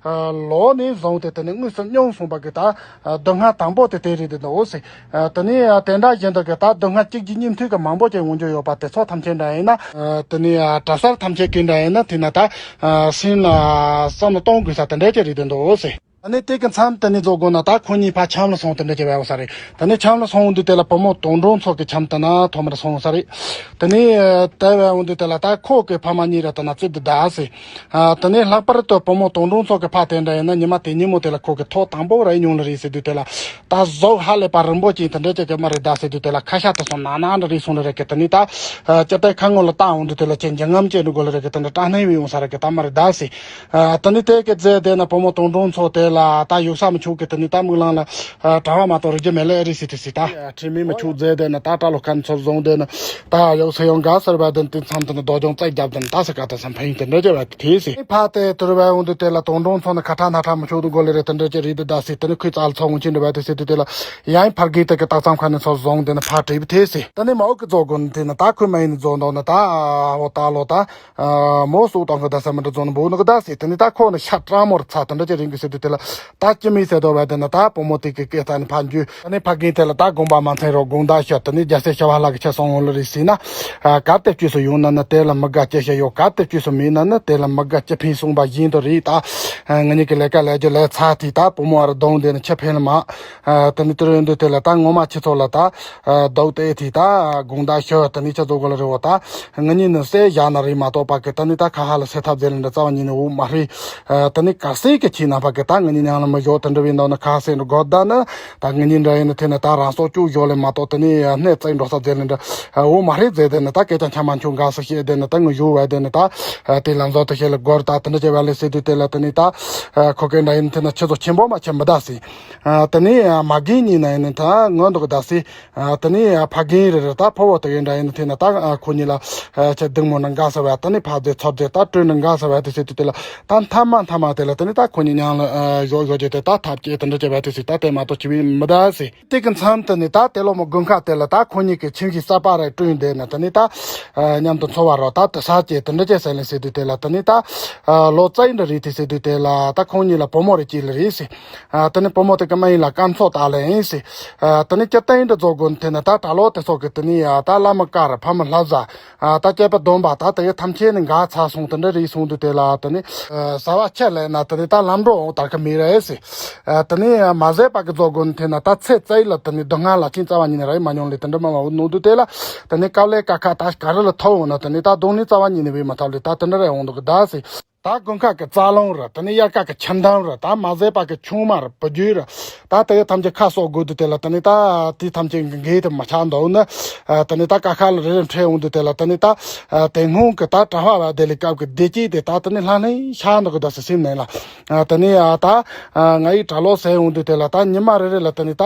ལོག་ནས་བཟུང་སྟེ་དེ་ནི་དངོས་སུ་མྱོང་སོང་པ་གི་ད་ཨ་སྡུག་བསྔལ་དང་པོ་དེ་དེ་རེད་འདུག་ཟེར། ཨ། དེ་ནི་ཨ་དེ་འདྲ་བཞིན་དུ་གི་ད་སྡུག་བསྔལ་གཅིག་རྗེས་གཉིས་མཐུད་ཀྱི་མང་པོ་ཅིག་འོང་རྒྱུ་ཡོད་པ་དེ་ཚོ་ཐམས་ཅད་འདྲ་ཡིན་ན། ཨ། དེ་ནི་ཨ་གྲྭ་སར་ཐམས་ཅད་ཀྱི་འདྲ་ཡིན་ན་དེ་ན་ད་ཨ་སེམས་ལ་བསམ་བློ་གཏོང་དགོས་ས་དེ་འདྲ་ཅིག་རེད་འདུག་ཟེར། ད་ནི་དེ་གི་མཚམས་དེ་ནི་རྫོགས་དགོས་ན་ད་ཁོ་གཉིས་ཕར་འཁྱམས་ལ་སོང་དེ་འདྲ་ཅིག་བས་འོང་ས་རེད། ད་ནི་འཁྱམས་ལ་སོང་འོང་དུས་དེ་ལ་བུ་མོ་དོང་སྒྲོན་མཚོ་གི་འཁྱམས་དེ་ན་ཐོག་མར་སོང་ས་རེད། ད་ནི་དེ་བས་འོང་དུས་དེ་ལ་ད་ཁོ་གི་ཕ་མ་གཉིས་ར་དེ་ན་རྩིབ་ཏུ་བསྡད་ཟེར། ཨ། ད་ནི་ལྷག་པར་དུ་བུ་མོ་དོང་སྒྲོན་མཚོ་གི་ཕ་དེ་འདྲ་ཡིན་ན་ཉི་མ་དེ་ཉིན་མོ་དེ་ལ་ཁོ་གི་ཐོག་དང་པོ་ར་ཡིན་མྱོང་ལ་རེད་ཟེར་དུས་དེ་ལ་ད་གཟུགས་ཧ་ལས་པ་རིང་པོ་ཅིག་དེ་འདྲ་ཅིག་གི་མ་རེད་ད་ཟེར་དུས་དེ་ལ་ཁ་ཤ་དེ་སོང་ན་ན་འདྲ་རེད་སོང་ལ་རེད་གི། ད་ནི་ད་ཨ་ཅི་ལྟར་ཁ་ངོ་ལ་བལྟ་འོང་དུས་དེ་ལ་ཅི་འཇིགས་རྔམ་ཅན་འདྲ་དགོས་ལ་རེད་གི། དེ་འདྲ་སྐྲག་སྣང་བའི་ཡོང་ས་རེད་གི། ད་མ་རེད་ད་ཟེར། ཨ། ད་ནི་དེ་གི་རྗེས་དེ་ན་བུ་མོ་དོང་སྒྲོན་མཚོ་དེ་ལ། ད་ད་ཡོད་ས་མི་ཆོག་གི། དེ་ནི་ད་མིག་ལམ་ལ་ཨ་གྲྭ་བ་མ་གཏོགས་རིག་རྒྱུ་མེད་ལེ་རེད་ཟེར་དེ་ཟེར། ད་ཁྲིམས་མེད་མི་ཆོག་མཛད་དེ་ནི་ད་གྲྭ་ལོག་ཁ་ཚུར་བཟུང་དེ་ནི་ད་ཡོད་ས་ཡོང་ག་ཟེར་བ་དེ་ནི་དེ་མཚམས་དེ་ནི་སྡུག་སྦྱོང་རྩད་བརྒྱབ་དེ་ནི་ད་ས་ག་ད་སམ་ཕན་དེ་འདྲ་བྱས་བ་དེ་ཟེར། ཕ་དེ་དུར་བ་འོང་དུས་དེ་ལ་དོན་འགྲོ་ཚོ་ནི་ཁ་ཁྲ་སྣ་ཁྲ་མི་ཆོག་དུ་གོ་ལེ་རེད། དེ་འདྲ་ཅིག་རེད་དེ་ད་ཟེར། དེ་ནི་ཁོས་རྩ་ལ་ཚོ་འོང་ཆེན་འདྲ་བ་དེ་ཟེར་དུས་དེ་ལ་ཡང་ཕར་གི་དེ་གི་སྟག་ཚང་ཁ་ནས་ཚུར་བཟུང་དེ་ནི་ཕར་བྲིས་བ་དེ་ཟེར། དེ་ནི་མ་འོག་གི་རྫོགས་དགོན་དེ་ནི་ད་ཁོས་མ་ཡིན་ནི་རྫོགས་འདུག་ནི་ད་འོ་ད་ལོ་ད། མོ་སུ་དང་གི་ད་ས་མི་འདྲ་རྫོང་ནི་འབོ་ནི་གི་ད་ཟེར། དེ་ནི་ད་ཁོ་ནི་ཤ་སྤྲང་མོར་ཚ་དེ་འདྲ་ཅིག་རིང་གི་ཟེར་དུས་དེ་ལ་ད་ཅི་མི་ཟེར་དོ་བ་དེ་ནི་ད་བུ་མོ་དེ་གི་སྐད་ཚ་ནི་ཕ་འཇུ། ད་ནི་ཕ་རྒན་དེ་ལ་ད་དགོངས་པ་མ་ཚན་རོགས་དགོངས་དག་ཤོད། དེ་ནི་རྒྱལ་སྲས་ཤ་བ་ལྷ་གི་ཆ་སོང་ངོ་ལ་རེད་ཟེར་ན། གར་དེ་བཅུས་སུ་ཡོང་ན་ནི་དེ་ལ་མི་དགའ་ཅི་ཤ་ཡོད། གར་དེ་བཅུས་སུ་མེད་ན་ནི་དེ་ལ་མི་དགའ་ཅི་ཕན་གསུངས་པ་བཞིན་དུ་རེད། ད་ང་གཉིས་ཀྱི་ལས་ཀ་ལས་རྒྱུ་ལས་ཚ་དེ་ད་བུ་མོ་བར་གདོང་དེ་ནི་ཆི་ཕན་ལ་མ། དེ་ནི་དེ་རིང་འདི་དེ་ལ་ད་ངོ་མ་ཁྱེད་ཚོ་ལ་ད་རྡོག་དེ་དེ་ད་དགོངས་དག་ཤོད། དེ་ནི་ཁྱེད་ཚོ་གོ་ལ་རེ་བོ་ད། ང་གཉིས་ནི་བསད་བཞག་ན་རེད་མ་གཏོགས་པ་གི་ད་ནི་ད་ཁ་ཧ་ལ་སེ་ཐབས་ཟེར་ལེ་འདྲ་རྩ་བ་ཉིད་ནས་འོ་མ་རེད། ཨ་ད་ནི་གལ་སྲིད་གི་ཁྱེད་རྣམ་པ་གི་ད་ང་གཉིས་མཉམ་ལ་མི་བཞོག་དེ་འདྲ་བའི་ནང་ན་ཁ་སེ་འགྲོ་དགོས་ད་ནི། ད་ང་གཉིས་འདྲ་ཡིན་ན་དེ་ནི་ད་རང་སྲོག་གཅོད་བཞོག་ལེ་མ་གཏོགས་དེ་ནི་སྣེ་བཙལ་འགྲོ་ས་ཟེར་ལེ་འདྲ་འོ་མ་རེད་ཟེར། དེ་ནི་ད་སྐད་ཆ་ཆ་མ་འཆུག་འགའ་སུ་བཤད་དེ་ནི་ད་ངུ་ཞུ་བ་དེ་ནི་ད་དེ་ལམ་བཟོ་དེ་བཤད་ལེ་སྒོར་ད་དེ་འདྲ་བྱས་བ་ལེ་ཟེར་དུས་དེ་ལ་དེ་ནི་ད་ཁོ་སྐད་འདྲ་ཡིན་དེ་ནི་ཁྱེད་ཚོ་ཆེན་པོ་མ་ཆེན་མི་ད་ཟེར། དེ་ནི་མ་གི་གཉིས་ན་ཡིན་ནི་ད་ངོ་འདུག་ད་ཟེར། ཨ་དེ་ནས་ཨ་ཕ་རྒན་རེ་རེ་ད་ཕོ་བོ་དེ་གའི་འདྲ་ཡིན་ན་དེ་ན་ད་ཨ་ཁོ་གཉིས་ལ་ཨ་ཆ་སྡིགས་མོ་ན་འགའ་ས་བ་ད་ནི་ཕ་རྫས་ཚོ་རྫས་ད་སྤྲོད་ན་འགའ་ས་བ་དེ་བྱེད་དུས་དེ་ལ་ད་མཐའ་མ་མཐའ་མ་དེ་ལ་དེ་ནི་ད་ཁོ་གཉིས་མཉམ་ལ་ཨ་བཞོ་བཞོ་བྱས་ཏེ་ད་ཐབས་སྐྱེ་དེ་འདྲ་བྱས་བ་དེ་སྲིད་ད་དེ་མ་གཏོགས་ཆི་བའི་མི་ད་སྲིད། དེ་གི་མཚམས་དེ་ནི་ད་དེ་ལོ་མོ་དགུན་ཁ་དེ་ལ་ད་ཁོ་གཉིས་ཀྱི་ཁྱིམ་གཞིས་གསར་པ་རེ་བསྐྲུན་དེ་ན་དེ་ནི་ད་ཨ་མཉམ་དུ་འཚོ་བ་རོ་ད་དེ་ས་སྐྱེ་དེ་འདྲ་བྱས་ཟེར་ལེ་ཟེར་དུས་དེ་ལ་དེ་ནི་ད་ཨ་ལོ་ཙཱ་ཡི་འདྲ་རེད་དེ་ཟེར་དུས་དེ་ལ་ད་ཁོ་གཉིས་ལ་བུ་མོ་རེ་སྐྱེས་ལེ་རེད་ཟེར། ཨ་དེ་ནི་བུ་མོ་དེ་གི་མིང་ལ་སྐམ་ཚོགས་བཏགས་ལེ་ཡིན་ཟེར། ཨ་དེ་ནི་སྤྱིར་བཏང་འདྲ་རྫོགས་དགོས་ནི་དེ་ནི་ད་གྲྭ་ལོག་དེ་ཚོ་གི་དེ་ནི་ཨ་ད་བླ་མ་དཀར་ཕ་མ་ལྷ་བཟའ། ཨ་ད་སྐྱེས་པ་སྡོམ་པ་ད་དེ་གི་ཐམས་ཅད་ནི་འགག་ཚར་སོང་དེ་འདྲ་རེད་སོང་དུས་དེ་ལ་དེ་ནི་ཨ་བཟའ་བ་ཆད་ལེ་ན་དེ་ནི་ད་ལམ་འགྲོ་འོང་དར་གི་མི་རེད་ཟེར། ཨ་དེ་ནི་ཨ་མ་ཟད་པ་གི་རྫོགས་དགོས་ནི་དེ་ནི་ད་ཚེ་བཙལ་ལ་དེ་ནི་སྡུག་བསྔལ་ལ་ཅིང་རྩ་བ་ཉིད་ནས་རེད་མ་མྱོང་ལེ་དེ་འདྲ་མ་མ་འོ་ནོ་དུས་དེ་ལ་དེ་ནི་དཀའ་ལས་ཀ་ཁ་ད་ག་རེ་ལ་ཐོབ་འོང་ན་དེ་ནི་ད་སྡུག་ནི་རྩ་བ་ཉིད་ནས་བས་མ་ཐོབ་ལེ་ད་དེ་འདྲ་རེད་འོང་འདུག་གི་ད་ཟེར། ད་དགུན་ཁ་གི་རྩ་རླུང་ར་དེ་ནས་དབྱར་ཁ་གི་ཆུ་འཐེན་ར་ད་མ་ཟད་པ་གི་ཆུང་མ་ར་བུ་རྒྱུད་ར་ད་དེ་གི་ཐམས་ཅད་ཁ་གསོ་དགོས་དུས་དེ་ལ་དེ་ནས་ད་དེ་ཐམས་ཅད་གི་འགས་དེ་མ་ཆགས་འདུག་ན། དེ་ནས་ད་ཀ་ཁ་ལ་རེ་རེ་འཕྲད་འོང་དུས་དེ་ལ་དེ་ནས་ད་དེ་སྔོན་གི་ད་གྲྭ་པ་བ་དེ་ལས་སྐབས་གི་བདེ་སྐྱིད་དེ་ད་དེ་ནས་ལྷང་ལྷང་ཤར་འདུག་གི་ད་སེམས་ནང་ལ་དེ་ནས་ད་ང་ཡི་གྲྭ་ལོག་ཟེར་འོང་དུས་དེ་ལ་ད་ཉི་མ་རེ་རེ་ལ་དེ་ནས་ད་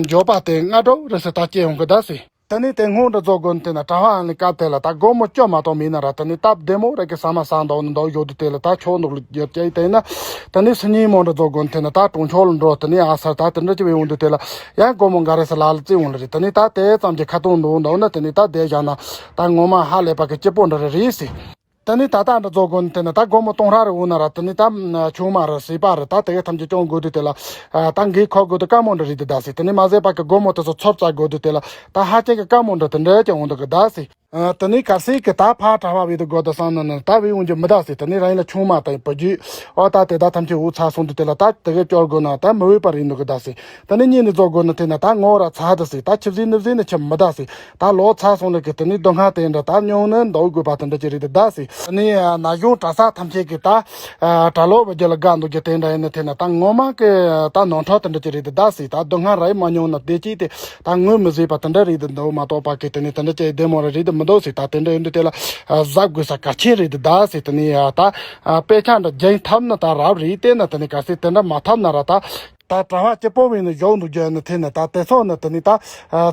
འགྱོད་པ་དེ་སྔ་དྲོ་རེ་སེ་ད་སྐྱེ་འོང་གི་ད་སེ། དེ་ནས་དེ་སྔོན་འདྲ་རྫོགས་དགོས་ནི་དེ་ན་གྲྭ་པ་ཨ་ནི་སྐབས་དེ་ལ་ད་སྒོར་མོ་བཅོ་མ་གཏོགས་མེད་ན་ར་དེ་ནས་སྟབས་བདེ་མོ་རེ་གི་ཟ་མ་ཟ་འདུག་ནི་འདུག་ཡོད་དུས་དེ་ལ་ད་ཆོག་འདུག་ལ་ཡོད་ཀྱི་དེ་ན། དེ་ནས་སང་ཉིན་མོ་འདྲ་རྫོགས་དགོས་ནི་དེ་ན་ད་གྲོང་ཆོག་ལ་འགྲོ་དེ་ནས་ཨ་སར་ད་དེ་འདྲ་ཅི་བས་འོང་དུས་དེ་ལ་ཡང་སྒོར་མོ་འགའ་རེ་ས་ལ་ལ་བརྩི་འོང་ལ་རེད། དེ་ནས་ད་དེ་ཙམ་གྱི་ཁ་ཏོན་འདུག་འདུག་ན་དེ་ནས་ད་བསྡད་བཞག་ན་ད་ངོ་མ་ཧ་ལས་པ་གི་སྐྱིད་པོ་འདྲ་རེ་རེད་ཟེར། དེ་ནས་ད་ལྟ་འདྲ་རྫོགས་དགོས་ནི་དེ་ན་ད་སྒོར་མོ་སྟོང་ཕྲག་རེ་འོང་ན་ར་དེ་ནས་ད་ཆུང་མ་ར་སྲིད་པ་ར་ད་དེ་ག་ཐམས་ཅད་སྐྱོང་དགོས་དུས་དེ་ལ་ད་འགས་ཁོ་དགོས་དུས་དཀའ་མོ་འདྲ་རེད་དེ་ད་སྲིད། དེ་ནས་མ་ཟད་པ་གི་སྒོར་མོ་དེ་ཚོ་ཚོར་བཙག་དགོས་དུས་དེ་ལ་ད་ཧ་ཅང་གི་དཀའ་མོ་འདྲ་དེ་འདྲ་ཀྱང་འོང་འདུག་གི་ད་སྲིད། དེ་ནས་གལ་སྲིད་གི་ད་ཕར་གྲྭ་པ་བས་དུ་དགོས་དུ་བསམ་ན་ནི་ད་བས་འོང་རྒྱུ་མི་ད་སྲིད། དེ་ནས་རང་ཡིན་ལ་ཆུང་མ་དང་བུ་རྒྱུད་ཨོ་ད་དེ་ད་ཐམས་ཅད་འུ་ཚ་སོང་དུས་དེ་ལ་ད་དེ་ག་སྐྱོར་དགོས་ན་ད་མི་འོས་པ་རེད་འདུག་གི་ད་སྲིད། དེ་ནས་གཉིས་ནས་རྫོགས་དགོས་ན་དེ་ན་ད་ངོ་ར་ཚ་དུ་སྲིད། ད་ཆི་བཟིན་ནི་བཟིན་ནི་ཆི་མི་ད་སྲིད། ད་ལོ་ཚ་སོང་ལ་གི་དེ་ནི་སྡུག་བསྔལ་དེ་འདྲ་ད་མྱོང་ནི་འདུག་དགོས་པ་དེ་འདྲ་ཅིག་རེད་དེ་ད་སྲིད། དེ་ནི་ན་གཞོན་གྲྭ་ས་ཐམས་ཅད་ཀྱི་ད་གྲྭ་ལོག་བ་རྒྱུད་ལ་དགའ་འདུག་རྒྱུ་དེ་འདྲ་ཡིན་ན་དེ་ན་ད་ངོ་མ་གི་ད་ནོར་འཁྲུལ་དེ་འདྲ་ཅིག་རེད་དེ་ད་སྲིད། ད་སྡུག་བསྔལ་ར་མ་མྱོང་ན་བདེ་སྐྱིད་དེ་ད་ངོས་མི་བཟོད་པ་དེ་འདྲ་རེད་དེ་འདུག་མ་གཏོགས་པ་གི་དེ་ནི་དེ་འདྲ་ཅིག་བདེ་མོ་ར་རེད་དེ་མི་འདུག་སྲིད། ད་དེ་འདྲ་ཡིན་དུས་དེ་ལ་གཟབ་དགོས་ས་གལ་ཆེན་རེད་དེ་ད་སྲིད། དེ་ནི་ད་དཔེ་ཆ་འདྲ་སྦྱང་ཐུབ་ན་ད་རབ་རེད། དེ་ན་དེ་ནི་གལ་སྲིད་དེ་འདྲ་མ་ཐུབ་ན་ར་ད། ད་གྲྭ་པ་སྐྱིད་པོ་བས་ནི་བཞུགས་འདུག་རྒྱུ་ནི་དེ་ནི་ད་དེ་ཚོ་ནི་དེ་ནི་ད་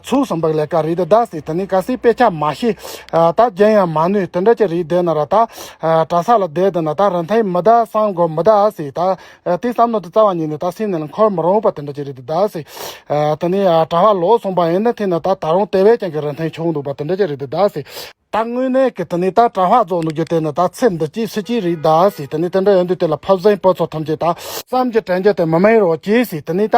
ཚུགས་སམ་པའི་ལས་ཀ་རེད་དེ་ད་སྲིད། དེ་ནི་གལ་སྲིད་དཔེ་ཆ་མ་ཤེས་ད་རྒྱན་ཡང་མ་ནུས་དེ་འདྲ་ཅིག་རེད་དེ་ན་ར་ད་གྲྭ་ས་ལ་བསྡད་དེ་ན་ད་རིན་ཐང་མི་ད་བསམ་དགོས་མི་ད་སྲིད། ད་དེ་བསམ་ནོ་དེ་རྩ་བ་ཉིད་ནས་ད་སེམས་ནང་འཁོར་མི་རུང་བ་དེ་འདྲ་ཅིག་རེད་དེ་ད་སྲིད། དེ་ནི་གྲྭ་པ་ལོག་སོང་པ་ཡིན་ན་དེ་ནི་ད་ད་རུང་དེ་བས་ཀྱང་གི་རིན་ཐང་ཆུང་འདུག་པ་དེ་འདྲ་ཅིག་རེད་དེ་ད་སྲིད། ད་དངོས་གནས་ཀྱི་དེ་ནས་ད་གྲྭ་པ་རྫོགས་འདུག་རྒྱུ་དེ་ནི་ད་ཚེ་འདི་གཅིག་སུ་གཅིག་རེད་ད་ཟེར། དེ་ནས་དེ་འདྲ་ཡིན་དུས་དེ་ལ་ཕ་བཟང་བུ་ཚོ་ཐམས་ཅད་ད་བསམ་གྱི་དྲན་རྒྱུ་དེ་མི་མེད་རོགས་གྱིས་ཟེར། དེ་ནས་ད་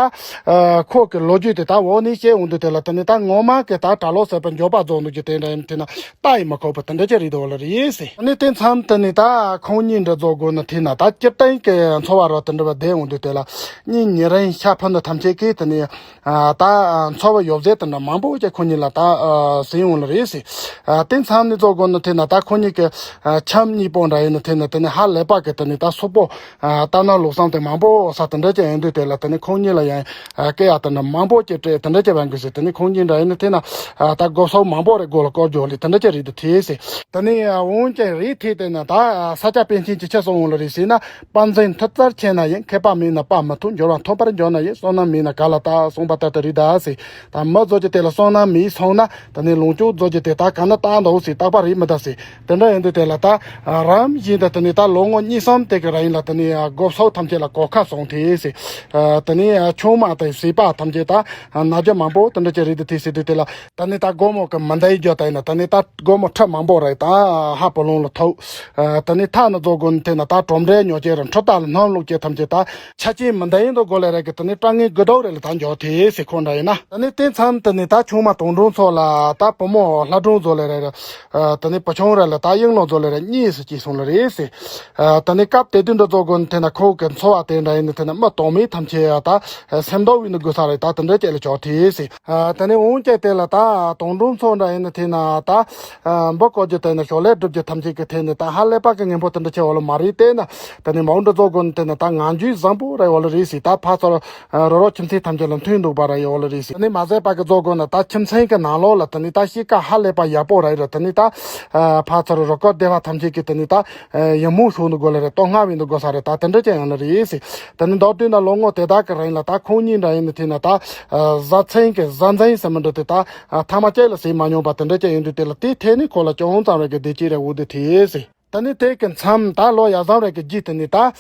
ཁོ་གི་ལོ་རྒྱུས་དེ་ད་འོག་ནས་བཤད་འོང་དུས་དེ་ལ་དེ་ནས་ད་ངོ་མ་གི་ད་གྲྭ་ལོག་ཟེར་པ་འགྱོད་པ་རྫོགས་འདུག་རྒྱུ་དེ་འདྲ་ཡིན་དུས་ན་ལྟ་ཡི་མི་ཁོག་པ་དེ་འདྲ་ཅིག་རེད་འདུག་ལ་རེད་ཟེར། དེ་ནས་དེ་མཚམས་དེ་ནས་ད་ཁོང་གཉིས་འདྲ་རྫོགས་དགོས་ན་དེ་ན་ད་སྤྱིར་བཏང་གི་འཚོ་བ་རོ་དེ་འདྲ་བ་བསྡད་འོང་དུས་དེ་ལ་གཉིས་ཉེ་རིང་ཤ་ཕུ་འདི་ཐམས་ཅད་ཀྱིས་དེ་ནས། ད་འཚོ་བ་ཡོ་བྱད་དེ་འདྲ་མང་པོ་ཅིག་ཁོ་གཉིས་ལ་ད་ཟིན་འོང་ལ་རེད་ཟེར། དེ་མཚམས་ ནི་རྫོགས་དགོས་ནི་དེ་ན་ད་ཁོ་གཉིས་ཀྱི་ཨ་འཆམ་གཉིས་པོ་འདྲ་ཡིན་ནི་དེ་ན་དེ་ནི་ཧ་ལས་པ་གི་དེ་ནི་ད་སོག་པོ་ཨ་ལྟ་ན་ལོ་བསམ་དེ་མང་པོ་ས་དེ་འདྲ་ཅན་ཡིན་དུས་དེ་ལ་དེ་ནི་ཁོ་གཉིས་ལ་ཡང་ཨ་སྐད་ཡ་དེ་འདྲ་མང་པོ་ཅིག་སྤྲད་དེ་འདྲ་ཅན་བན་གི་ཟེར། དེ་ནི་ཁོ་གཉིས་འདྲ་ཡིན་ནི་དེ་ན་ཨ་ད་སྒོ་ཕྱོགས་མང་པོ་རེ་སྒོ་ལ་བསྐོར་རྒྱུ་ལི་དེ་འདྲ་ཅན་རེད་དུ་ཐེ་ཟེར། དེ་ནི་ཨ་འོན་ཀྱང་རེད་ཐེ་དེ་ན་ད་ཨ་ས་སྐྱ་པཎ་ཆེན་གྱི་ཆ་སོང་འོང་ལ་རེད་ཟེར་ན། དཔལ་འཛིན་ཐུབ་རྩལ་ཆེ་ན་ཡང་། མཁས་པ་མེད་ན་དཔའ་མི་ཐུབ། འབྱོར་བ་ཐོབ་པར་འགྱུར་ན་ཡང་། བསོད་ནམས་མེད་ན་ག་ལ་དག་གསུངས་པ་ལྟར་དུ་རེད་ད་ཟེར། ད་མི་རྫོགས་ཀྱི་དེ་ལ་བསོད་ནམས་མེད་སོང་ན་ད་ནི་ལོངས་སྤྱོད་རྫོགས་ཀྱི་དེ་ད་ག་ན་བཏང་འདུག་ཟེར། རྟག་པ་རེད་མི་ད་ཟེར། དེ་འདྲ་ཡིན་དུས་དེ་ལ་ད་རིམ་བཞིན་དུ་དེ་ནི་ད་ལོ་ངོ་གཉིས་གསུམ་དེ་གི་རིང་ལ་དེ་ནི་སྒོ་ཕྱོགས་ཐམས་ཅད་ལ་གོ་ཁ་སོང་ཐེ་ཟེར། དེ་ནི་ཆུང་མ་དང་བྱིས་པ་ཐམས་ཅད་ད་ན་རྒྱུ་མང་པོ་དེ་འདྲ་ཅིག་རེད་དུ་ཐེ་ཟེར་དུས་དེ་ལ་ད་ནི་ད་སྒོར་མོ་གི་མི་འདའི་རྒྱུ་ད་ཡིན་ན་ད་ནི་ད་སྒོར་མོ་ཁྲི་མང་པོ་རེད་ད་ཧ་པོ་ལོང་ལ་ཐོབ། ཨ་དེ་ནས་ཐ་ན་རྫོགས་དགོས་ནི་དེ་ན་ད་གྲོང་འབྲེལ་ཉོ་ཅེས་ར་འཕྲུལ་རྟ་ལ་སྣུམ་བླུགས་ཅེས་ཐམས་ཅད་ད་ཆ་རྐྱེན་མི་འདང་ཡིན་དུ་དགོས་ལས་རེད་གི། དེ་ནས་སྤྲང་ངན་དགུ་དོག་རེ་ལ་ད་འཇོག་དེ་ཟེར་ཁོ་འདྲ་ཡིན་ན། དེ་ནས་དེ་མཚམས་དེ་ནས་ད་ཆུང་མ་དོང་སྒྲོན་མཚོ་ལ་ད་བུ་མོ་ལྷ་སྒྲོན་ཚོ་ལས་རེད། ཨ་དེ་ནས་བུ་ཆུང་རེ་ལ་ད་གཡུ་ལོ་ཚོ་ལས་རེད་གཉིས་སུ་སྐྱེས་སོང་ལ་རེད་ཟེར། ཨ་དེ་ནས་སྐབས་དེ་དུས་འདྲ་རྫོགས་དགོས་ནི་དེ་ན་ཁོ་གི་འཚོ་བ་དེ་འདྲ་ཡིན་ནི་དེ་ན་མི་དོག་མི་ཐམས་ཅད་ཡ་ད་སེམས་དོག་བའི་ནི་དགོས་ས་རེད། ད་དེ་འདྲ་ཅིག་ལ་འཇོག་དེ་ཟེར། ཨ་དེ་ནས་འོན་ཀྱང་དེ་ལ་ད་དོང་སྒྲོན་མཚོ་འདྲ་ཡིན་ན་དེ་ན་ད་ཨ་འབུ་བརྐོ་རྒྱུ་དེ་ན་ཞོར་ལས་སྒྲུབ་རྒྱུ་ཐམས་ཅད་ཀྱི་ཐད་ནས་ད་ཧ་ལས་པ་གི་ངན་པོ་དེ་འདྲ་ཆེ་བ་ལ་མ་རེད། དེ་ན་དེ་ནས་མ་འོང་འདྲ་རྫོགས་དགོས་ན་དེ་ན་ད་ངང་རྒྱུད་བཟང་པོ་རེད་བ་ལ་རེད་ཟེར། ད་ཕ་ཚོར་རོ་རོ་ཁྱིམ་མཚེས་ཐམས་ཅད་ལ་མཐུན་འདུག་པ་རེད་བ་ལ་རེད་ཟེར། དེ་ནས་མ་ཟད་པ་གི་རྫོགས་དགོས་ན་ད་ཁྱིམ་མཚེས་ཀྱི་ནང་ལོགས་ལ་དེ་ནས་ད་གཤིས་ཀ་ཧ་ལས་པ་ཡག་པོ་རེད་ར། དེ་ནས་ད་ཨ་ཕ་ཚོར་རོ་ཀོ་སྡེ་བ་ཐམས་ཅད་ཀྱི་དེ་ནས་ད་ཡིད་སྨོན་ཞུ་འདུག་དགོས་ལ་རེད། ལྟོ་སྔ་བའི་འདུག་དགོས་ས་རེད། ད་དེ་འདྲ་ཅན་ཡང་ན་རེད་ཟེར། དེ་ནི་མདོར་བསྡུས་ན་ལོ་ངོ་དེ་དག་གི་རིང་ལ་ད་ཁོང་གཉིས་འདྲ་ཡིན་ནི་དེ་ན་ད་ཨ་བཟའ་ཚང་གི་བཟའ་འཛིན་ཟེར་མི་འདྲ་དེ་ད་ཨ་ཐ་མ་གཅིག་ལ་ཟིན་མ་མྱོང་པ་དེ་འདྲ་ཅན་ཡིན་དུས་དེ་ལ་དེའི་ཐད་ནས་ཁོ་ལ་ཅུང་ཙམ་རེ་གི་བདེ་སྐྱིད་རེ་འོ་དེ་དེ་ཟེར། དེ་ནི་དེ་གི་མཚམས་ད་ལོ་ཡ་བཟང་རེ་གི་རྗེས་དེ་ནི་ད་ཨ་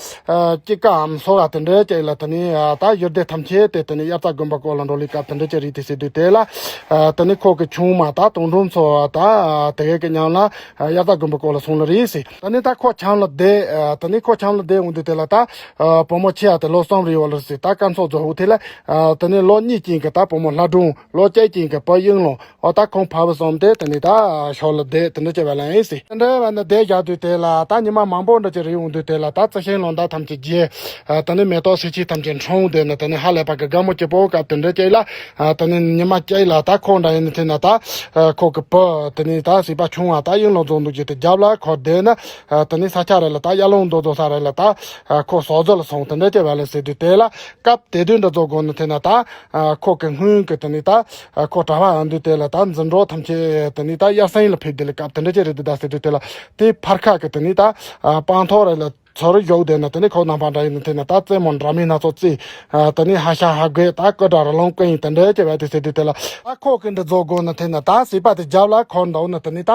དཔྱིད་ཀའམ་སོ་ག་དེ་འདྲ་ཅན་ལ་དེ་ནི་ཨ་ད་ཡུལ་སྡེ་ཐམས་ཅད་དེ་དེ་ནི་དབྱར་རྩྭ་དགུན་འབུ་བརྐོ་ལ་འགྲོ་ལི་སྐབས་དེ་འདྲ་ཅན་རེད་དེ་ཟེར་དུས་དེ་ལ་ཨ་དེ་ནི་ཁོ་གི་ཆུང་མ་ད་དོང་སྒྲོན་མཚོ་ད་ཨ་དེ་གའི་གི་མཉམ་ལ་ཨ་དབྱར་རྩྭ་དགུན་འབུ་བརྐོ་ལ་སོང་ལ་རེད་ཟེར། ད་ནི་ད་ཁོ་ཆང་ལ་བསྡད། ཨ་ད་ནི་ཁོ་ཆང་ལ་བསྡད་འོང་དུས་དེ་ལ་ད་ཨ་བུ་མོ་ཆེ་ཡ་དེ་ལོ་གསུམ་རེད་བ་ལ་ཟེར། ད་སྐར་ཚོགས་རྫོགས་འོང་དེ་ལ་ཨ་ད་ནི་ལོ་གཉིས་ཅན་གྱི་ད་བུ་མོ་ལྷ་སྒྲོན། ལོ་གཅིག་ཅན་གྱི་བུ་གཡུ་ལོ། འོ་ད་ཁོང་ཕ་བུ་གསུམ་དེ་ད་ནི་ད་ཞོར་ལ་བསྡད་དེ་འདྲ་བྱས་པ་ལ་ཡིན་ཟེར། དེ་འདྲ་བ་ནི་བསྡད་བཞག་དུས་དེ་ལ་ད་ཉི་མ་མང་པོ་འདྲ་ཅིག་རེད་འོང་དུས་དེ་ལ་ད་རྩི་ཤིང་ལོ་འདབ་ཐམས་ཅད་རྒྱས། ཨ་ད་ནི་མེ་ཏོག་སེར་ཆེན་ཐམས་ཅད་འཁྲུངས་དེ་ནི་ད་ནི་ཧ་ལས་པ་གི་དགའ་མོ་སྐྱིད་པོ་སྐབས་དེ་འདྲ་ཅིག་ལ། ཨ་ད་ནི་ཉི་མ་གཅིག་ལ་ད་ཁོ་འདྲ་ཡིན་ནི་དེ་ན་ད་ཨ་ཁོ་གི་བུ་དེ་ནི་ད་བྱིས་པ་ཆུང་བ་ད་གཡུ་ལོ་རྫོགས་འདུག་ཅིག་དེ་རྒྱབ་ལ་ཁོ་བསྡད་ན། ཨ་ད་ནི་ས་ཆ་རེ་ལ་ད་ཡར་ལུང་མདོ་རྫོགས་ས་རེ་ལ་ད་ཨ་ཁོ་ཟོག་རྫི་ལ་སོང་དེ་འདྲ་ཅིག་བ་ལ་ཟེར་དུས་དེ་ལ་སྐབས་དེ་དུས་འདྲ་རྫོགས་དགོས་ནི་དེ་ན་ད་ཨ་ཁོ་གི་སྔོན་གི་དེ་ནི་ད་ཨ་ཁོ་གྲྭ་པ་ཡོང་དུས་དེ་ལ་ད་འཛིན་གྲོགས་ཐམས་ཅད་དེ་ནི་ད་དབྱར་གསེང་ལ་ཕེབས་དེ་ལ་སྐབས་དེ་འདྲ་ཅིག་རེད་དེ་ད་ཟེར་དུས་དེ་ལ་དེ་ཕར་ཁ་གི་དེ་ནི་ད་ཨ་སྤང་ཐོག་རེ་ལ། ཚུར་བཞུགས་དེ་ན་དེ་ནི་ཁོ་རྣམ་པ་འདྲ་ཡིན་ན་དེ་ན་ད་རྩེད་མོ་འདྲ་མིན་སྣ་ཚོགས་རྩེ། ཨ་དེ་ནི་ཧ་ཤ་ཧ་རྒོད་ད་སྐུ་དྲག་ར་ལུང་ཀུན་ཡིན་དེ་འདྲ་བྱས་པ་དེ་ཟེར་དུས་དེ་ལ་ད་ཁོ་གི་འདི་རྫོགས་དགོས་ན་དེ་ན་ད་སྲིད་པ་དེ་རྒྱབ་ལ་ཁོ་འདུག་ན་དེ་ནི་ད་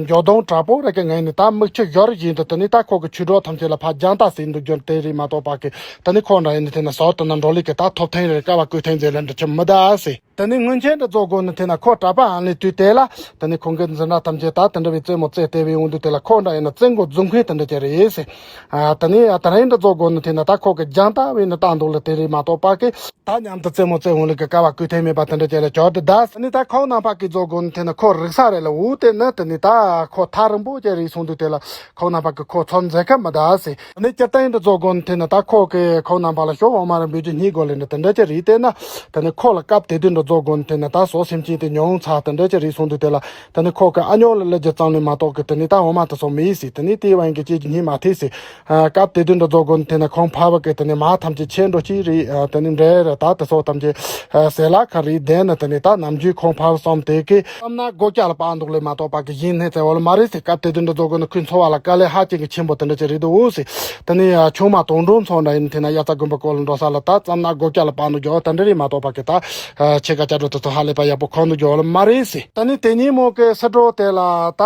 འགྱོ་དོང་དྲག་པོ་རེ་གི་ངས་ནི་ད་མིག་ཆུ་ཡོར་བཞིན་དུ་དེ་ནི་ད་ཁོ་གི་ཆུ་གྲོགས་ཐམས་ཅད་ལ་ཕ་རྒྱང་ལྟ་ཟིན་འདུག་རྒྱུ་དེ་རེད་མ་གཏོགས་པ་གི་དེ་ནི་ཁོ་འདྲ་ཡིན་ན་དེ་ན་ཟོག་དེ་ན་འགྲོ་ལི་གི་ད་ཐོབ་ཐང་རེ་ཀ་བ་བཀོད་ཐེངས་ཟེར་ལེ་འདྲ་ཆུ་མི་ད་ཟེར། དེ་ནས་སྔོན་ཆད་འདྲ་རྫོགས་དགོས་ནི་དེ་ན་ཁོ་གྲྭ་པ་ཨང་ལས་དུས་དེ་ལ་དེ་ནས་ཁོང་གི་འཛིན་གྲྭ་ཐམས་ཅད་ད་དེ་འདྲ་བའི་རྩེད་མོ་རྩེ་དེ་བའི་འོང་དུས་དེ་ལ་ཁོ་འདྲ་ཡིན་ན་རྩེད་མགོ་རྫུན་མཁན་དེ་འདྲ་ཅིག་རེད་ཟེར། ཨ་དེ་ནས་ཨ་དེ་རིང་འདྲ་རྫོགས་དགོས་ནི་དེ་ན་ད་ཁོ་གི་རྒྱང་ལྟ་བའི་ནི་ལྟ་འདུག་ལ་དེ་རེད་མ་གཏོགས་པ་གི་ད་མཉམ་དུ་རྩེད་མོ་རྩེ་འོང་ལ་གི་ཀ་བ་བཀོད་ཐེངས་མེད་པ་དེ་འདྲ་ཅིག་ལ་ཅོག་དེ་ད་དེ་ནས་ད་ཁོ་རྣམ་པ་གི་རྫོགས་དགོས་ནི་དེ་ན་ཁོ་རིག་ས་རེད་ལ་འུ་དེ་ནི་དེ་ནས་ད་ཁོ་ཐག་རིང་པོ་ཅིག་རེད་སོང་དུས་དེ་ལ། ཁོང་རྣམ་པ་གི་ཁོ་ཚོར་མཛད་ཁ་མི་གདའ་ཟེར། ཨ་ནི་སྤྱིར་བཏང་འདི་རྫོགས་དགོས་ནི་དེ་ན་ད་ཁོ་གི་ཁོང་རྣམ་པ་ལ་ཤོག་འོ་མ་རེ་འབུལ་རྒྱུ་སྙིང་དགོས་ལེ་འདི་དེ་འདྲ་ཅིག་རེད་དེ་ན། དེ་ནི་ཁོ་ལ་སྐབས་དེ་དུས་འདི་རྫོགས་དགོས་ནི་དེ་ན་ད་སོ་སེམས་ཅན་དེ་ཉུང་ཚ་དེ་འདྲ་ཅིག་རེད་སོང་དུས་དེ་ལ། དེ་ནི་ཁོ་གི་ཨ་ཉོ་ལ་ལེ་རྒྱུ་ཙམ་ལས་མ་གཏོགས་གི་དེ་ནི་ད་འོ་མ་དེ་ཚོ་མི་ཡིས་ཟེར། དེ་ནི་དེ་བ་ཡིན་གི་ཅིག་གི་སྙིང་མ་ཐེ་ཟེར། ཨ་སྐབས་དེ་དུས་འདི་རྫོགས་དགོས་ནི་དེ་ན་ཁོང་ཕ་བ་གི་དེ་ནི་མ་ཐམས་ཅད་ཆེ་འགྲོ་ཅིག་རེད། ཨ་དེ་ནི་འདྲེ་རེད་ད་དེ་ཚོ་ཐམས་ཅད་ཨ་ཟེར་ལ་ཁ་རེད་དེ་ན། དེ་ནི་ད་ནམ་རྒྱུན་ཁོང་ཕ་བ་གསུམ་དེ་གི་བསམ་ན་སྒོ་སྐྱ་ལ་སྤར་འདུག་ལེ་མ་གཏོགས་པ་གི་གཞན་སྣེ་ཚེ་བ་ལ་མ་རེད་ཟེར། སྐབས་དེ་དུས་འདི་རྫོགས་དགོས་ནི་ཁོའི་འཚོ་བ་ལ་དཀའ་ལས་ཧ་ཅང་གི་ཆེན་པོ་དེ་འདྲ་ཅིག་རེད་འདུག་ཟེར། དེ་ནས་ཆུང་མ་དོང་སྒྲོན་ཚོ་འདྲ་ཡིན་དེ་ན་དབྱར་རྩྭ་དགུན་འབུ་བརྐོ་ལ་འགྲོ་ས་ལ་ད་བསམ་ན་སྒོ་སྐྱ་ལ་སྤར་འདུག་རྒྱུ་དེ་འདྲ་རེད་མ་གཏོགས་པ་གི་ད་ཕྱེད་ཀ་སྐྱ་གྲོ་དེ་ཚོ་ཧ་ལས་པ་ཡག་པོ་ཁོག་འདུག་རྒྱུ་ལ་མ་རེད་ཟེར། དེ་ནས་དེ་ཉིན་མོ་གི་སི་ཏྲོ་དེ་ལ་ད་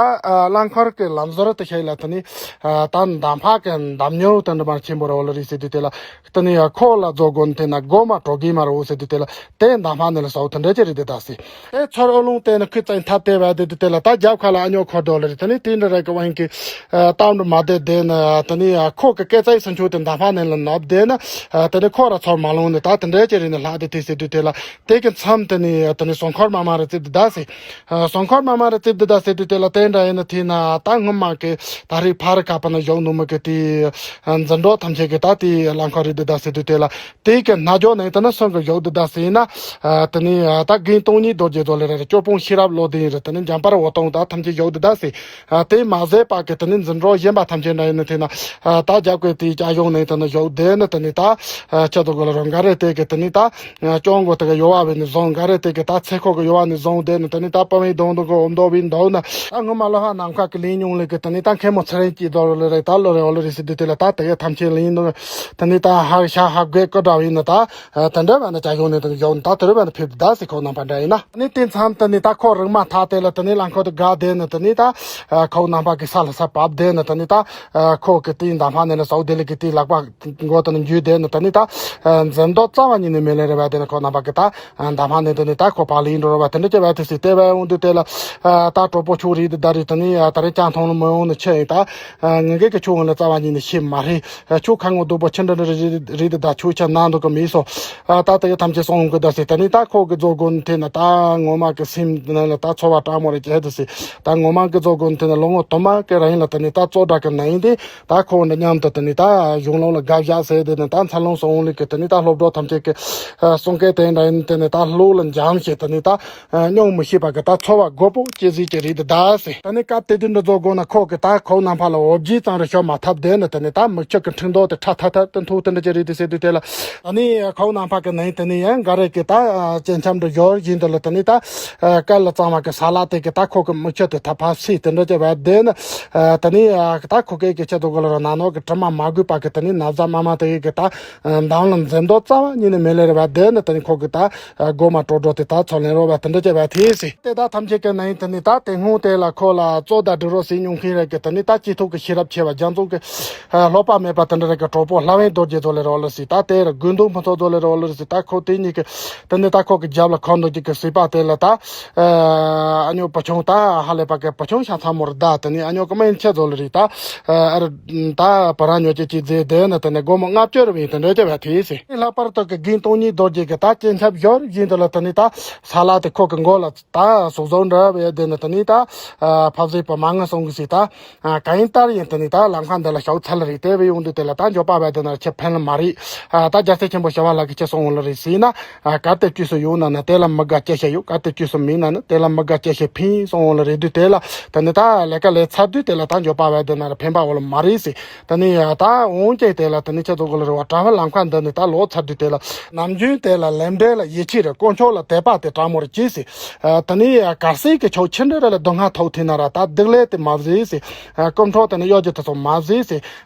རླངས་འཁོར་གི་ལམ་ཟུར་དེ་ཤེད་ལ་དེ་ནས་ད་འདམ་ཕག་གི་འདམ་ཉོ་དེ་འདྲ་མ་ཆེན་པོ་རེད་འོ་ལ་རེད་ཟེར་དུས་དེ་ལ། དེ་ནས་ཡང་ཁོ་ལ་རྫོགས་དགོས་ནི་དེ་ན་སྒོ་མ་གྲོ་གི་མ་རེད་འོ་ཟེར་དུས་དེ་ལ་དེ་འདམ་ཕག་ནི་ལ་ཟོག་དེ་འདྲ་ཅིག་རེད་དེ་ད་ཟེར། དེ་ཚུར་ཨོ་ལུང་དེ་ནི་ཁོས་བཙན་ཐབས་དེ་བས་དེ་དུས་དེ་ལ་ད་རྒྱབ་ཁ་ལ་ཨ་ཉོ་འཁོར་འགྲོ་ལེ། དེ་ནས་དེ་འདྲ་རེད་གི་བ་ཡིན་གི་ཨ་གཏམ་འདྲ་མ་བསྡད་དེ་ན་དེ་ནས་ཡང་ཁོ་གི་སྐད་ཚ་ཡི་སུན་ཆུ་དེ་འདམ་ཕག་ནི་ལ་ནོབ་དེ་ན་ཨ་དེ་ནས་ཁོ་ར་ཚུར་མ་ལོང་ནི་ད་དེ་འདྲ་ཅིག་རེད་ནི་ལྷག་དེ་དེ་ཟེར་དུས་དེ་ལ་དེ་གི་མཚམས་དེ་ནས་དེ་ནས་སྲུང་འཁོར་མ་མ་རེ་རྩིབ་དེ་ད་ཟེར། ཨ་སྲུང་འཁོར་མ་མ་རེ་རྩིབ་དེ་ད་ཟེར་དུས་དེ་ལ་དེ་འདྲ་ཡིན་ན་དེ་ན་ད་སྔོན་མ་གི་ད་རེས་ཕ་རི་ཁ་པ་ན་བཞུགས་ནུ་མི་གི་དེ། འཛིན་གྲོགས་ཐམས་ཅད་ཀྱི་ད་དེའི་རླངས་འཁོར་རེད་འདུག་ད་ཟེར་དུས་དེ་ལ། དེའི་གི་རྣ་རྒྱོ་ནས་ད་ནི་སོན་གི་ཡོད་འདུག་ད་ཟེར་ན། དེ་ནས་ད་དགུན་སྟོང་ཉིད་རྡོ་རྗེ་རྫོང་ལ་རེད། སྐྱོ་སྤུན་ཤེས་རབ་བློ་ལྡན་རེད། དེ་ནས་འཇམ་དཔལ་འོད་སྟོང་ད་ཐམས་ཅད་ཡོད་འདུག་ད་ཟེར། དེ་མ་ཟད་པ་གི་དེ་ནས་འཛིན་གྲོགས་གཞན་པ་ཐམས་ཅད་འདྲ་ཡིན་ན་དེ་ན། ད་རྒྱབ་ཀྱི་དེའི་ཅ་གཞུང་ནས་དེ་ནི་ཡོད་དེ་ནི་དེ་ནས་ད། ཁྱེད་ཚོ་གི་ལ་རང་ག་རེ་དེ་གི་དེ་ནས་ད། སྐྱོང་གོ་དེ་གི་ཡོ་བ་བས་ནི་བཟུང་ག་རེ་དེ་གི་ད་ཚེ་ཁོག་གི་ཡོ་བ་ནི་བཟུང་དེ་ནི་དེ་ནས་ད་པ་མའི་གདོང་དུ་གི་འོ་མདོ་བའི་མདོ་ན། ད་ངོ་མ་ལོ་ཧ་ནམ་མཁའ་གི་ལིང་ཉུང་ལེ་གི་དེ་ནས་ད་མཁན་མོ་ཚེ་རིང་སྐྱིད་རྡོ་ལེ་རེད། ད་ལོ་རེ་འོ་ལེ་རེ་ཟེར་དུས་དེ་ལ་ད་དེ་གི་ཐམས་ཅད་ལིང་ནོ། དེ་ནས་ད་ཧ་ཤ་ཧ་དགོས་ཀི་འདྲ་བའི་ནི་ད། དེ་འདྲ་བ་ནི་ཅ་གཞུང་ནས་དེ་ཡོད་ནི་ད་དེ་རུ་བ་ནི་ཕེབས་ད་ཟེར། ཁོ་རྣམ་པ་འདྲ་ཡིན་ན། ནི་དེ་མཚམས་དེ་ནས་ད་ཁོ་རིང་མ་ཐག་དེ་ལ་དེ་ནས་རླངས་འཁོར་དུ་དགའ་དེ་ནི་དེ་ནས་ད། ཁོ་རྣམ་པ་གི་ས་ལ་ས་བབས་དེ་ནི་དེ་ནས་ད། ཁོ་གི་དེའི་འདམ་ཕ་ནས་ལ་ཟོག་དེ་ལ་གི་དེའི་ལག་པ་མགོ་དེ་ནས་འཇུས་དེ་ནི་དེ་ནས་ད། འཛིན་རྡོ་རྩ་བ་ཉིད་ནས་མེད་ལེ་རེ་བ་དེ་ནི་ཁོ་རྣམ་པ་གི་ད། འདམ་ཕ་ནས་དེ་ནས་ད་ཁོ་ཕ་ལིང་འགྲོ་རེ་བ་དེ་འདྲ་ཅེ་བ་དེ་སི་དེ་བ་འོང་དུས་དེ་ལ། ད་གྲོགས་པོ་ཆུ་རིག་དེ་ད་རེད། དེ་ནས་ད་རེད་ཅང་མཐོང་ལ་མི་འོང་ནི་ཆེ་ཡིན་ད། ངེད་ཀྱི་ཆུ་འོང་ལ་རྩ་བ་ཉིད་ནས་ཤེས་མ་རེད། ཆུ་ཁ་ངོ་སྡུག་པོ་ཆུ་འདྲ་འདྲ་རེད་རེད་ད། ཆུ་ཆ་ན་འདུག་གི་མི་སོ། ད་དེ་གི་ཐམས་ཅད་སོང་གི་ད་སི་དེ་ནས་ད་ཁོ་གི་རྫོགས་སྒོ་ནས་དེ་ན་ད་ངོ་མ་གི་སེམས་ནང་ལ་ད་ཚོར་བ་དྲང་མོ་རེ་བྱས་དེ་སི། ད་ངོ་མ་གི་རྫོགས་སྒོ་ནས་དེ་ན་ལོ་ངོ་དུ་མ་གི་ར་ཡིན་ལ་དེ་ནས་ད་ཙོ་འདྲ་གི་ན་ཡིན་དེ། ད་ཁོ་འདི་མཉམ་དུ་དེ་ནས་ད་གཞུང་ལུགས་ལ་དགའ་བཞག་ཟེར་དེ་ནས་ད་འཚར་ལོངས་སོང་ལེ་གི་དེ་ནས་ད་སློབ་གྲོགས་ཐམས་ཅད་ཀྱི་གསུང་སྐད་དེ་འདྲ་ཡིན་དེ་ནས་ད་བློ་ལ་འཇམ་ཞིག་དེ་ནས་ད། སྙོང་མི་ཤེས་པ་གི་ད་ཚོར་བ་རྒོད་པོ་སྐྱེ་ཟིག་ཅིག་རེད་ད་ཟེར། ད་ནི་སྐབས་དེ་དུས་འདི་ཚོ་དགོས་ན་ཁོ་གི་ད་ཁོ་རྣམ་པ་ལ་འོ་བརྒྱལ་ཙམ་རེ་ཤོར་མ་ཐབས་དེ་ནི་དེ་ནི་ད་མིག་ཆུ་གི་འཕྲིན་མདོ་དེ་ཁྲ་ཐ་ཐ་དེ་མཐུག་དེ་འདྲ་ཅིག་རེད་དེ་ཟེར་དུས་དེ་ལ། ད་ནི་ཁོ་རྣམ་པ་གི་ནང་དེ་ནི་ཡང་འགའ་རེ་གི་ད་སྤྱན་ཆབ་འདྲ་ཡོར་བཞིན་དུ་ལ་དེ་ནི་ད་སྐལ་ལ་གཙང་བ་གི་ས་ལ་དེ་གི་ད་ཁོ་གི་མིག་ཆུ་དེ་ཐ་ཕ་སི་དེ་འདྲ་ཅིག་བ་དེ་ནི། ད་ནི་ད་ཁོ་གི་གི་ཆེད་དུ་གོ་ལ་ར་ན་ནོ་གི་དྲི་མ་མ་གོས་པ་གི་དེ་ནི་ན་བཟའ་མ་མ་དེ་གི་ད། འདམ་ལ་འཛིན་རྡོ་རྩ་བ་ཉིད་ནས་མེད་ལེ་རེ་བ་དེ་ནི་དེ་ནི་ཁོ་གི་ད་སྒོ་མ་དྲོ་དྲོ་དེ་ད་ཚོ་ལེན་རོགས་བ་དེ་འདྲ་བྱས་བ་དེ་སི། དེ་ད་ཐམས་ཅད་ཀྱི་ནང་དེ་ནི་ད་དེ་སྔོན་དེ་ལ་ཁོ་ལ་གཙོ་ད་འབྲི་རོགས་སི་མྱོང་མཁན་རེ་གི་དེ་ནི་ད་སྤྱི་ཐོག་གི་ཤེས་རབ་ཆེ་བ་རྒྱ་མཚོ་གི་ལྷོད་པ་མེད་པ་དེ་འདྲ་རེ་གི་གྲོགས་པོ་ལྷ་བན་རྡོ་རྗེ་ཚོ་ལེ་རོགས་ལ་སི། ད་དེ་ར་དགོན་དུང་ཕུན་ཚོགས་ཚོ་ལེ་རོགས་ལ་སི། ད་ཁོ་དེ་གཉིས་ཀྱི་དེ་ནི་ད་ཁོ་གི་རྒྱབ་ལ་ཁོ་འདུག་གི་གི་སྲིད་པ་དེ་ལ་ད་ཨ་ཉོ་བུ་ཆུང་ད་ཧ་ལས་པ་གི་བུ་ཆུང་ཤ་ཚ་མོ་ར་ད་དེ་ནི་ཨ་ཉོ་གི་སྨན་ཆེ་ཚོ་ལ་རི་ད། ཨ་ར། ད་བ་ར་ཉོ་ཅེ་ཅི་ཛེ་དེ་ནི་དེ་ནི་སྒོར་མོ་ལྔ་བཅུ་རུ་བའི་དེ་འདྲ་ཅེ་བ་དེ་སི། ལྷག་པར་དུ་གི་དགུན་སྟོང་ཉིད་རྡོ་རྗེ་གི་ད་སྤྱན་ཆབ་ཡོར་བཞིན་དུ་ལ་དེ་ནི་ད་ས་ལ་དེ་ཁོ་གི་མགོ་ལ་ད་ཟུག་ཟུག་འདྲ་བའི་དེ་ནི་དེ་ནི་ད་ཕབ་ཟིག་པ་མ་ངི་སོང་གི་སི། ད་ག་ཡིན་ལྟར་ཡིན་དེ་ནི་ད་ལམ་ཁ་འདི་ལ་ཞོག་ཚར་ལ་རེད། དེ་བས་ཡོང་དུས་དེ་ལ་ད་འཇོག་པ་བས་དེ་ན་ཁྱེད་ཕན་ལ་མ་རེད། ད་རྒྱལ་སྲས་ཆེན་པོ་ཞི་བ་ལྷ་གི་ཁྱེད་སོང་ལ་རེད་སི་ན། ག་དེ་བཅུས་སུ་ཡོང་ན་ན་དེ་ལ་མི་དགའ་སྐྱེ་ཤེས་ཡོད། ག་དེ་བཅུས་སུ་མིན་ན་ན་དེ་ལ་མི་དགའ་སྐྱེ་ཤེས་ཕིན་སོང་ལ་རེད་དུས་དེ་ལ་དེ་ནི་ད་ལས་ཀ་ལས་ཚར་དུས་དེ་ལ་ད་འཇོག་པ་བས་དེ་ན་ར་ཕན་པ་འོ་ལ་མ་རེད་སི། དེ་ནི་ད་འོང་ཀྱེ་དེ་ལ་དེ་ནི་ཁྱེད་ཚོ་གོ་ལ་རེ་བ་གྲྭ་བ་ལམ་ཁ་འདི་ནི་ད་ལོག་ཚར་དུས་དེ་ལ་ནམ་རྒྱུན་དེ་ལ་ལམ་འབྲས་ལ་ཡིད་ཆེས་རེ་དཀོན་མཆོག་ལ་དད་པ་དེ་དྲང་མོ་རེ་སྐྱེས་སི། དེ་ནི་གར་སའི་གི་ཆོག་ཆི་འདྲ་རེ་ལ་སྡུག་བསྔལ་ཐོག་ཐེ་ན་ར་ད་སྡིག་ལས་དེ་མ་བཟོས་སི། སྐུ་འཕྲོག་དེ་ནི་གཡོ་སྒྱུ་དེ་ཚོ་མ་བཟོས་སི།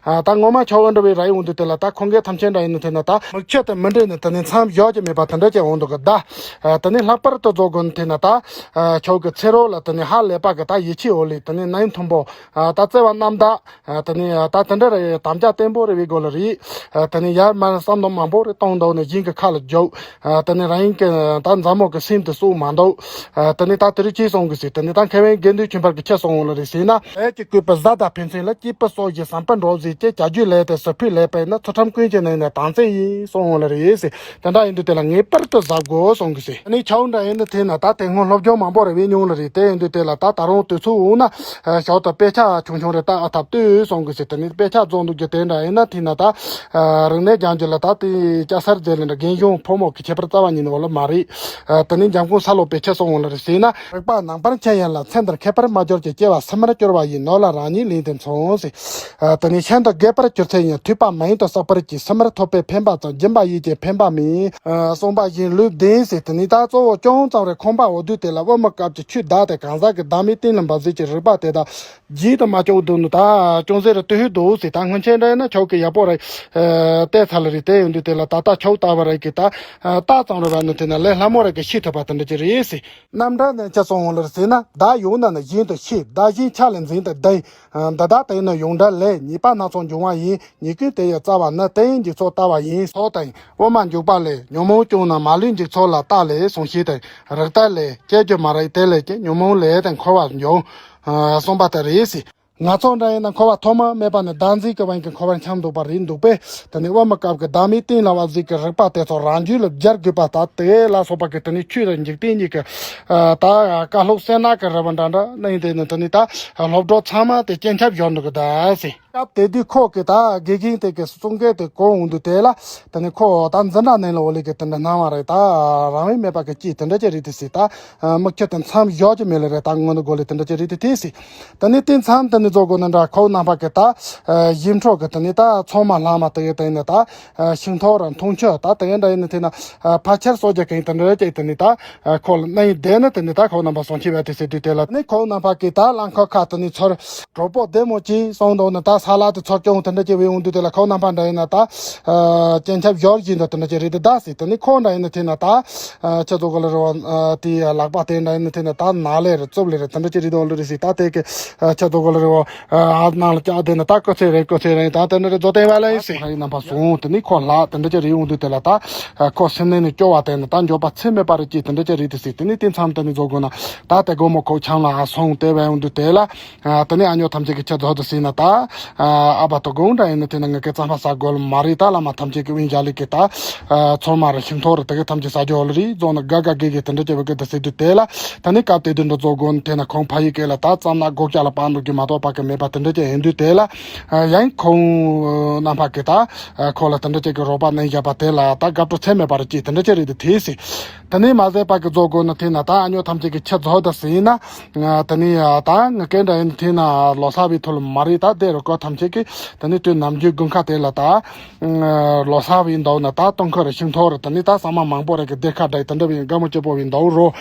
ད་ངོ་མ་ཆོ་འོན་འདྲ་བའི་ར་ཡོང་དུས་དེ་ལ་ད་ཁོང་གིས་ཐམས་ཅད་འདྲ་ཡིན་ནི་ཐེ་ན་ད་མིག་ཆུ་དེ་མི་འདྲེས་ནི་དེ་ནི་མཚམས་ཡོད་ཀྱི་མེད་པ་དེ་འདྲ་ཅིག་འོང་འདུག་གི་ད། དེ་ནི་ལྷག་པར་དུ་རྫོགས་དགོན་ཐེ་ན་ད། ཆོ་གི་ཚེ་རོགས་ལ་དེ་ནི་ཧ་ལས་པ་གི་ད་ཡིད་ཆེས་འོ་ལི་དེ་ནི་ནན་མཐོན་པོ། ད་བརྩེ་བ་རྣམ་དག་དེ་ནི་ད་དེ་འདྲ་རེ་དམ་བཅའ་བརྟན་པོ་རེ་བའི་སྒོ་ལ་རེད། དེ་ནི་ཡར་མར་བསམ་བློ་མང་པོ་རེ་གཏོང་འདུག་ནི་གཞན་གི་ཁ་ལ་རྒྱོབ། དེ་ནི་རང་ཉིད་ཀྱི་ད་མཛའ་མོ་གི་སེམས་དེ་སྲུང་མ་འདུག་དེ་ནི་ད་དེ་རིགས་ཅི་སོང་གི་ཟེར་དེ་ནི་ད་མཁས་དབང་དགེ་འདུན་ཆོས་འཕེལ་གྱི་ཁྱེད་སོང་ལ་རེད་ཟེར་ན། ཨེ་ཀྱི་བཀོད་པ་བཟའ་དང་ཕན་ཚུན་ལ་སྐྱིད་པོ་སོགས་ཀྱི་བསམ་པ་འགྲོ་ཟིག་ཅེས་བྱ་རྒྱུ་ལས་དེ་སུ་ཕུད་ལས་པས་ན་ཚུལ་ཁྲིམས་ཀུན་གྱི་ནང་ནས་དམ་ཚིག་ཡིན་སོང་ལ་རེད་ཟེར། དེ་འདྲ་ཡིན་དུས་དེ་ལ་ངེས་པར་དུ་གཟབ་དགོས་གསུང་གི་ཟེར། ཨ་ནི་ཆའོ་འདྲ་ཡིན་ན་དེ་ན་ད་དེ་སྔོན་སློབ་སྦྱོང་མང་པོ་རེ་བས་མྱོང་ལ་རེད། དེ་ཡིན་དུས་དེ་ལ་ད་ད་རུང་དུས་ཚོད་འོང་ན་ཞོར་དུ་དཔེ་ཆ་ཆུང་ཆུང་རེ་ལྟ་ཨ་ཐབས་ལྟོས་གསུང་གི་ཟེར། དེ་ནི་དཔེ་ཆ་རྫོགས་འདུག་རྒྱུ་དེ་འདྲ་ཡིན་ན་དེ་ན་ད་རིག་གནས་སྦྱང་རྒྱུ་ལ་ད་དེ་སྐྱ་སར་རྫས་ལ་འདྲ་རྒན་གཞོན་ཕོ་མོ་གི་ཁྱད་པར་རྩ་བ་ཉིད་ནས་འོ་ལ་མ་རེད། དེ་ནི་འཇམ་མགོན་ས་ལོ་པའི་ཁྱེད་སོང་འོང་ལ་རེད་ཟེར་ན། རིག་པ་ནང་པར་མཁྱེན་ཡན་ལ་ཚེ་འདིར་ཁྱད་པར་མ་གྱུར་ཅིག་སྐྱེ་བ་སུ་མར་གྱུར་པ་ཡིན་ནོ་ལ་རང་ཉིད་ལན་དུ་མཚུངས་ཟེར། དེ་ནི་ཤིན་ཏུ་རྒས་པར་གྱུར་ཚེ་ཡང་ཐོས་པ་མ་ཡིན་དུ་བསགས་པར་གྱིས། སུ་མར་ཐོབ་པའི་ཕན་པ་ཙམ་སྦྱིན་པ་ཡིས་ཀྱང་ཕན་པ་མིན། གསུངས་པ་བཞིན་ལུས་ལྡན་ཟེར། དེ་ནི་ད་གཙོ་བོ་ཅུང་ཙམ་རེ་ཁོམ་པ་འོ་དུས་དེ་ལ་དབུ་མའི་སྐབས་ཀྱི་ཆོས་བདག་དེ་གང་ཟག་གི་བདག་མེད་གཏན་ལ་འབབ་ཟིག་གི་རིག་པ་དེ་དག་རྗེས་དུ་མ་ཆོག་འདུག་ནི་ད་ཅུང་ཟད་རེ་ལྟོས་ཧུད་འདུག་ཟེར། ད་སྔོན་ཆད་འདྲ་ཡིན་ན་ཆོག་གི་ཡག་པོ་རེད། བལྟས་ཚར་ལ་རེད། དེ་ཡོང་དུས་དེ་ལ་ད་ལྟ་ཆོག་ལྟ་བ་རེད་གི་ད། ད་ཙམ་རེ་བ་ནི་དེ་ན་ལས་སླ་མོ་རེད་གི་ཤེས་ཐུབ་པ་དེ་འདྲ་ཅིག་རེད་ཟེར། རྣམ་འདྲ་ནས་ཅི་སོང་ལ་ཟེར་ན། བདག་ཡོད་ན་ནི་གཞན་དུ་ཤེས། བདག་གཞན་ཆ་ལས་འཛིན་དུ་ལྡན། འདི་དག་དེ་ནི་ཡོངས་འདྲ་ལས། ཉེས་པ་སྣ་ཚོགས་འབྱུང་བ་ཡིན། ཉེས་ཀུན་དེ་ཡི་རྩ་བ་ནི། དེ་ཡི་འཇིག་ཚོགས་ལྟ་བ་ཡིན། སོགས་དང་། དབུ་མ་འཇུག་པ་ལས། ཉོན་མོངས་བྱུང་ན་མ་ལུས་འཇིག་ཚོགས་ལ། རྟག་ལས་གསུངས་ཤིང་དང་། རིགས་གཏེར་ལས། སྐྱེ་རྒྱུ་མ་རིག་དེ་ལས་ཀྱང་། ཉོན་མོངས་ལས་དང་འཁོར་བ་འབྱུང་། གསུངས་པ་ལྟར་རེད་ཟེར། ང་ཚོ་འདྲ་ཡིན་ན་འཁོར་བ་ཐོག་མ་མེད་པ་ནས་བདག་འཛིན་གྱི་དབང་གིས་འཁོར་བར་འཁྱམས་འདུག་པ་རེད་འདུག་པས། དེ་ནས་དབུ་མའི་སྐབས་ཀྱི་བདག་མེད་གཏན་ལ་དབབ་ཟིག་གི་རིག་པ་དེ་ཚོ་རང་རྒྱུད་ལ་སྦྱར་དགོས་པ་དང་དེ་ལ་སོགས་པ་གི་དེ་ནས་ཆོས་དང་འཇིག་རྟེན་གཉིས་ཀྱི་ད་བཀའ་སློབ་གསན་ན་གི་རེ་བ་འདྲ་འདྲ་གནང་དེ་ནས་དེ་ནས་ད་སློབ་གྲོགས་ཚང་མ་དེ་སྤྱན་ཆབ་བཞག་འདུག་གི་ད་ཟེར། སྐབས་དེ་དུས་ཁོ་གི་ད་དགེ་རྒན་དེ་གི་གསུང་སྐད་དེ་གོ་འོང་དུས་དེ་ལ་དེ་ནས་ཁོ་ད་འཛིན་གྲྭ་ནང་ལ་འོ་ལེ་གི་དེ་འདྲ་སྣང་བ་རེད། ད་རང་དབང་མེད་པ་གི་ཅི་དེ་འདྲ་ཅི་རེད་དེ་ཟེར། ད་མི་ཁྱོད་དེ་མཚམས་བཞག་ཅི་མེད་ལེ་རེད། ད་སྔོན་དུ་གོ་ལེ་དེ་འདྲ་ཅི་རེད་དེ་དེ་ཟེར། དེ་ནས་དེ་མཚམས་དེ་ནས་རྫོགས་དགོས་ན་འདྲ་ཁོ་རྣམ་པ་གི་ད་ཞིམ་ཕྲུག་གི་དེ་ནས་ད་ཚང་མ་ལྷག་མ་དེ་གི་དེ་ནས་ད་ཤིང་ཐོག་ར་འཐུང་ཆུ་ད་དེ་གི་འདྲ་ཡིན་ན་དེ་ན་ཕལ་ཆེར་གསོ་རྒྱུ་གི་དེ་འདྲ་ཅི་དེ་ནས་ད་ཁོ་ལ་གནང་ཡིན་བསྡད་ན་དེ་ནས་ད་ཁོ་རྣམ་པ་སོང་ཆེ་བས་དེ་ཟེར་དུས་དེ་ལ་ནི་ཁོ་རྣམ་པ་གི་ད་རླངས་འཁོར་ཁ་དེ་ནས་ཚུར་གྲོགས་པོ་བདེ་མོ་ཅིག་སོང་འདུག་ན་ད་ས་ལ་དེ་ཚུར་སྐྱོང་དེ་འདྲ་ཅི་བས་འོང་དུས་དེ་ལ་ཁོ་རྣམ་པ་འདྲ་ཡིན་ན་ད་སྤྱན་ཆབ་བཞག་བཞིན་དུ་དེ་འདྲ་ཅི་རེད་དེ་ད་ཟེར། དེ་ནས་ཁོ་འདྲ་ཡིན་ན་དེ་ན་ད་ཁྱེད་ཚོ་གོ་ལ་རེ་བ་དེ་ལག་པ་དེ་འདྲ་ཡིན་ན་དེ་ན་ད་ན་ལེ་རེད་རྩུབ་ལེ་རེད་དེ་འདྲ་ཅི་རེད་འདུག་ལེ་རེད་ཟེར། ད་དེ་གི་ཁྱེད་ཚོ་གོ་ལ་རེ་བ་ཨ་ནང་ལ་ཅག་དེ་ན་ད་ཀོ་ཚེ་རེད་ཀོ་ཚེ་རེད་ད་དེ་འདྲ་རེད་རྫོགས་དེ་བ་ལ་ཡིན་ཟེར། ཁ་ཡིན་རྣམ་པ་སོང་དེ་ནས་ཁོ་ལ་དེ་འདྲ་ཅི་རེད་འོང་དུས་དེ་ལ་ད་ཁོ་སེམས་ནང་ནས་སྐྱོ་བ་དེ་ན་ད་འགྱོད་པ་ཚད་མེད་པ་རེད་ཅི་དེ་འདྲ་ཅི་རེད་དེ་ཟེར། དེ་ནས་དེ་མཚམས་དེ་ནས་རྫོགས་དགོས་ན་ད་དེ་དགོང་མོ་ཁོ་ཆང་ལ་ཨ་སོང་དེ་བས་འོང་དུས་དེ་ལ། ཨ་དེ་ནས་ཨ་ཉོ་ཐམས་ཅད་ཀྱི་ཆ་རྫོགས་དུ་ཟིན་ན་ད། ཨ་ཨ་བ་དོ་དགོང་འདྲ་ཡིན་ན་དེ་ན་ངེད་ཀྱི་རྩམ་པ་ཟ་དགོས་ལ་མ་རེད། ད་བླ་མ་ཐམས་ཅད་ཀྱི་དབེན་བཞག་ལས་ཀྱི་ད། ཨ་ཚོར་མ་རེད་ཤིང་ཐོག་རེད་དེ་གི་ཐམས་ཅད་ཟ་རྒྱུ་ལ་རེད་རྫོགས་ན་དགའ་དགའ་དགེ་དགེ་དེ་འདྲ་བྱས་པ་གི་དུ་ཟེར་དུས་དེ་ལ། ད་ནི་སྐབས་དེ་དུས་འདྲ་རྫོགས་དགོས་ན་དེ་ན་ཁོང་ཕ་ཡུལ་སྐད་ལ་ད་རྩམ་ན་སྒོག་སྐྱ་ལ་བང་འདུག་གི་མ་གཏོགས་པ་གི་མེད་པ་དེ་འདྲ་བྱས་ཡིན་དུས་དེ་ལ། ཨ་ཡང་ཁོང་རྣམ་པ་གི་ད། ཨ་ཁོ་ལ་དེ་འདྲ་བྱས་ཀྱི་རོགས་པ་གནང་བཞག་པ་དེ་ལ་ད་དགའ་སྤྲོ་ཚད་མེད་པ་རེད་ཅི་དེ་འདྲ་བྱས་རེད་དེ་དེ་ཟེར། དེ་ནས་མ་ཟད་པ་གི་རྫོགས་དགོས་ན་དེ་ན་ད་ཨ་ཉོ་ཐམས་ཅད་ཀྱི་ཆ་རྫོགས་དུ་ཟིན་ན། དེ་ནས་ད་ངི་སྐད་འདྲ་ཡིན་དེ་ན་ལོ་གསར་བའི་ཐོག་ལ་མ་རེད། ད་དེ་རུ་ཀོ་ཐམས་ཅད་ཀྱི་དེ་ནས་དུས་ནམ་རྒྱུན་དགུན་ཁ་དེ་ལ་ད་ལོ་གསར་བའི་འདུག་ན་ད་སྟོན་ཁ་རུ་ཤིང་ཐོག་རུ་དེ་ནས་ད་ཟ་མ་མང་པོ་རེད་གི་སྡེར་ཁ་འདྲ་ཡི་དེ་འདྲ་བའི་དགའ་མོ་སྐྱིད་པོ་བའི་འདུག་རོ།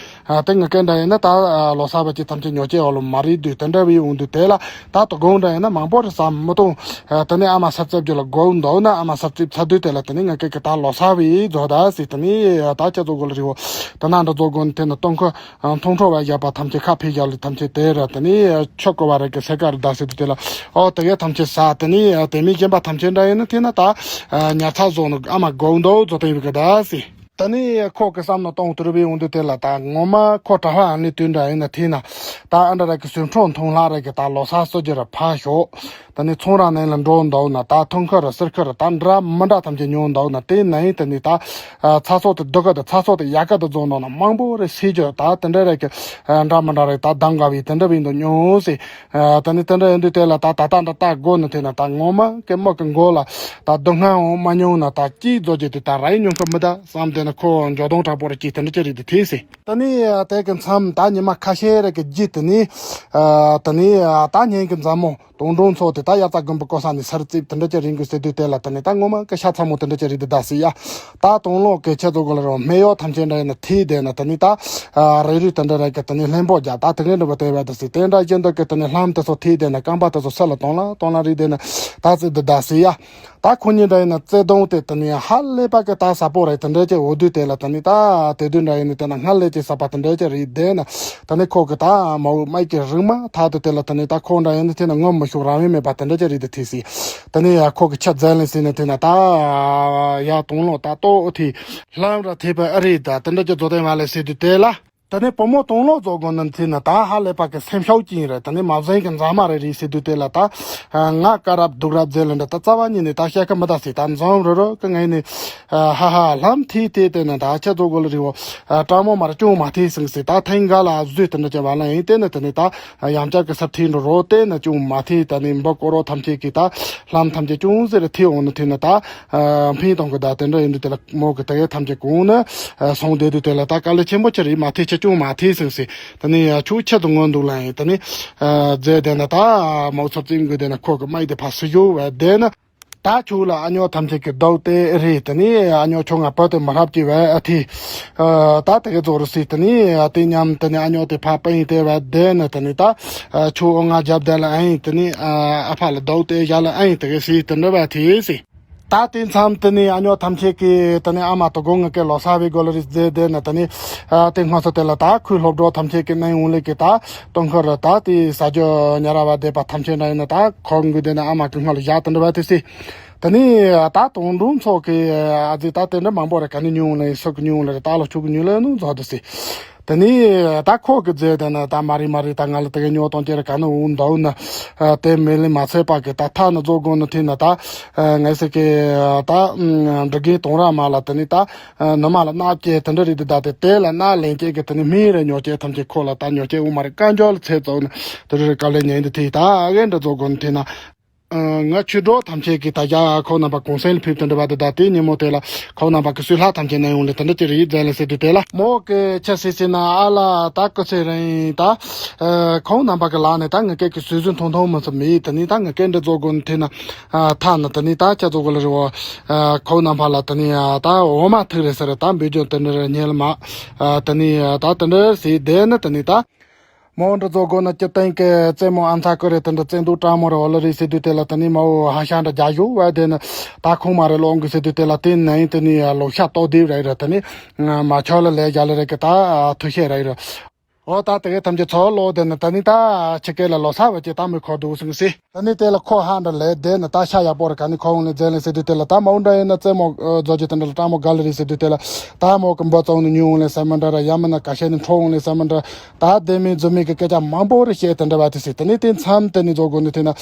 དེ་ངི་སྐད་འདྲ་ཡིན་ན་ད་ལོ་གསར་བ་ཅི་ཐམས་ཅད་ཉོ་ཆས་འོག་ལ་མ་རེད་དུས་དེ་འདྲ་བའི་འོང་དུས་དེ་ལ་ད་དོ་དགོང་འདྲ་ཡིན་ན་མང་པོ་རེ་ཟ་མི་གཏོང་། དེ་ནས་ཨ་མ་སར་རྩེབ་རྒྱུ་ལ་སྒོ་འདུག་ན་ཨ་མ་སར་རྩེབ་ཚ་དུས་དེ་ལ་དེ་ནས་ངི་སྐད་ཀྱི་ད་ལོ་གསར་བའི་རྫོགས་ད་ཟེར་དེ་ནས་ད་ཁྱེད་ཚོ་གོ་ལ་རི་བོ་དེ་ན་འདྲ་རྫོགས་དགོས་ན་དེ་ན་སྟོན་ཁ། ཨ་མཐོང་གྲོལ་བ་བཞག་པ་ཐམས་ཅད་ཁ་ཕྱེ་བཞག་ལས་ཐམས་ཅད་དེ་ར་དེ་ནས་ཆོ་གོ་བ་རེ་གི་སེ་ཀ་རི་ད་ཟེར་དུས་དེ་ལ་ཨོ་དེ་གས་ཐམས་ཅད་ཟ་དེ་ནས་དེ་མི་གཞན་པ་ཐམས་ཅད་འདྲ་ཡིན་ན་དེ་ན་ད་ཉར་ཚགས་བཟོ་ནོ་ཨ་མ་དགོངས་འདུག་བཟོ་དེ་ཡིན་གི་ད་ཟེར། དེ་ནས་ཁོ་གི་བསམ་ན་གཏོང་དུ་རུ་བའི་འོང་དུས་དེ་ལ་ད་ངོ་མ་ཁོ་གྲྭ་བ་ཨ་ནི་དུས་འདྲ་ཡིན་ན་དེ་ན་ད་ཨ་འདྲ་ར་གི་ཟུན་འཕྲོག་མཐོང་ལྷ་རེ་གི་ད་ལོ་གསར་གསོ་རྒྱུ་ར་ཕ་ཞོག་དེ་ནས་ཚོང་ར་ནང་ལ་འགྲོ་འདུག་ན་ད་ཐོན་ཁུ་ར་སེར་ཁུ་ར་ད་འདྲ་མི་འདྲ་ཐམས་ཅད་ཉོ་འདུག་ན་དེ་ནས་དེ་ནས་ད་ཚ་སོགས་དེ་སྡུག་ག་དེ་ཚ་སོགས་དེ་ཡག་ག་དེ་རྫོགས་འདུག་ན་མང་པོ་རེ་ཟེར་རྒྱུ་ད་དེ་འདྲ་རེ་གི་འདྲ་མི་འདྲ་རེ་ད་གདམ་ག་བའི་དེ་འདྲ་བའི་འདུག་ཉོ་ཟེར། དེ་ནས་དེ་འདྲ་ཡིན་དུས་དེ་ལ་ད་ད་ད་འདྲ་ད་དགོས་ནི་དེ་ན་ད་ངོ་མ་གི་མི་གི་མགོ་ལ་ད་སྡུག་བསྔལ་འོང་མ་མྱོང་ན་ད་ཅི་རྫོགས་རྒྱུ་དེ་ད་ར་ཡི་ཉོ་གི་མི་ད་བསམ་དེ་ན་ཁོ་འཇོ་དོང་དྲག་པོ་རེ་ཅི་དེ་འདྲ་ཅི་རེད་དེ་དེ་ཟེར། དེ་ནས་དེ་གི་མཚམས་ད་ཉི་མ་ཁ་ཤས་རེ་གི་རྗེས་དེ་ནས་དེ་ནས་ད་ཉིན་གི་མཛའ་མོ། དོང་སྒྲོན་ཚོ་དེ་ད་དབྱར་རྩྭ་དགུན་འབུ་ཀོ་ས་ནས་སར་རྩིབ་དེ་འདྲ་ཅིག་རིང་གི་ཟེར་དུས་དེ་ལ་དེ་ནས་ད་ངོ་མ་ཀི་ཤ་ཚ་མོ་དེ་འདྲ་ཅིག་རིགས་དེ་ད་སི་ཡ། ད་དོང་ལོག་གི་ཁྱེད་ཚོ་གོ་ལ་རོ་སྨད་གཡོག་ཐམས་ཅད་འདྲ་ཡིན་ན་ཐིག་དེ་ན་དེ་ནས་ད་རེ་རེ་དེ་འདྲ་རེ་གི་དེ་ནས་ལྷན་པོ་རྒྱག་ད་དེ་གི་འདྲ་བ་དེ་བས་ད་སི་དེ་འདྲ་ཅན་དུ་གི་དེ་ནས་ལྷམ་དེ་ཚོ་ཐིག་དེ་ན་རྐང་པ་དེ་ཚོ་སི་ལ་དོང་ལ་དོང་ལ་རིགས་དེ་ན་ད་ཙི་དེ་ད་སི་ཡ། ད་ཁོ་གཉིས་འདྲ་ཡིན་ན་བརྩེ་དུང་དེ་དེ་ནས་ཧ་ལས་པ་གི་ད་ས་པོ་རེ་དེ་འདྲ་ཅིག་འོ་དུས་དེ་ལ་དེ་ནས་ད་དེ་དུས་འདྲ་ཡིན་ན་དེ་ན་སྔར་ལས་ཅིག་ས་པ་དེ་འདྲ་ཅིག་རིགས་དེ་ན། ད་ནི་ཁོ་གི་ད་མ་འོ་མའི་གི་རིག་མ་ཐག་ཏུ་དེ་ལ་ད་ནི་ད་ཁོང་འདྲ་ཡིན་ན་དེ་ན་ངོ་མི་ཤུགས་རང་བས་མེད་པ་དེ་འདྲ་ཅི་རིགས་དེ་ཐེ་སི། ད་ནི་ཡ་ཁོ་གི་ཆ་མཛད་ལེན་སི་ནི་དེ་ན་ད་ཡ་དོང་ལོ་ད་ཏོ་ཨོ་ཐི་ལམ་ར་ཐེ་པ་ཨ་རི་ད་དེ་འདྲ་ཅི་རྫོགས་དེ་མ་ལས་སི་དུ་དེ་ལ། ད་ནི་བུ་མོ་དོང་ལོ་རྫོགས་དགོ་ནི་དེ་ན་ད་ཧ་ལས་པ་གི་སེམས་ཤོག་ཅིང་རེད། ད་ནི་མ་བཟང་གི་མཛའ་མ་རེ་རིགས་སི་དུ་དེ་ལ་ད་ང་ཀ་རབ་སྡུག་རབ་མཛད་ལེན་འདྲ་ད་རྩ་བ་ཉིད་ནས་ད་བཤད་ཁ་མི་ད་སི་ད་འཛོམས་རོ་རོ་གི་ངའི་ནི། ཧ་ཧ་ལམ་ཐི་ཐི་དེ་ནི་ད་ཁྱེད་ཚོ་གོ་ལ་རི་བོ། ཀྲང་མོ་མར་ཅུང་མ་ཐི་སིང་སི་ད་ཐེང་ག་ལ་བཟོས་དེ་འདྲ་ཅི་བ་ལ་ཡིན་དེ་ནི་དེ་ནི་ད་ཡང་ཅག་གི་སར་ཐི་འགྲོ་རོ་དེ་ནི་ཅུང་མ་ཐི་ད་ནི་འབུ་ཀོ་རོ་ཐམས་ཅད་ཀྱི་ད་ལམ་ཐམས་ཅད་ཅུང་ཟེར་ཐི་འོང་ནི་དེ་ནི་ད་ཕིན་གཏོང་གི་ད་དེ་འདྲ་ཡིན་དུས་དེ་ལ་མོ་གི་ད་གའི་ཐམས་ཅད་གོང་ནི་སོང་བསྡད་དུས་དེ་ལ་ད་དཀའ་ལས་ཆེན་པོ་ཅི་རེད་མ་ཐི་ཆ་ཅུང་མ་ཐི་སིང་སི་ད་ནི་ཆུ་ཆེད་དུ་ངོ་འདུག་ལ་ཡིན་ད་ནི་རྫས་དེ་ནི་ད་མོ་ཚོ་རྩིང་གི་དེ་ནི་ཁོ་གི་མ་ཡི་དེ་ཕ་སུ་ཡོ་བ་དེ་ནི། ད་ཁྱོད་ལ་ཨ་ཉོ་ཐམས་ཅད་ཀྱི་རྡོག་དེ་རེད། དེ་ནས་ཨ་ཉོ་ཁྱོད་ང་བུ་དེ་མི་རབས་ཀྱི་བས་ཨ་ཐི། ད་དེ་གའི་རྫོགས་རུ་སྲིད་དེ་ནས་དེ་མཉམ་དེ་ནས་ཨ་ཉོ་དེ་ཕ་པ་ཡིན་དེ་བས་དེ་ནས་དེ་ནས་ད་ཁྱོད་ཨོ་ང་རྒྱབ་དེ་ལ་ཨ་ཡིན་དེ་ནས་ཨ་ཕ་ལ་རྡོག་དེ་ཡ་ལ་ཨ་ཡིན་དེ་གའི་སྲིད་དེ་འདྲ་བས་ཐི་སི། ད་དེ་མཚམས་དེ་ནས་ཨ་ཉོ་ཐམས་ཅད་ཀྱི་དེ་ནས་ཨ་མ་དོ་དགོང་ངི་ཀའི་ལོ་གསར་བའི་གོ་ལ་རི་རྫས་དེ་ནས་དེ་ནས་དེ་སྔོན་སོ་དེ་ལ་ད་ཁོའི་སློབ་གྲོགས་ཐམས་ཅད་ཀྱི་ནང་ཡོང་ལེ་གི་ད་སྟོན་ཁ་རུ་ད་དེ་ས་ཇོ་ཉ་ར་བ་བསྡད་པ་ཐམས་ཅད་འདྲ་ཡིན་ན་ད་ཁོ་གི་དེ་ནས་ཨ་མ་གི་སྔོན་ལ་བཞག་དེ་འདྲ་བས་ཐི་སི། དེ་ནས་ད་དོང་སྒྲུང་ཚོགས་ཀྱི་ཨ་ཙི་ད་དེ་འདྲ་མང་པོ་རེ་ག་ནས་ཉུང་ལེ་སུ་གི་ཉུང་ལེ་རེ་ད་ལོ་ཆུ་གི་ཉུང་ལེ་ནུ་རྫོགས་དེ་སི། དེ་ནས་ད་ཁོ་གི་རྫས་དེ་ནི་ད་མ་རེད་མ་རེད། ད་ང་ལ་དེ་ག་ཉོ་གཏོང་རྒྱུ་རེད། ག་ནི་འོང་འདའོ་ནི། དེ་མེད་ལས་མ་ཚད་པ་གི་ད་ཐ་ནི་རྫོགས་དགོས་ནི་ཐིན་ན་ད། ངས་ཟེར་གི་ད་འབྲི་རྒན་དུང་ར་མ་ལ་དེ་ནི་ད། ནུ་མ་ལ་མནའ་སྐྱེལ་དེ་འདྲ་རེད་དེ། ད་དེ་དེ་ལ་མནའ་ལེན་སྐྱེལ་གི་དེ་ནི་མི་རེ་ཉོ་སྐྱེལ་ཐམས་ཅད་ཁོ་ལ་ད་ཉོ་སྐྱེལ་འོང་མ་རེད། དཀའ་འགྱོ་ལ་ཚེ་བཙོག་ནི་དེ་རེད། དཀའ་ལས་ཉན་དེ་ཐིག་ད་ག་འདྲ་རྫོགས་དགོས་ནི་ཐིན་ན། ང་ཆོས་གྲོགས་ཐམས་ཅད་ཀྱིས་ད་རྒྱ་ཁོ་རྣམ་པ་གུང་སེང་ལ་ཕེབས་དེ་འདྲ་བ་དེ། ད་དེ་ཉིན་མོ་དེ་ལ་ཁོ་རྣམ་པ་གི་སུས་ལྷ་ཐམས་ཅད་ནས་ཡོང་ལས་དེ་འདྲ་ཅི་རེད་ཡིན་ཟེར་ལ་ཟེར་དུས་དེ་ལ། མོ་གི་ཆ་སྲིད་སྲིད་ན་ཨ་ལ་ད་སྐུ་ཚེ་རིང་ད། ཁོང་རྣམ་པ་གི་ལག་ནས་ད་ངི་སྐད་ཀྱི་སུས་སུས་མཐོང་མཐོང་མི་ཚུ་མེད། དེ་ནི་ད་ངི་སྐད་འདྲ་རྫོགས་དགོས་ནི་ཐིན་ན། ཐ་ན་དེ་ནི་ད་ཁྱེད་ཚོ་གི་ལ་རི་བོ། ཁོང་རྣམ་པ་ལ་དེ་ནི་ད་འོ་མ་ཐུག་རེད་ཟེར། ད་འབུལ་རྒྱུ་དེ་འདྲ་རེད་ཉེ་ལ་མ། དེ་ནི་ད་དེ་འདྲ་ཟེར་དེ་ནི་དེ་ནི་ད། མོ་འདྲ་རྫོགས་དགོས་ན་སྤྱིར་བཏང་གི་རྩེད་མོ་ཨ་མཚར་ཀི་རེད། དེ་འདྲ་རྩེད་འདུག་སྤྲང་མོ་རེད། འོ་ལ་རེད་ཟེར་དུས་དེ་ལ་དེ་ནི་མ་འོ་ཧ་ཤང་འདྲ་རྒྱ་ཞུ་བ་དེ་ནི་ད་ཁུངས་མ་རེད་ལོང་གི་ཟེར་དུས་དེ་ལ་དེ་ནི་དེ་ནི་ལོ་ཤ་ཏོག་དེབ་རེད་རེད། དེ་ནི་མ་ཆོག་ལ་ལས་རྒྱ་ལ་རེད་གི་ད་ཐུ་ཤེས་རེད་རེད། འོ་ད་དེ་གའི་ཐམས་ཅད་ཚོ་ལོ་དེ་ནི་དེ་ནི་ད་ཕྱི་སྐད་ལ་ལོ་གསར་བ་ཅིག་ད་མི་ཁོ་འདུག་སེང་སེ། ད་ནི་དེ་ལ་ཁོ་ཧ་འདྲ་ལས་བསྡད་ནི་ད་ཤ་ཡག་པོ་རེད། ག་ནི་ཁོ་འོང་ནི་རྫས་ལས་ཟེར་དུས་དེ་ལ་ད་མ་འོ་འདྲ་ཡིན་ན་རྩེད་མོ་རྫོགས་ཀྱི་དེ་འདྲ་ལ་སྤྲང་མོ་ག་ལ་རེད་ཟེར་དུས་དེ་ལ་ད་མོ་གི་འབུ་བཙོང་ནི་ཉུང་འོང་ལས་ཟེར་མི་འདྲ་ར། ཡ་མིན་ན་ཀ་ཤེ་ནི་འཕྲོ་འོང་ལས་ཟེར་མི་འདྲ། ད་བདེ་མིན་རྫུན་མིན་གི་སྐད་ཆ་མང་པོ་རེ་བཤད་དེ་འདྲ་བ་དེ་ཟེར། དེ་ནི་དེ་མཚམས་དེ་ནི་རྫོགས་དགོས་ནི་དེ་ན།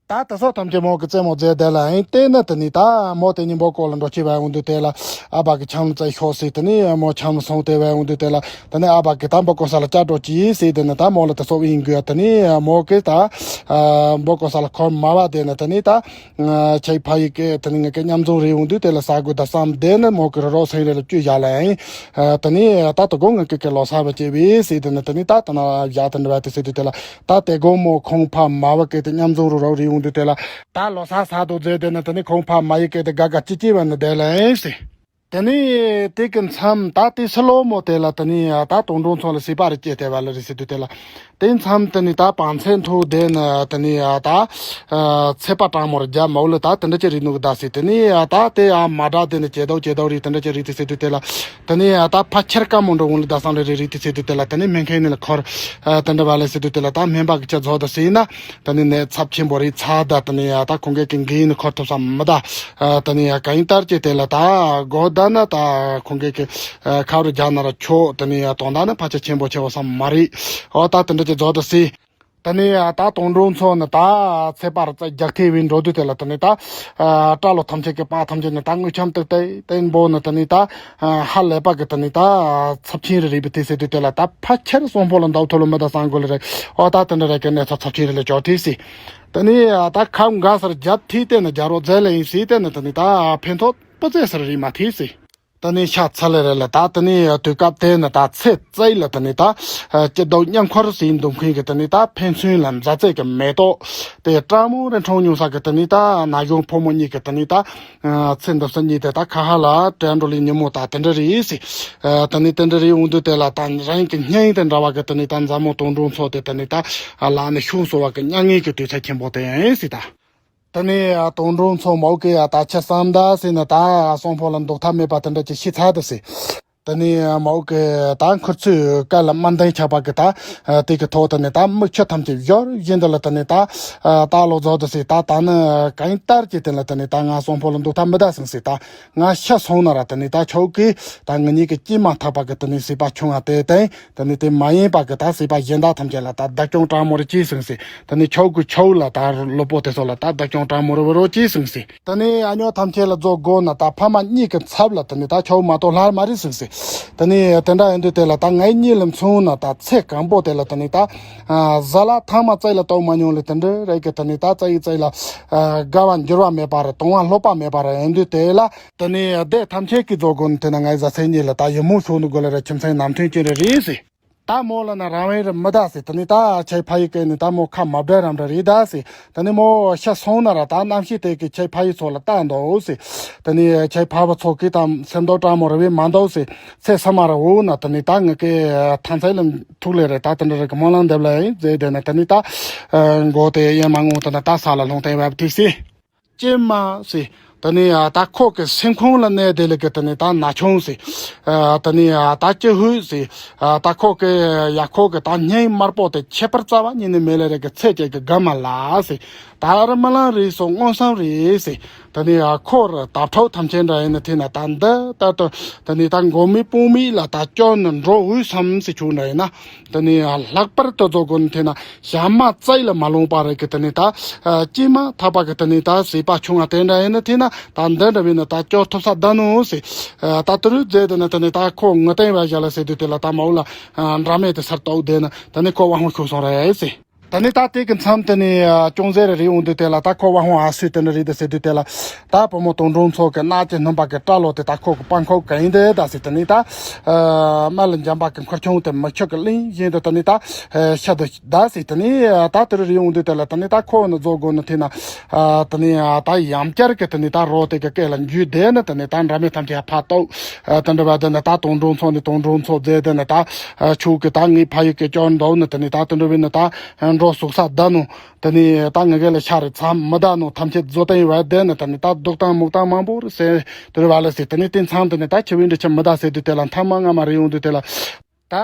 ད་དེ་ཚོ་ཐམས་ཅད་མོ་གི་རྩེད་མོ་རྫས་དེ་ལ་ཨིན་དེ་ནི་དེ་ནི་ད་མོ་དེ་ཉིན་པོ་སྐོར་ལ་འགྲོ་ཅི་བ་འོང་དུས་དེ་ལ་ཨ་བ་གི་ཆང་ལ་རྩེ་ཤོག་ཟེར། དེ་ནི་མོ་ཆང་ལ་སོང་དེ་བ་འོང་དུས་དེ་ལ། དེ་ནས་ཨ་བ་གི་ད་འབུ་ཀོ་ས་ལ་བཅར་འགྲོ་ཅི་ཟེར། དེ་ནས་ད་མོ་ལ་དེ་ཚོ་ཡིན་དགོས། དེ་ནས་མོ་གི་ད་འབུ་ཀོ་ས་ལ་འཁོར་མ་བ་དེ་ནས་དེ་ནས་ད་ཁྱེད་ཕ་ཡི་གི་དེ་ནས་ངེད་ཀྱི་མཉམ་འཛོམས་རེད་འོང་དུས་དེ་ལ་ས་དགོས་ད་བསམ། དེ་ནས་མོ་གི་རོ་རོ་སེང་རེ་ལ་བཅུ་བཞག་ལ་ཡིན། དེ་ནས་ད་དོ་དགོང་ངེད་ཀྱི་གི་ལོ་གསར་བ་བྱེད་བས་ཟེར། དེ་ནས་དེ་ནས་ད་དེ་ན་བཞག་དེ་འདྲ་བ་དེ་ཟེར་དུས་དེ་ལ་ད་དེ་དགོང་མོ་ཁོང་ཕ་མ་བ་གི་དེ་མཉམ་འཛོམས་རུ་རོ་རེད་འོང་དུས་དེ་ལ་ད་ལོ་གསར་གསར་དུ་རྫས་དེ་ནས་དེ་ནས་ཁོང་ཕ་མ་ཡི་གི་དེ་དགའ་དགའ་ཅི་ཅི་བ་ནས་བསྡད་ལ་ཡིན་ཟེར། དེ་ནས་དེ་གི་མཚམས་ད་དེ་སི་ལོ་མོ་དེ་ལ་དེ་ནས་ད་དོང་འབྲོང་ཚོ་ལ་སྲིད་པ་རེ་སྐྱེས་དེ་བ་ལ་རེད་ཟེར་དུས་དེ་ལ། དེ་མཚམས་དེ་ནས་ད་བང་ཚེ་མཐུ་དེ་ནས་དེ་ནས་ད་ཚེ་པ་སྤྲང་མོ་རེ་རྒྱ་མའུ་ལ་ད་དེ་འདྲ་ཅི་རེད་འདུག་ད་ཟེར། དེ་ནས་ད་དེ་ཨ་མ་དྲག་དེ་ནས་ཇེ་དོག་ཇེ་དོག་རེད། དེ་འདྲ་ཅི་རེད་དེ་ཟེར་དུས་དེ་ལ། དེ་ནས་ད་ཕ་ཁྱེར་དཀའ་མོ་འགྲོ་འོང་ལ་ད་སང་རེ་རེ་རེད་དེ་ཟེར་དུས་དེ་ལ། དེ་ནས་སྨན་མཁན་ནི་ལ་འཁོར་དེ་འདྲ་བ་ལ་ཟེར་དུས་དེ་ལ་ད་སྨན་པ་གི་ཅི་རྫོགས་ད་ཟེར་ན། དེ་ནས་ནད་ཚབས་ཆེན་པོ་རེད་ཚ་ད། དེ་ནས་ད་ཁོང་གི་གི་འགན་ནི་འཁོར་ཐུབ་ས་མི་ད། དེ་ནས་ག་ཡིན་ལྟར་གྱི་དེ་ལ་ད་གོ་ད་ན་ད་ཁོང་གི་གི་ཁ་རུ་རྒྱ་ན་ར་ཆོག་དེ་ནས་ཡ་དོང་ད་ནི་ཕལ་ཆེར་ཆེན་པོ་ཆེ་བ་བསམ་མ་རེད། འོ་ད་དེ་འདྲ་ཅིག་རྫོགས་ད་སྲིད། དེ་ནས་ཡ་ད་དོང་འབྲོང་ཚོ་ནི་ད་ཚེ་པར་རྩ་རྒྱག་ཐེ་བའི་འགྲོ་དུས་དེ་ལ་དེ་ནས་ད་སྐྲ་ལོ་ཐམས་ཅད་ཀྱི་པགས་ཐམས་ཅད་ནི་ད་དངུལ་ཆམ་ཏིག་ཏིག་བསྟན་པོ་ནི་དེ་ནས་ད་ཧ་ལས་པ་གི་དེ་ནས་ད་ཚབས་ཆེན་རེ་རེད་པ་དེ་ཟེར་དུས་དེ་ལ་ད་ཕལ་ཆེར་གསོན་པོ་ལ་འདབ་ཐོ་ལོ་མི་ད་སང་དགོས་ལ་རེད། འོ་ད་དེ་འདྲ་རེད་གི་གནས་ཚ་ཚབས་ཆེན་རེ་ལ་ཅོག་ཐེ་སྲིད། དེ་ནས་ད་ཁབ་འགའ་སར་རྒྱབ་ཐིག་དེ་ནི་རྒྱ་རོ་རྫས་ལ་ཡིན་སྲིད། དེ་ནི་དེ་ནི་ད་ཕན་ཐོགས་སྤུ་རྩེ་སར་རིག་མ་ཐིག་སྲིད། དེ་ནི་ཤ་ཚ་ལེ་རེ་ལ་ད་དེ་ནི་དུས་སྐབས་དེ་ནི་ད་ཚེ་བཙའི་ལ་དེ་ནི་ད་སྐྱིད་སྡུག་མཉམ་འཁོར་ཟིན་འདུག་མཁན་གི་དེ་ནི་ད་ཕན་ཚུན་ལ་མཛའ་བརྩེ་གི་མེ་ཏོག་དེ་སྤྲང་མོ་རེ་འཁྲུངས་མྱོང་ས་གི་དེ་ནི་ད་ན་གཞོན་ཕོ་མོ་གཉིས་གི་དེ་ནི་ད་ཚེ་འདི་ཕྱི་གཉིས་དེ་ད་ཁ་ཧ་ལ་དྲན་འགྲོ་ལི་ཉིན་མོ་ད་དེ་འདྲ་རེད་སྲིད། དེ་ནི་དེ་འདྲ་རེད་འོང་དུས་དེ་ལ་ད་རང་གི་སྙིང་དེ་འདྲ་བ་གི་དེ་ནི་ད་མཛའ་མོ་དོང་འབྲོང་ཚོ་དེ་དེ་ནི་ད་ལ་ནི་ཤུགས་གསོ་བ་གི་མྱ་ངན་གི་དུས་ཚོད་ཆེན་པོ་དེ་ཡང་ཡིན་སྲིད་ད། དེ་ནས་དོང་འབྲོང་ཚོ་མའོ་ཀེ་ཡ་ད་ཆ་བསམ་ད་ཟེར་ན་ད་གསོན་པོ་ལ་འདུག་ཐབས་མེད་པ་དེ་འདྲ་ཅིག་ཤི་ཚར་ད་ཟེར། དེ་ནས་མའོ་ཀེ་ད་མཁུར་ཚོས་སྐད་ལ་དམར་མདངས་ཆགས་པ་གི་ད་དེ་གི་ཐོག་དེ་ནས་ད་མིག་ཆུ་ཐམས་ཅད་ཡོར་བཞིན་དུ་ལ་དེ་ནས་ད་ད་ལོ་རྫོགས་ད་ཟེར། ད་ད་ནི་གང་ཡིན་ལྟར་གྱི་དེ་ལ་དེ་ནས་ད་ང་གསོན་པོ་ལ་འདུག་ཐབས་མི་ད་ཟིན་ཟེར། ད་ང་ཤི་སོང་ན་ར་དེ་ནས་ད་ཁྱོད་ཀྱིས་ད་ང་གཉིས་ཀྱི་སྐྱེས་མ་ཐག་པ་གི་དེ་ནས་སྲིད་པ་ཆུང་བ་དེ་དེ། དེ་ནས་དེ་མ་ཡིན་པ་གི་ད་སྲིད་པ་གཞན་དག་ཐམས་ཅད་ལ་ད་བདག་སྐྱོང་དྲང་མོ་རེ་གྱིས་ཟིན་ཟེར། དེ་ནས་ཁྱོད་ཀྱི་ཁྱོད་ལ་ད་ལོ་པོ་དེ་ཚོ་ལ་ད་བདག་སྐྱོང་དྲང་མོ་རེ་བོ་རོ་གྱིས་ཟིན་ཟེར། དེ་ནས་ཨ་ཉོ་ཐམས་ཅད་ལ་རྫོགས་དགོས་ན་ད་ཕ་མ་གཉིས་ཀྱི་ཚབ་ལ་དེ་ནས་ད་ཁྱོད་མ་གཏོགས་ལྷར་མ་རེད་ཟིན་ཟེར། དེ་ནས་དེ་འདྲ་ཡིན་དུས་དེ་ལ་ད་ངའི་གཉིད་ལ་མཚོན་ན་ད་ཚེ་གང་པོ་དེ་ལ་དེ་ནས་ད་ཟ་ལ་ཐང་མ་བཙལ་ལ་གཏོང་མ་མྱོང་ལ་དེ་འདྲ་རེད་གི། དེ་ནས་ད་བཙལ་ཡི་བཙལ་ལ་དགའ་བ་འགྱུར་བ་མེད་པ་རེད། དུང་བ་ལྷོད་པ་མེད་པ་རེད། ཡིན་དུས་དེ་ལ་དེ་ནས་བདེ་ཐམས་ཅད་ཀྱི་རྫོགས་དགོས་ན་དེ་ན་ངའི་བཟའ་ཚེ་གཉིས་ལ་ད་ཡི་མུག་ཤོག་ནི་དགོས་ལ་རེད། ཁྱིམ་མཚེས་ནམ་ཐོན་ཅི་རེ་རེད་ཟེར། ད་མོ་ལ་ན་རང་བའི་རི་མི་ད་ཟེར། དེ་ནི་ད་ཆའི་ཕ་ཡི་སྐད་ནི་ད་མོ་ཁ་མ་བྲལ་རམ་འདྲ་རེད་ད་ཟེར། དེ་ནི་མོ་ཤ་སོང་ན་ར་ད་རྣམ་ཤེས་དེ་གི་ཆའི་ཕ་ཡི་ཚོ་ལ་ལྟ་འདོག་ཟེར། དེ་ནི་ཆའི་ཕ་བུ་ཚོ་གི་ད་སེམས་རྟོགས་དྲང་མོ་རེ་བས་མ་འདོག་ཟེར། ཚེ་ས་མ་ར་འུ་ན་དེ་ནི་ད་ངི་གི་ཐང་ཚལ་ལ་ཐུག་ལེ་རེད། ད་དེ་འདྲ་རེ་གི་སྨོན་ལམ་འདེབས་ལ་ཡིན་ཟེར། དེ་ནི་དེ་ནི་ད་མགོ་དེ་ཡན་མ་ངོ་དེ་ན་ད་ས་ལ་ལྷུང་སྟེ་བབ་ཐིག་ཟེར། ཀྱེ་མ་ཟེར། དེ་ནས་ད་ཁོ་གི་སེམས་ཁོང་ལ་གནས་དེ་ལ་གི་དེ་ནས་ད་ན་ཆུང་ཟེར། དེ་ནས་ད་ཀྱི་ཧུད་ཟེར། ད་ཁོ་གི་ཡ་ཁོ་གི་ད་སྙིང་དམར་པོ་དེ་ཁྱད་པར་རྩ་བ་ཉིད་ནས་མེད་ལེ་རེ་གི་ཚེ་སྐྱེ་གི་དགའ་མ་ལ་ཟེར། ད་ར་མ་ལང་རེད་སོང་མངོན་སུམ་རེད་ཟེར། ད་ནི་ཨ་ཁོ་ར་ད་ཕྲུག་ཐམས་ཅད་འདྲ་ཡིན་ན་དེ་ན་ད་འདི་ལྟར་དུ་ད་ནི་ད་མགོ་མི་དཔུང་མི་ལ་ད་སྐྱོན་ནི་འགྲོ་འོས་སམ་ཟེར་ཆུག་འདྲ་ཡིན་ན། ད་ནི་ཨ་ལྷག་པར་དུ་རྫོགས་དགོས་ནི་དེ་ན་ཞྭ་དམར་རྩིས་ལ་མ་ལོངས་པ་རེད་གི། ད་ནི་ད་ཨ་སྐྱེས་མ་ཐག་པ་གི་ད་ནི་ད་ཟས་པ་ཆུང་བ་དེ་འདྲ་ཡིན་ན་དེ་ན་ད་འདི་འདྲ་བས་ན་ད་སྐྱོ་ཐུབ་ས་ད་ནོ་ཟེར། ཨ་ད་དུ་རུ་རྫས་དེ་ན་ད་ནི་ད་ཁོ་ངུ་སྟེང་བ་བཞག་ལ་ཟེར་དུས་དེ་ལ་ད་མ་འོ་ལ་ཨ་འདྲ་མེད་དེ་སར་བཏོག་དེ་ན་ད་ནི་ཁོ་དབང་ཤུགས་སོང་རེད་ཟེར། ད་ནི་ད་དེ་གི་མཚམས་དེ་ནི་ཨ་ཅུང་ཟད་རེ་རེ་འོང་དུས་དེ་ལ་ད་ཁོ་དབང་ཧོང་ཨ་སུས་དེ་འདྲ་རེད་དེ་ཟེར་དུས་དེ་ལ་ད་བུ་མོ་དོན་གྲུབ་མཚོ་གི་རྣ་ཅན་སྣུམ་པ་གི་སྐྲ་ལོ་དེ་ད་ཁོ་གི་པང་ཁོག་ག་ཡིན་དེ་ད་ཟེར། དེ་ནི་ད་ཨ་མ་ལ་འཇམ་པ་གི་འཁོར་ཆུང་དེ་མི་ཁྱོད་གི་གླིང་བཞིན་དུ་དེ་ནི་ད་ཨ་ཤ་དུ་ད་ཟེར། དེ་ནི་ཨ་ད་དེ་རེ་རེ་འོང་དུས་དེ་ལ་དེ་ནི་ད་ཁོ་ནི་རྫོགས་དགོས་ནི་དེ་ན་ཨ་དེ་ནི་ཨ་ད་ཡང་བསྐྱར་གི་དེ་ནི་ད་རོ་དེ་གི་སྐད་ལ་འཇུས་དེ་ནི་དེ་ནི་ད་འདྲ་མེད་ཐམས་ཅད་ཕར་བཏོག་ཨ་དེ་འདྲ་བ་དེ་ནི་ད་དོན་གྲུབ་མཚོ་ནི་དོན་གྲུབ་མཚོ་རྫས་དེ་ནི་ད་ཨ་ཆུ་གི་ད་ངའི་ཕ་ཡུལ་གི་སྐྱོན་འདུག་ནི་དེ་ནི་ད་དེ་འདྲ་བས་ནི་ད། འགྲོ་སུག་ས་ད་ནོ། དེ་ནི་ད་ངེད་ག་ལ་ཤ་རེ་མཚམས་མི་ད་ནོ། ཐམས་ཅད་བཟོ་སྟངས་ཡོད་བ་དེ་ནི་ད་ནི་ད་རྡོག་དང་མུག་དང་མང་པོ་རེ་ཟེར་དེ་རེ་བ་ལ་ཟེར། དེ་ནི་དེ་མཚམས་དེ་ནི་ད་ཆུ་བའི་འདྲ་ཆ་མི་ད་ཟེར་དུས་དེ་ལ་མཐའ་མ་སྔ་མ་རེ་ཡོང་དུས་དེ་ལ། ད་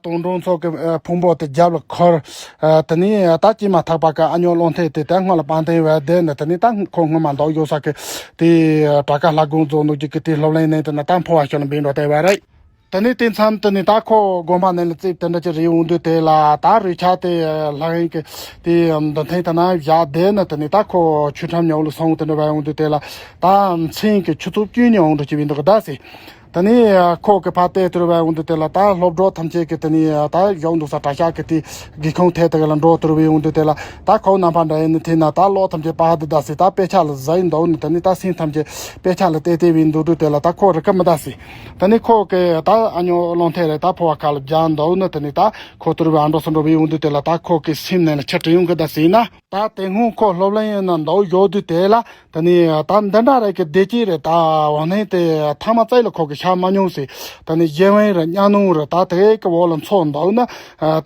དོན་གྲུབ་མཚོ་གི་ཕུང་པོ་དེ་རྒྱབ་ལ་འཁོར། དེ་ནི་ད་སྐྱེས་མ་ཐག་པ་གི་ཨ་ཉོ་སློང་ཐེངས་དེ་ད་སྔོན་ལ་པང་སྟེང་བ་དེ་ནི་དེ་ནི་ད་ཁོ་སྔོན་མ་འདོགས་ཡོད་ས་གི་དེ་དྲ་ཀ་ལྷ་དགོན་རྫོགས་ནོ་གི་གི་དེ་སློབ་གླིང་ནས་དེ་ནི་ད་འཕོ་བ་ཤོར་ལ་འབིན་འགྲོ་བསྡད་པ་རེད། དེ་ནས་དེ་མཚམས་དེ་ནས་ད་ཁོ་དགོན་པ་ནང་ལ་རྩིབ་དེ་འདྲ་ཅིག་རེད་འོང་དུས་དེ་ལ་ད་རུས་ཆ་དེ་ལྷ་ཡིན་གི་དེ་འདི་ཐེངས་ད་ན་བཞག་དེ་ནི་དེ་ནས་ད་ཁོ་ཆུ་ཁྲམ་ཉོ་ལ་སོང་དེ་འདྲ་བ་འོང་དུས་དེ་ལ་ད་མཚན་གི་ཆུ་ཚོད་བཅུ་ཉི་འོང་འགྲོ་ཅིག་བིན་འདུག་གི་ད་ཟེར། དེ་ནས་ཁོ་གི་ཕ་དེ་དུར་བ་འོང་དུས་དེ་ལ་ད་སློབ་གྲོགས་ཐམས་ཅད་ཀྱི་དེ་ནས་ད་བཞག་འདུག་ས་གྲྭ་ཤག་གི་དེ་སྒེའུ་ཁུང་ཐད་དེ་ག་ལ་འགྲོ་དུར་བའི་འོང་དུས་དེ་ལ་ད་ཁོ་རྣམ་པ་འདྲ་ཡིན་ནི་དེ་ན་ད་ལོག་ཐམས་ཅད་པ་དེ་ད་ཟེར་ད་དཔེ་ཆ་ལ་ཟ་ཡི་འདུག་ནི་དེ་ནས་ད་སེམས་ཐམས་ཅད་དཔེ་ཆ་ལ་བལྟས་བལྟས་བའི་འདུག་དུས་དེ་ལ་ད་ཁོ་རི་ཁ་མི་ད་ཟེར། དེ་ནས་ཁོ་གི་ད་ཨ་ཉོ་གློང་ཐད་རེ་ད་ཕོ་བ་ཁ་ལ་རྒྱག་འདུག་ནི་དེ་ནས་ད་ཁོ་དུར་བའི་ཨ་འགྲོ་སུ་འགྲོ་བའི་འོང་དུས་དེ་ལ་ད་ཁོ་གི་སེམས་ནང་ལ་ཆི་དྲི་ཡོང་གི་ད་ཟེར་ན། ད་དེ་སྔོན་ཁོ་སློབ་གླིང་ཡིན་ན་འདུག་ཡོད་དུས་དེ་ལ་དེ་ནས་ད་འདི་འདྲ་རེ་གི་བདེ་སྐྱིད་རེ་ད་འོ་ནས་དེ་ཐ་མ་རྩིས་ལ་ཁོ་གི་ཤ་མ་མྱོང་ཟེར། དེ་ནས་གཞན་དབང་རེ་གཉའ་གནོན་རེ་ད་དེ་གི་འོག་ལ་འཚོ་འདུག་ན།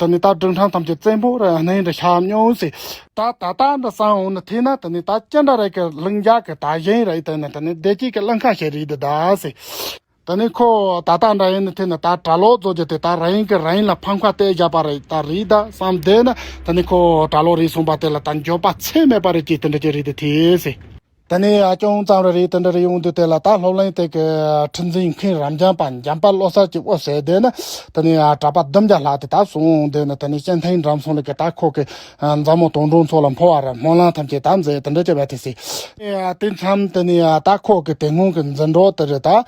དེ་ནས་ད་སྒྲིག་ཁྲིམས་ཐམས་ཅད་བཙན་པོ་རེ་གནས་རེ་ཤ་མྱོང་ཟེར། ད་ད་ད་འདི་སང་འོང་ན་དེ་ན་དེ་ནས་ད་ཅི་འདྲ་རེ་གི་ལྷིང་འཇགས་གི་ད་གཞན་རེ་དེ་ནས་དེ་ནས་བདེ་སྐྱིད་གི་གླིང་ཁ་ཞིག་རེད་འདི་ད་ཟེར། དེ་ནས་ཁོ་ད་ལྟ་འདྲ་ཡིན་ནི་དེ་ནི་ད་གྲྭ་ལོག་རྫོགས་རྒྱུ་དེ་ད་རང་གི་རང་ལ་ཕམ་ཁ་གཏད་བཞག་པ་རེད་ད་རེད་ད་བསམ་བསྡད་ན། དེ་ནས་ཁོ་གྲྭ་ལོག་རེད་གསུངས་པ་དེ་ལ་ད་འགྱོད་པ་ཚད་མེད་པ་རེད་ཅེས་དེ་འདྲ་ཅིག་རེད་དེ་དེ་ཟེར། དེ་ནས་ཨ་ཅུང་ཙམ་རེ་རེད་དེ་འདྲ་རེ་ཡོང་དུས་དེ་ལ་ད་སློབ་གླིང་དེ་གི་ཁྲི་འཛིན་མཁན་རབ་འབྱམས་པ་འཇམ་དཔལ་བློ་གསལ་གྱི་དབུ་ཟེར་དེ་ནི་དེ་ནས་ཨ་གྲྭ་པ་བདུན་བརྒྱ་ལྷག་དེ་ད་སོང་དེ་ནི་དེ་ནས་སྤྱན་ཐེན་འགྲམ་སོང་ལ་གི་ད་ཁོ་གི་མཛའ་མོ་དོན་གྲུབ་མཚོ་ལ་འཕོ་བ་ར་སྨོན་ལམ་ཐམས་ཅད་དམ་མཛད་དེ་འདྲ་བྱས་པ་དེ་སྲིད། དེ་མཚམས་དེ་ནས་ད་ཁོ་གི་དེ་སྔོན་གྱི་འཛིན་གྲོགས་དེ་རེད་ད།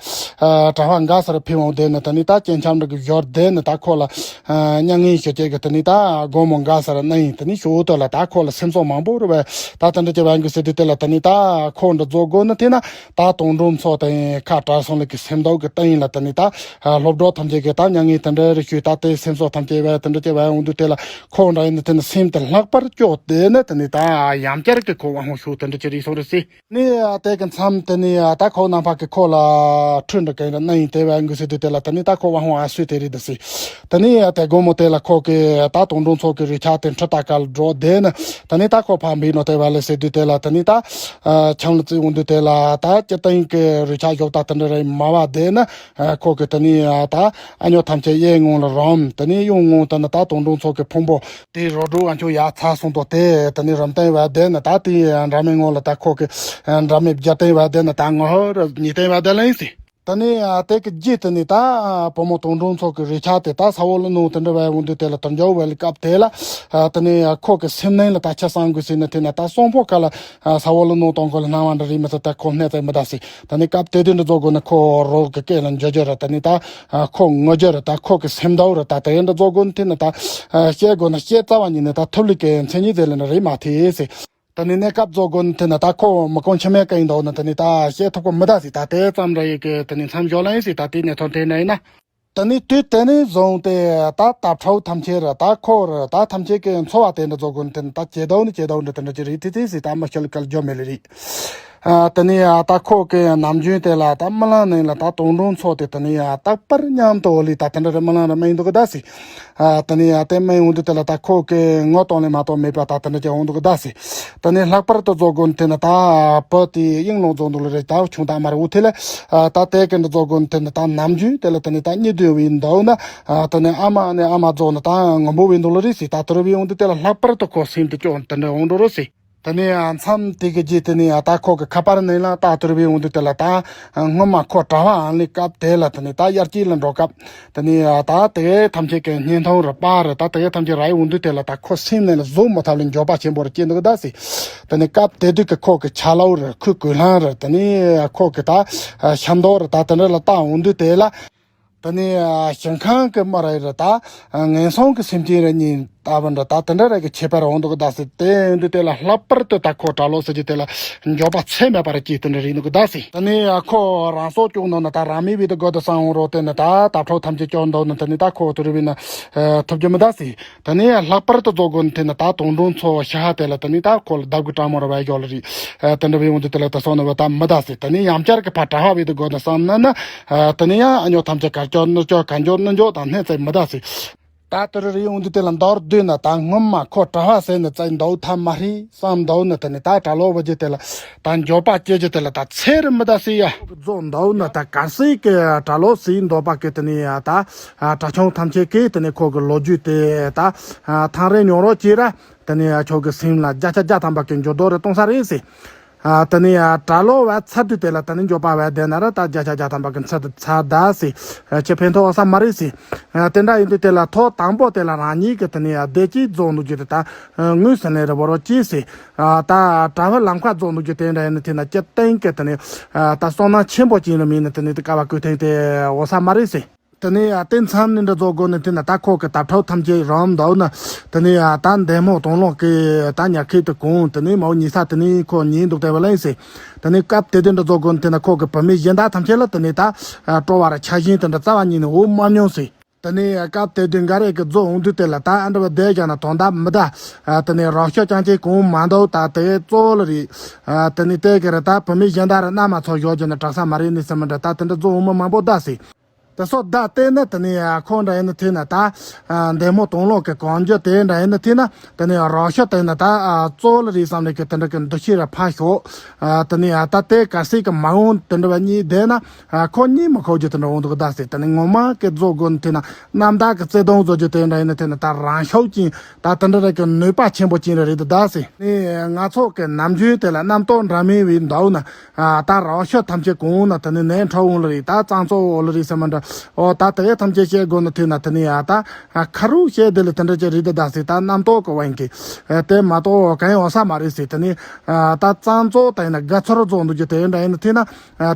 གྲྭ་པ་འགའ་ས་རུ་ཕེབས་འོང་དེ་ནས་དེ་ནས་ད་སྤྱན་ཆབ་འདྲ་གི་ཞོར་དེ་ནས་ད་ཁོ་ལ་མྱ་ངན་ཞུ་བྱེད་ཀྱི་དེ་ནས་ད་སྒོར་མོ་འགའ་ས་རུ་གནང་ཡིན། དེ་ནས་ཞུ་དོ་ལ་ད་ཁོ་ལ་སེམས་ཚོར་མང་པོ་རེད་བས་ད་དེ་འདྲ་བྱས་པ་ཡིན་གི་ཟེར་དུས་དེ་ལ་དེ་ནས་ད་ཁོ་འདྲ་རྫོགས་དགོས་ནི་དེ་ན་ད་དོན་གྲུབ་མཚོ་དང་ཁ་བྲལ་སོང་ལ་གི་སེམས་སྡུག་གི་སྟེང་ལ་དེ་ནས་ད་སློབ་གྲོགས་ཐམས་ཅད་ཀྱི་ད་མྱ་ངན་དེ་འདྲ་རེ་ཞུས་ད་དེ་སེམས་ཚོར་ཐམས་ཅད་བས་དེ་འདྲ་བྱས་པ་ཡོང་དུས་དེ་ལ་ཁོ་འདྲ་ཡིན་ནི་དེ་ནི་སེམས་དེ་ལྷག་པར་སྐྱོ་དེ་ནི་དེ་ནི་ད་ཡང་བསྐྱར་གི་ཁོ་དབང་ཤུགས་དེ་འདྲ་ཅིག་རེད་སོང་རེད་སྲིད། ནི་དེ་གི་མཚམས་དེ་ནི་ད་ཁོ་རྣམ་པ་གི་ཁོ་ལ་ཁྲུས་འདྲ་གན་ར་གནང་ཡིན་དེ་བས་འགུལ་སྲིད་དུས་དེ་ལ་དེ་ནི་ད་ཁོ་དབང་ཧོང་ཨ་སུས་དེ་རེད་དུ་སྲིད། དེ་ནི་དེ་དགོང་མོ་དེ་ལ་ཁོ་གི་ད་དོན་གྲུབ་མཚོ་གི་རུས་ཆ་དེ་འཁྲུ་ད་ག་ལ་འགྲོ་དེ་ནི་དེ་ནི་ད་ཁོ་ཕམ་པའི་ནོ་དེ་བས་ལ་ཟེར་དུས་དེ་ལ་དེ་ནི་ད་ཆང་ལ་བཙིར་འོང་དུས་དེ་ལ་ད་སྤྱི་བཏང་གི་རུས་ཆ་ཞོག་ད་དེ་འདྲ་རེད་མ་བ་དེ་ནི་ཁོ་གི་དེ་ནི་ད་ཨ་ཉོ་ཐམས་ཅད་གཡས་ངོ་ལ་རོམ་དེ་ནི་གཡོན་ངོ་དེ་ནི་ད་དོན་གྲུབ་མཚོ་གི་ཕུང་པོ། དེ་རོ་དྲུག་ཨ་མཆོག་ཡར་ཚར་སོང་དོ་དེ་དེ་ནི་རམ་སྟེང་བ་དེ་ནི་ད་དེ་འདྲ་མའི་ངོ་ལ་ད་ཁོ་གི་འདྲ་མའི་བརྒྱ་སྟེང་བ་དེ་ནི་ད་ངོ་ཧོ་ར་ཉི་སྟེང་བ་དེ་ལེན་སྲིད། དེ་ནི་དེ་གི་རྗེས་དེ་ནི་ད་བུ་མོ་དོན་གྲུབ་མཚོ་གི་རུས་ཆ་དེ་ད་ས་འོག་ལ་ནོ་དེ་འདྲ་བ་འོང་དུས་དེ་ལ་དོན་འཇོག་བའི་སྐབས་དེ་ལ་དེ་ནི་ཁོ་གི་སེམས་ནང་ལ་ད་ཆ་བསམ་དགོས་ཟེར་ནི་དེ་ན་ད་གསོན་པོ་ག་ལ་ས་འོག་ལ་ནོ་གཏོང་གོ་ལ་སྣང་བ་འདྲ་རེད་མི་ཚེ་ད་ཁོ་གནས་ཚད་མི་ད་སྲིད། ད་ནི་སྐབས་དེ་དུས་འདི་རྫོགས་དགོས་ན་ཁོ་རོགས་ཀྱི་སྐད་ལ་འཇོ་རྒྱུ་རེད། ད་ནི་ད་ཁོ་ངུ་རྒྱུ་རེད། ད་ཁོ་གི་སེམས་སྡུག་རེད། ད་དེ་འདི་རྫོགས་དགོས་ན་དེ་ན་ད་བཤད་དགོས་ན་བཤད་རྩ་བ་ཉིད་ནས་ད་ཐུབ་ལི་ཀའི་མཚན་ཉིད་ཟེར་ལ་ན་རེད་མ་ཐེ་ཟེར། ད་ནི་གནས་སྐབས་རྫོགས་དགོས་ན་དེ་ན་ད་ཁོ་མི་ཀོང་ཆི་མེད་ཀ་ཡིན་འདུག་ན་ད་ནི་ད་བཤད་ཐུབ་ཀོ་མི་ད་ཟེར། ད་དེ་ཙམ་རེ་ཡི་གི་ད་ནི་མཚམས་འཇོག་ལ་ཡིན་ཟེར། ད་དེ་ནས་ཐོན་དེ་ན་ཡིན་ན། ད་ནི་དུས་དེ་ནས་བཟུང་སྟེ་ད་ད་ཕྲུག་ཐམས་ཅད་ར་ད་ཁོ་ར་ད་ཐམས་ཅད་ཀྱི་འཚོ་བ་དེ་འདྲ་རྫོགས་དགོས་ན་དེ་ནི་ད་ཇེ་དོ་ནི་ཇེ་དོ་འདྲ་དེ་འདྲ་ཅི་རེད་དེ་དེ་ཟེར། ད་མི་ཤེས་ལ་སྐལ་འཇོག་མེད་ལེ་རེད། ཨ་དེ་ནས་ཨ་ད་ཁོ་གི་ནམ་རྒྱུན་དེ་ལ་ད་རྨི་ལམ་ནང་ལ་ད་དོན་གྲུབ་མཚོ་དེ་དེ་ནས་ཨ་རྟག་པར་མཉམ་དུ་འོ་ལི་ད་དེ་འདྲ་རེ་རྨི་ལམ་རེ་རྨི་ཡིན་འདུག་གི་ད་ཟེར། ཨ་དེ་ནས་ཨ་དེ་རྨི་ཡོང་དུས་དེ་ལ་ད་ཁོ་གི་ངོ་གཏོང་ལེ་མ་གཏོང་མེད་པ་ད་དེ་འདྲ་ཅིག་འོང་འདུག་གི་ད་ཟེར། དེ་ནས་ལྷག་པར་དུ་རྫོགས་དགོས་དེ་ན་ད་བུ་དེ་དབྱིངས་ལོག་རྫོགས་འདུག་ལེ་རེད། ད་ཆུང་ད་མ་རེད་འུ་ཐེ་ལེ། ཨ་ད་དེ་གི་འདྲ་རྫོགས་དགོས་དེ་ན་ད་ནམ་རྒྱུན་དེ་ལ་དེ་ནས་ད་གཉིད་དུ་ཡོང་བའི་འདུག་ན། ཨ་དེ་ནས་ཨ་མ་ནས་ཨ་མ་རྫོགས་ན་ད་ངུ་འབོད་བའི་འདུག་ལེ་རེད་ཟེར། ད་དེ་རུ་བའི་འོང་དུས་དེ་ལ་ལྷག་པར་དུ་ཁོ་སེམས་དེ་སྐྱོ་དེ་འདྲ་འོང་འགྲོ་རོ་ཟེར། དེ་ནས་མཚམས་དེ་གི་རྗེས་དེ་ནས་ད་ཁོ་གི་ཁ་པར་ནང་ལ་ད་དུར་བའི་འོང་དུས་དེ་ལ་ད་སྔོན་མ་ཁོ་གྲྭ་པ་ཨང་ལི་སྐབས་དེ་ལ་དེ་ནས་ད་དབྱར་སྐྱིད་ལ་འགྲོ་སྐབས། དེ་ནས་ད་དེ་ཐམས་ཅད་ཀྱི་བརྙན་ཐུང་རུ་པར་རུ་ད་དེ་ཐམས་ཅད་ར་ཡི་འོང་དུས་དེ་ལ་ད་ཁོ་སེམས་ནང་ལ་བཟོད་མི་ཐུབ་ལ་འགྱོད་པ་ཆེན་པོ་རུ་སྐྱེས་འདུག་ད་ཟེར། དེ་ནས་སྐབས་དེ་དུས་ཀྱི་ཁོ་གི་ཆ་ལོག་རུ་ཁོའི་གོས་ལྷམ་རུ་དེ་ནས་ཁོ་གི་ད་ཤ་མདོག་རུ་ད་དེ་འདྲ་ལ་ལྟ་འོང་དུས་དེ་ལ། དེ་ནས་ཞིང་ཁམས་ཀྱི་མི་རེ་རེ་ད་ངན་སོང་གི་སེམས་ཅན་རེ་གཉིས་ལྟ་བུ་འདྲ་ད་དེ་འདྲ་རེ་གི་ཁྱད་པར་འོང་འདུག་ད་ཟེར། དེ་འདུག་དེ་ལ་ལྷག་པར་དུ་ད་ཁོ་གྲྭ་ལོག་ཟེར་རྒྱུ་དེ་ལ་འགྱོད་པ་ཚད་མེད་པར་སྐྱེས་དེ་འདྲ་རེད་འདུག་ད་ཟེར། དེ་ནས་ཁོ་རང་སྲོག་སྐྱོབ་ནང་ན་ད་རང་མི་བི་དུ་དགོ་དུ་སང་འོང་རོགས་དེ་ནི་ད་དྭགས་ཕྲུག་ཐམས་ཅད་སྐྱོབ་འདུག་ནི་དེ་ནི་ད་ཁོ་དུ་རུ་བི་ན་ཐུབ་རྒྱུ་མི་ད་ཟེར། དེ་ནས་ལྷག་པར་དུ་རྫོགས་དགོས་ནི་དེ་ནི་ད་དུང་སྒྲུང་འཚོ་བ་ཤ་ཧ་དེ་ལ་དེ་ནི་ད་ཁོ་ལ་བདག་གི་གྲངས་མོ་ར་བའི་ཞོག་ལ་རེད། དེ་འདྲ་བའི་འོང་དུས་དེ་ལ་ད་སོང་ནི་བ་ད་མི་ད་ཟེར། དེ་ནས་ཡང་བསྐྱར་གི་ཕ་གྲྭ་པ་བི་དུ་དགོ་དུ་བསམ་ན་ན། དེ་ནས་ཡང་ཨ་ཉོ་ཐམས་ཅད་གར་སྐྱོར་ནུ་སྐྱོར་གར་འགྱོ་ནུ་འགྱོ་དང་སྣེ་ཚེ་མི་ད་ཟེར། ད་དེ་རུ་རི་འོང་དུས་དེ་ལ་མདོར་བསྡུས་ན་ད་སྔོན་མ་ཁོ་གྲྭ་པ་ཟེར་ནི་བཙལ་འདུག་ཐབས་མ་རེད་བསམ་འདུག་ནི་དེ་ནི་ད་གྲྭ་ལོག་བུ་རྒྱུ་དེ་ལ་ད་འགྱོད་པ་སྐྱེ་རྒྱུ་དེ་ལ་ད་ཚེ་རུ་མི་ད་ཟེར་ཡ། རྫོགས་འདུག་ནི་ད་གལ་སྲིད་ཀྱི་གྲྭ་ལོག་ཟེར་འདོད་པ་གི་དེ་ནི་ཡ་ད་གྲྭ་ཆུང་ཐམས་ཅད་ཀྱིས་དེ་ནི་ཁོ་གི་ལོ་རྒྱུས་དེ་ད་ཐང་རེ་ཉོ་རོགས་བྱེད་ར། དེ་ནས་ཁྱོད་ཀྱི་སེམས་ལ་བརྒྱ་ཆ་བརྒྱ་ཐམ་པ་གི་འགྱུར་ལྡོག་རེ་གཏོང་ས་རེད་ཟེར། དེ་ནས་གྲྭ་ལོག་བ་ཚར་དུས་དེ་ལ་དེ་ནས་འགྱོད་པ་བ་བསྡད་ན་ར་ད་བརྒྱ་ཆ་བརྒྱ་ཐམ་པ་གི་ཚར་དུ་ཚར་ད་ཟེར། ཁྱེད་ཕན་ཐོགས་ས་མ་རེད་ཟེར། དེ་འདྲ་ཡིན་དུས་དེ་ལ་ཐོག་དང་པོ་དེ་ལ་རང་ཉིད་ཀྱི་དེ་ནས་བདེ་སྐྱིད་རྫོགས་འདུག་རྒྱུ་དེ་ད་ངོས་ཟིན་ལེ་རེ་བོ་རོ་ཅི་ཟེར། ད་གྲྭ་བ་ལམ་ཁ་རྫོགས་འདུག་རྒྱུ་དེ་འདྲ་ཡིན་ན་དེ་ན་སྤྱིར་བཏང་གི་དེ་ནས་ད་བསོད་ནམས་ཆེན་པོ་ཅན་རེ་མིན་ན་དེ་ནས་དེ་ཀ་བ་ཀུ་ཐེང་དེ་འོ་ས་མ་རེད་ཟེར། དེ་ནས་ཡང་དེ་མཚམས་ནས་འདྲ་རྫོགས་དགོས་ནས་དེ་ན་ད་ཁོ་གི་དྭགས་ཕྲུག་ཐམས་ཅད་རང་འདུག་ན། དེ་ནས་ཡང་ད་འདན་མོ་དུང་ལོག་གི་ད་ཉལ་ཁྲི་དེ་གུང་དེ་ནས་མའོ་ཉི་ས་དེ་ནས་ཁོ་ཉལ་འདུག་དེ་བ་ལེན་ཟེར། དེ་ནས་སྐབས་དེ་དུས་འདྲ་རྫོགས་དགོས་ནས་དེ་ན་ཁོ་གི་བུད་མེད་གཞན་དག་ཐམས་ཅད་ལ་དེ་ནས་ད་སྤྲོ་བ་ར་ཆ་ཞེན་དེ་འདྲ་རྩ་བ་ཉིད་ནས་འོ་མ་མྱོང་ཟེར། དེ་ནས་སྐབས་དེ་དུས་འགའ་རེ་གི་རྫོགས་འོང་དུས་དེ་ལ་ད་ཨ་འདྲ་བ་བསྡད་ཀྱང་ན་དོན་དག་མི་ད། དེ་ནས་རང་ཤོག་རྐྱང་ཅིག་གུང་མ་འདུག་ད་དེ་གཙོ་བོ་ལ་རེད། དེ་ནས་དེ་གི་ར་ད་བུད་མེད་གཞན་དག་ར་མནའ་མ་ཚོ་ཞོག་ཀྱང་ན་དྲག་ས་མ་རེད་ནས་ཟེར་མི་འདྲ་ད་དེ་འདྲ་རྫོགས་འོང་མི་མང་པོ་ད་ཟེར། དེ་སོགས་བརྡ་བལྟས་ན་དེ་ནས་ཁོང་འདྲ་ཡིན་ན་ཐོས་ན་ད། འདན་མོ་དུང་ལོག་གི་གང་རྒྱུ་དེ་འདྲ་ཡིན་ན་ཐོས་ན་དེ་ནས་རང་ཤོག་དེ་ན་ད་གཙོ་བོ་ལ་རེད་བསམ་ནས་གི་དེ་འདྲ་གི་འདུ་ཤེས་ར་ཕར་ཞོག་དེ་ནས་ད་དེ་གལ་སྲིད་གི་མ་འོང་དེ་འདྲ་བ་གཉིས་བསྡད་ན་ཁོ་གཉིས་མི་ཁོག་རྒྱུ་དེ་འདྲ་འོང་འདུག་ད་ཟེར། དེ་ནས་ངོ་མ་གི་རྫོགས་དགོས་ན་ཐོས་ན་རྣམ་དག་གི་བརྩེ་དུང་བཟོ་རྒྱུ་དེ་འདྲ་ཡིན་ན་ཐོས་ན་ད་རང་ཤོག་ཅིང་ད་དེ་འདྲ་ར་གི་ནུས་པ་ཆེན་པོ་ཅིག་ར་རེད་འདུག་ད་ཟེར། ནས་ང་ཚོ་གི་ནམ་རྒྱུན་དེ་ལ་རྣམ་རྟོག་འདྲ་མིན་བའི་འདུག་ན། ད་རང་ཤོག་ཐམས་ཅད་གོང་ན་དེ་ནས་ནས་འཕྲོ་འོང་ལ་རེད། ད་གཙང་བཙོག་འོ་ལ་རེད་ཟེར་མ་འདྲ། ཨོ་ད་དེ་གའི་ཐམས་ཅད་བཤད་དགོས་ན་ཐོས་ན་དེ་ནས་ཡ་ད་ཁ་རུ་བཤད་དེ་ལ་དེ་འདྲ་ཅིག་རེད་ད་ཟེར། ད་རྣམ་རྟོག་གི་དབང་གིས་དེ་མ་གཏོགས་གང་ཡོང་ས་མ་རེད་ཟེར། དེ་ནས་ད་གཙང་བཙོག་ད་ཡིན་ན་དགའ་ཚོར་རྫོགས་འདུག་རྒྱུ་དེ་འདྲ་ཡིན་ན་ཐོས་ན།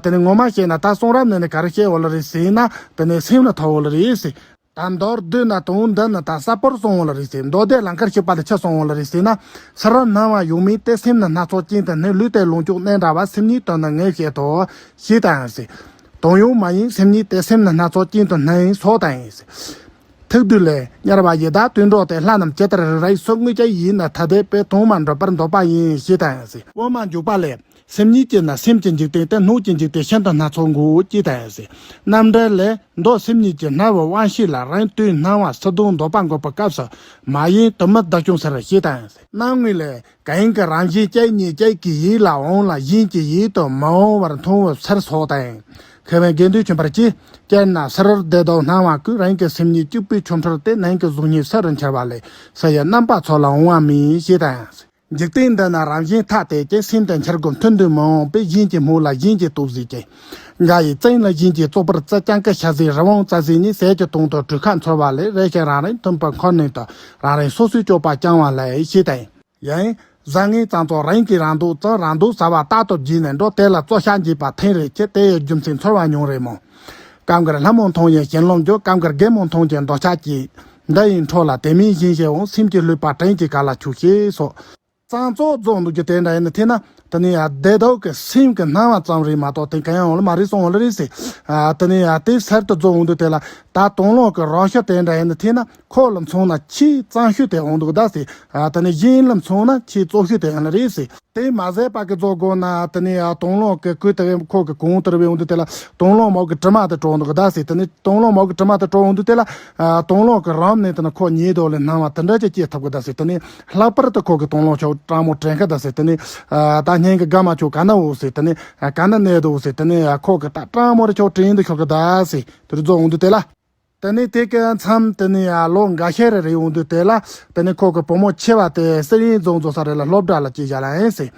དེ་ནས་ངོ་མ་བཤད་ན་ད་གསུང་རབ་ནས་ནས་ག་རེ་བཤད་འོ་ལ་རེད་ཟེར་ན་དེ་ནས་སེམས་ལ་ཐོག་འོ་ལ་རེད་ཟེར། ད་མདོར་བསྡུས་ན་དོན་འདི་ནི་ད་ས་པོར་སོང་བ་ལ་རེད་ཟེར། མདོ་སྡེ་ལང་ཀར་གཤེགས་པ་ལ་ཆི་སོང་བ་ལ་རེད་ཟེར་ན། ས་རར་སྣང་བ་ཡོད་མིན་ཏེ། སེམས་ནི་སྣ་ཚོགས་ཅན་དུ་སྣང་། ལུས་དེ་ལོངས་སྤྱོད་གནས་འདྲ་བ། སེམས་ཉིད་དོན་ནི་ངས་བཤད་དོ། ཞེས་དང་ཟེར། དོན་ཡོད་མ་ཡིན་སེམས་ཉིད་དེ། སེམས་ནི་སྣ་ཚོགས་ཅན་དུ་སྣང་། སོགས་དང་ཟེར། ཐུགས་འདུས་ལས། དམྱལ་བ་ཡི་དྭགས་དུད་འགྲོ་དེ། ལྷ་རྣམས་ཇི་ལྟར་རིགས་རུས་སུ། དངོས་ཀྱང་ཡིན་ན་ཐ་དད་པས། དོན་མ་འགྲུབ་པར་འདོད་པ་ཡིན། ཞེས་དང་ཟེར། དབུ་མ་འཇུག་པ་ལས། སེམས་ཉིད་ཀྱི་ནི་སེམས་ཀྱི་འཇིག་རྟེན་ཏེ། སྣོད་ཀྱི་འཇིག་རྟེན་ཤིན་ཏུ་སྣ་ཚོགས་འགོད། ཅེས་དང་ཟེར། རྣམ་འགྲེལ་ལས། མདོ་སེམས་ཉིད་ཀྱི་སྣང་བའི་དབང་ཤེས་ལ་རང་དུས་སྣང་བ་སུ་དང་འདོད་པ་འགོད་པའི་སྐབས་སུ་མ་ཡིན་དུ་མི་བདག་སྐྱོང་ཟེར། ཞེས་དང་ཟེར། རྣམ་ངེས་ལས། གང་གི་རང་བཞིན་གཅིག་ཉིད་གཅིག་གི་ཡིད་ལ་འོང་ལ་གཞན་གྱི་ཡིད་དུ་མི་འོང་བར་མཐོང་བའི་ཕྱིར་སོགས་དང་། མཁས་པའི་དགེ་འདུན་ཆོས་འཕེལ་གྱིས། དཔེར་ན་ས་རར་བསྡད་དོ་སྣང་བ་ཀུན། རང་གི་སེམས་ཉིད་གཅིག་པུའི་ཆོ་འཕྲུལ་ཏེ། ནང་གི་གཟུགས་བརྙན་ཕྱི་རུ་འཆར་བ་ལས། ཕྱི་ཡི་རྣམ་པ་ཚོགས་ལ་འོང་བ་མིན། ཞེས་དང་། འཇིག་རྟེན་འདི་ན་རང་བཞིན་ཐ་དད་ཅིང་། སེམས་དང་འཆར་སྒོ་མཐུན་དུ་མི་འོང་པས། གཞན་གྱི་མིག་ལ་གཞན་གྱིས་ལྟོས་གཟིགས་ཀྱི། འགའ་ཡི་རྩེན་ལ་གཞན་གྱིས་བཙོག་པར་བརྩི། སྤྱང་ཀི་ཤ་ཟའི་རི་བོང་རྩྭ་ཟའི་ནི། ཟས་ཀྱི་དོན་དུ་གྲོས་ཁ་འཚོལ་བ་ལས། རེ་ཞིག་རང་རེའི་མཐུན་པའི་འཁོར་ནང་དུ། རང་རེ་སོ་སོའི་སྤྱོད་པ་བསྐྱང་བ་ལས། ཞེས་དང་། ཡང་། བཟང་ངན་གཙང་བཙོག་རང་གིས་རང་འདོད་བརྩི། རང་འདོད་བྱ་བ་རྟག་ཏུ་བགྱིས་ནས་འགྲོ། དེ་ལ་བཙོག་ཤ་འཇིགས་པ་ཐེངས་རེ་མཆིས། དེ་ཡི་རྒྱུ་མཚན་འཚོལ་བར་མྱོང་རེ་མོ། སྐབས་འགར་ལྷ་མོ་མཐོང་ཡང་ཞེན་ལོངས་སྐྱེ། སྐབས་འགར་རྒན་མོ་མཐོང་ཀྱང་འདོད་ཆགས་སྐྱེ། འདི་ཡི་འཕྲོ་ལ་དེ་མིན་གཞན་ཞིག་འོང་། སེམས་ཀྱི་བསླུས་པ་དྲིན་གྱིས་ག་ལ་ཆོད། ཞེས་སོགས། གཙང་བཙོག་རྫོགས་འདུག་རྒྱུ་དེ་འདྲ་ཡིན་ན་ཐོས་ན། དེ་ནས་ཡང་བདེ་སྡུག་གི་སེམས་ཀྱི་སྣང་བ་ཙམ་རེད་མ་གཏོགས་དེ་གང་ཡང་འོང་ལ་མ་རེད་སོང་བ་ལ་རེད་ཟེར། དེ་ནས་ཡང་དེ་གསར་དུ་རྫོགས་འོང་དུས་དེ་ལ་ད་དོན་ལོག་གི་རང་ཤུགས་དེ་འདྲ་ཡིན་ན་ཐོས་ན། ཁོ་ལ་མཚོན་ན་ཆེས་གཙང་ཤོས་དེ་འོང་འདུག་ད་ཟེར། ཨ་དེ་ནས་གཞན་ལ་མཚོན་ན་ཆེས་བཙོག་ཤོས་དེ་ཡང་ན་རེད་ཟེར། དེ་མ་ཟད་པ་གི་རྫོགས་དགོས་ན་དེ་ནས་ཨ་དོན་ལོག་གི་ཁོ་དེ་ཁོ་གི་གོང་དེར་བའི་འོང་དུས་དེ་ལ་དོན་ལོག་མོ་གི་དྲི་མ་དེ་གྲོལ་འདུག་ད་ཟེར། དེ་ནས་དོན་ལོག་མོ་གི་དྲི་མ་དེ་གྲོལ་འོང་དུས་དེ་ལ་ཨ་དོན་ལོག་གི་རང་ནས་དེ་ནས་ཁོ་ཉིད་དོ་ལས་སྣང་བ་དེ་འདྲ་ཅིག་སྐྱེ་ཐུབ་གི་ད་ཟེར། དེ་ནས་ལྷག་པར་དུ་ཁོ་གི་དོན་ལོག་ཆོག་སྤྲང་མོ་དྲན་གི་ད་ཟེར། དེ་ནས་ཨ་ད་སྙིང་གི་དགའ་མ་ཆོག་ག་ན་འོ་ཟེར། དེ་ནས་ཨ་ག་ན་གནས་འདུག་ཟེར། དེ་ནས་ཨ་ཁོ་གི་ད་སྤྲང་མོ་རེ་ཆོག་དྲན་འདུག་ཤོག་གི་ད་ཟེར། དེ་རུ་རྫོགས་འོང་དུས་དེ་ལ། དེ་ནས་དེ་གི་མཚམས་དེ་ནས་ལོ་འགའ་ཤས་རེ་རེ་ཡོང་དུས་དེ་ལ་དེ་ནས་ཁོ་གི་བུ་མོ་ཆེ་བ་དེ་སི་ཡིན་རྫོང་རྫོང་ས་རེ་ལ་སློབ་གྲྭ་ལ་སྐྱེལ་བཞག་ལ་ཡིན་ཟེར།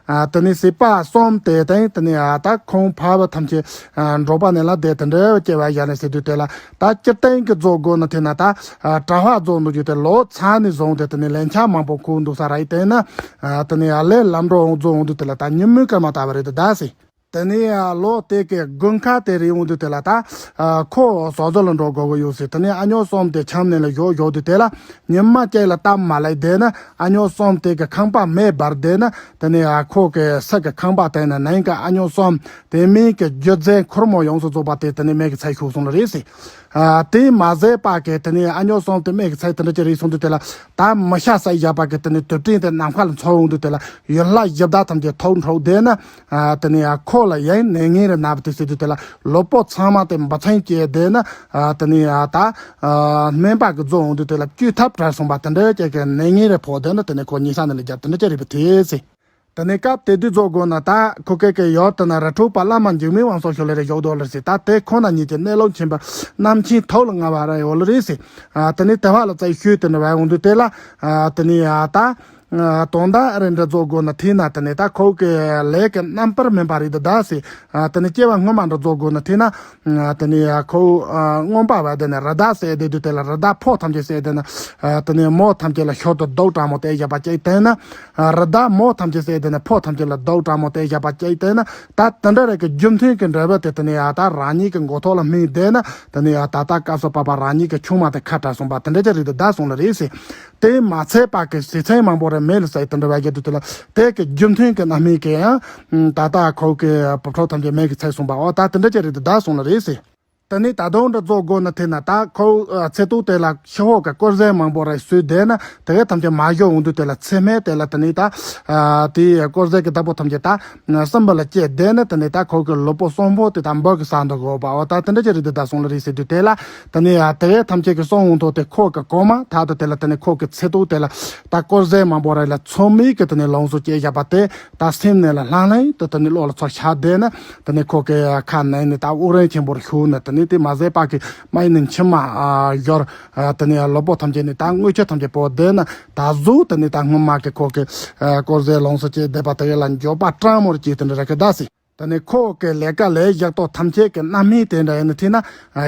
ཨ། དེ་ནས་སྲིད་པ་གསུམ་དེ་དང་དེ་ནས་ཨ་ད་ཁོང་ཕ་བུ་ཐམས་ཅད་ཨ་འབྲོག་པ་ནས་ལ་བསྡད་དེ་འདྲ་སྐྱེ་བ་ཡ་ནས་ཟེར་དུས་དེ་ལ་ད་སྤྱིར་བཏང་གི་རྫོགས་དགོས་ན་དེ་ན་ད་ཨ་གྲྭ་པ་རྫོགས་འདུག་རྒྱུ་དེ་ལོ་ཚ་ནས་བཟུང་སྟེ་དེ་ནས་ལན་ཆ་མང་པོ་ཁུར་འདུག་ས་ར་ཡི་དེ་ན་ཨ་དེ་ནས་ཨ་ལས་ལམ་འགྲོ་འོང་རྫོགས་འོང་དུས་དེ་ལ་ད་ཉིན་མོའི་སྐར་མ་ལྟ་བུ་རེད་ད་ཟེར། དེ་ནས་ཨ་ལོ་དེ་གི་དགུན་ཁ་དེ་རེ་འོང་དུས་དེ་ལ་ད་ཨ་ཁོ་ཟོག་རྫི་ལ་འགྲོ་དགོས་གི་ཡོད་ཟེར། དེ་ནས་ཨ་ཉོ་གསུམ་དེ་ཆམ་ནས་ལ་ཞོག་ཞོག་དུས་དེ་ལ་ཉི་མ་གཅིག་ལ་སྟབས་མ་ལེགས་བསྡད་ན་ཨ་ཉོ་གསུམ་དེ་གི་ཁང་པ་མེ་འབར་བསྡད་ན་དེ་ནས་ཨ་ཁོ་གི་སྲིད་གི་ཁང་པ་དེ་ནས་ནང་གི་ཨ་ཉོ་གསུམ་དེ་མིན་གི་རྒྱུ་རྫས་ཁུར་མོ་ཡོངས་སུ་རྫོགས་པ་དེ་དེ་ནས་མེ་གི་ཚ་ཤོར་སོང་ལ་རེད་ཟེར། ཨ་དེ་མ་ཟད་པ་གི་དེ་ནས་ཨ་ཉོ་གསུམ་དེ་མེ་གི་ཚ་དེ་འདྲ་ཅིག་རེད་སོང་དུས་དེ་ལ་ད་མི་ཤ་ཟ་བཞག་པ་གི་དེ་ནས་དུད་སྤྲིན་དེ་ནམ་མཁའ་ལ་འཚོ་འོང་དུས་དེ་ལ་ཡུལ་ལྷ་གཞི་བདག་ཐམས་ཅད་ཐུགས་འཁྲུགས་བསྡད་ན། ཨ་དེ་ནས་ཨ་ཁོ་ལ་ཡང་ནད་ངན་རེ་ན་བ་དེ་ཟེར་དུས་དེ་ལ་ལུས་པོ་ཚང་མ་དེ་འབུ་ཚང་སྐྱེས་བསྡད་ན། ཨ་དེ་ནས་ཨ་ད་ཨ་སྨན་པ་གི་རྫོགས་འོང་དུས་དེ་ལ་བཅོས་ཐབས་བྲལ་སོང་བ་དེ་འདྲ་ཅིག་གི་ནད་ངན་རེ་ཕོག་བསྡད་ན་དེ་ནས་ཁོ་ཉེ་ས་ནས་ལ་རྒྱབ་དེ་འདྲ་ཅིག་རེད་པ་དེ་ཟེར། དེ་ནས་སྐབས་དེ་དུས་རྫོགས་དགོས་ན་ད་ཁོ་སྐད་ཀྱི་ཡོད་དེ་ན་ར་འཁྲུག་པ་བླ་མ་འཇིགས་མེད་དབང་སོགས་ཤོ་ལེ་རེ་ཞོག་དོ་ལ་ཟེར། ད་དེ་ཁོ་ན་ཉིད་ཀྱི་གནས་ལུགས་མཁྱེན་པ་རྣམ་མཁྱེན་ཐོག་ལ་ང་བ་ར་ཡོད་ལ་རེད་ཟེར། ཨ་དེ་ནས་དེ་བ་ལ་རྩད་ཤོད་དེ་ནས་བ་འོང་དུས་དེ་ལ་ཨ་དེ་ནས་ཨ་ད། ཨ་དོན་དག་རེ་འདྲ་རྫོགས་དགོས་ན་དེ་ན་དེ་ནས་ད་ཁོ་གི་ལས་ཀྱི་རྣམ་པར་སྨིན་པ་རེད་ད་ཟེར། ཨ་དེ་ནས་སྐྱེ་བ་སྔོན་མ་འདྲ་རྫོགས་དགོས་ན་དེ་ན་ཨ་དེ་ནས་ཁོ་ཨ་རྔོན་པ་བ་དེ་ནས་རི་དྭགས་བསད་དེ་དུས་དེ་ལ་རི་དྭགས་ཕོ་ཐམས་ཅད་བསད་དེ་ན་ཨ་དེ་ནས་མོ་ཐམས་ཅད་ལ་ཞོར་དུ་རྡོག་དྲང་མོ་དེ་བཞག་པ་ཅིག་དེ་ན་ཨ་རི་དྭགས་མོ་ཐམས་ཅད་བསད་དེ་ན་ཕོ་ཐམས་ཅད་ལ་རྡོག་དྲང་མོ་དེ་བཞག་པ་ཅིག་དེ་ན་ད་དེ་འདྲ་རེ་གི་རྒྱུ་མཐུན་གི་འབྲས་བུ་དེ་དེ་ནས་ཨ་ད་རང་ཉིད་ཀྱི་མགོ་ཐོག་ལ་སྨིན་དེ་ན་དེ་ནས་ཨ་ད་ལྟ་སྐབས་སུ་བབ་པ་རང་ཉིད་ཀྱི་ཆུང་མ་དེ་ཁ་བྲལ་སོང་པ་དེ་འདྲ་ཅིག་རེད་ད་སོང་ལ་རེད་ཟེར། དེ་མ་ཚད་པ་གི་སྲིད་ཚན་མང་པོ་རེ་མེ་ལ་བསྲེགས་དེ་འདྲ་བ་རྒྱབ་དུས་དེ་ལ་དེ་གི་རྒྱུ་མཐུན་གི་རྣམ་སྨིན་གི་ཡང་ད་ལྟ་ཁོ་གི་བུ་ཕྲུག་ཐམས་ཅད་མེ་གི་ཚེ་སོང་པ་འོ་ད་དེ་འདྲ་ཅིག་རེད་དེ་བདག་སོང་ལ་རེད་ཟེར། དེ་ནས་ད་དུང་འདྲ་རྫོགས་དགོས་ན་དེ་ན་ད་ཁོ་ཚེ་ཐོག་དེ་ལ་ཤི་ཧོ་གི་དཀོར་ཟས་མང་པོ་རེ་ཟོས་བསྡད་ན་དེ་གི་ཐམས་ཅད་མ་ཞོ་འོང་དུས་དེ་ལ་ཚེ་སྨད་དེ་ལ་དེ་ནས་ད་དེ་དཀོར་ཟས་གི་བདག་པོ་ཐམས་ཅད་ད། སྲིན་པོ་ལ་སྐྱེས་བསྡད་ནས་དེ་ནས་ད་ཁོ་གི་ལུས་པོ་གསོན་པོ་དེ་དང་འབུ་གི་ཟ་འདུག་གོ་བ་འོ་ད་དེ་འདྲ་ཅིག་རེད་དེ་ད་སོང་ལ་རེད་ཟེར་དུས་དེ་ལ་དེ་ནས་ཡ་དེ་གའི་ཐམས་ཅད་ཀྱི་སོང་འོང་དོ་དེ་ཁོ་གི་གོ་མ་ཐག་ཏུ་དེ་ལ་དེ་ནས་ཁོ་གི་ཚེ་ཐོག་དེ་ལ་ད་དཀོར་ཟས་མང་པོ་རེ་ལ་ཚོད་མེད་ཀྱི་དེ་ནས་ལོངས་སུ་སྤྱད་བཞག་པ་དེ་ད་སེམས་ནས་ལ་ལྷང་ལྷང་དུ་དེ་ནས་བློ་ལ་ཚོར་ཤར་བསྡད་ན་དེ་ནས་ཁོ་གི་ཁ་ནས་ནས་ད་དབུགས་རིང་ཆེན་པོར་ཞུགས་ནས་དེ་ནས་དེ་མ་ཟད་པ་གི་མ་ཡིན་ནས་མཆི་མ་ཡོར། ཨ་དེ་ནས་ལུས་པོ་ཐམས་ཅད་ནས་ད་རྔུལ་ཆུ་ཐམས་ཅད་བུད་བསྡད་ན་ད་གཟོད་དེ་ནས་ད་སྔོན་མ་གི་ཁོ་གི་ཨ་དཀོར་ཟས་ལོངས་སུ་སྤྱད་བསྡད་པ་དེ་ག་ལ་འགྱོད་པ་སྤྲང་མོར་སྐྱེས་དེ་འདྲ་རེད་གི་ད་ཟེར། དེ་ནས་ཁོ་གི་ལས་ཀ་ལས་བཞག་ཐོག་ཐམས་ཅད་ཀྱི་རྣམ་སྨིན་དེ་འདྲ་ཡིན་ན་ཐིག་ན་ཨ་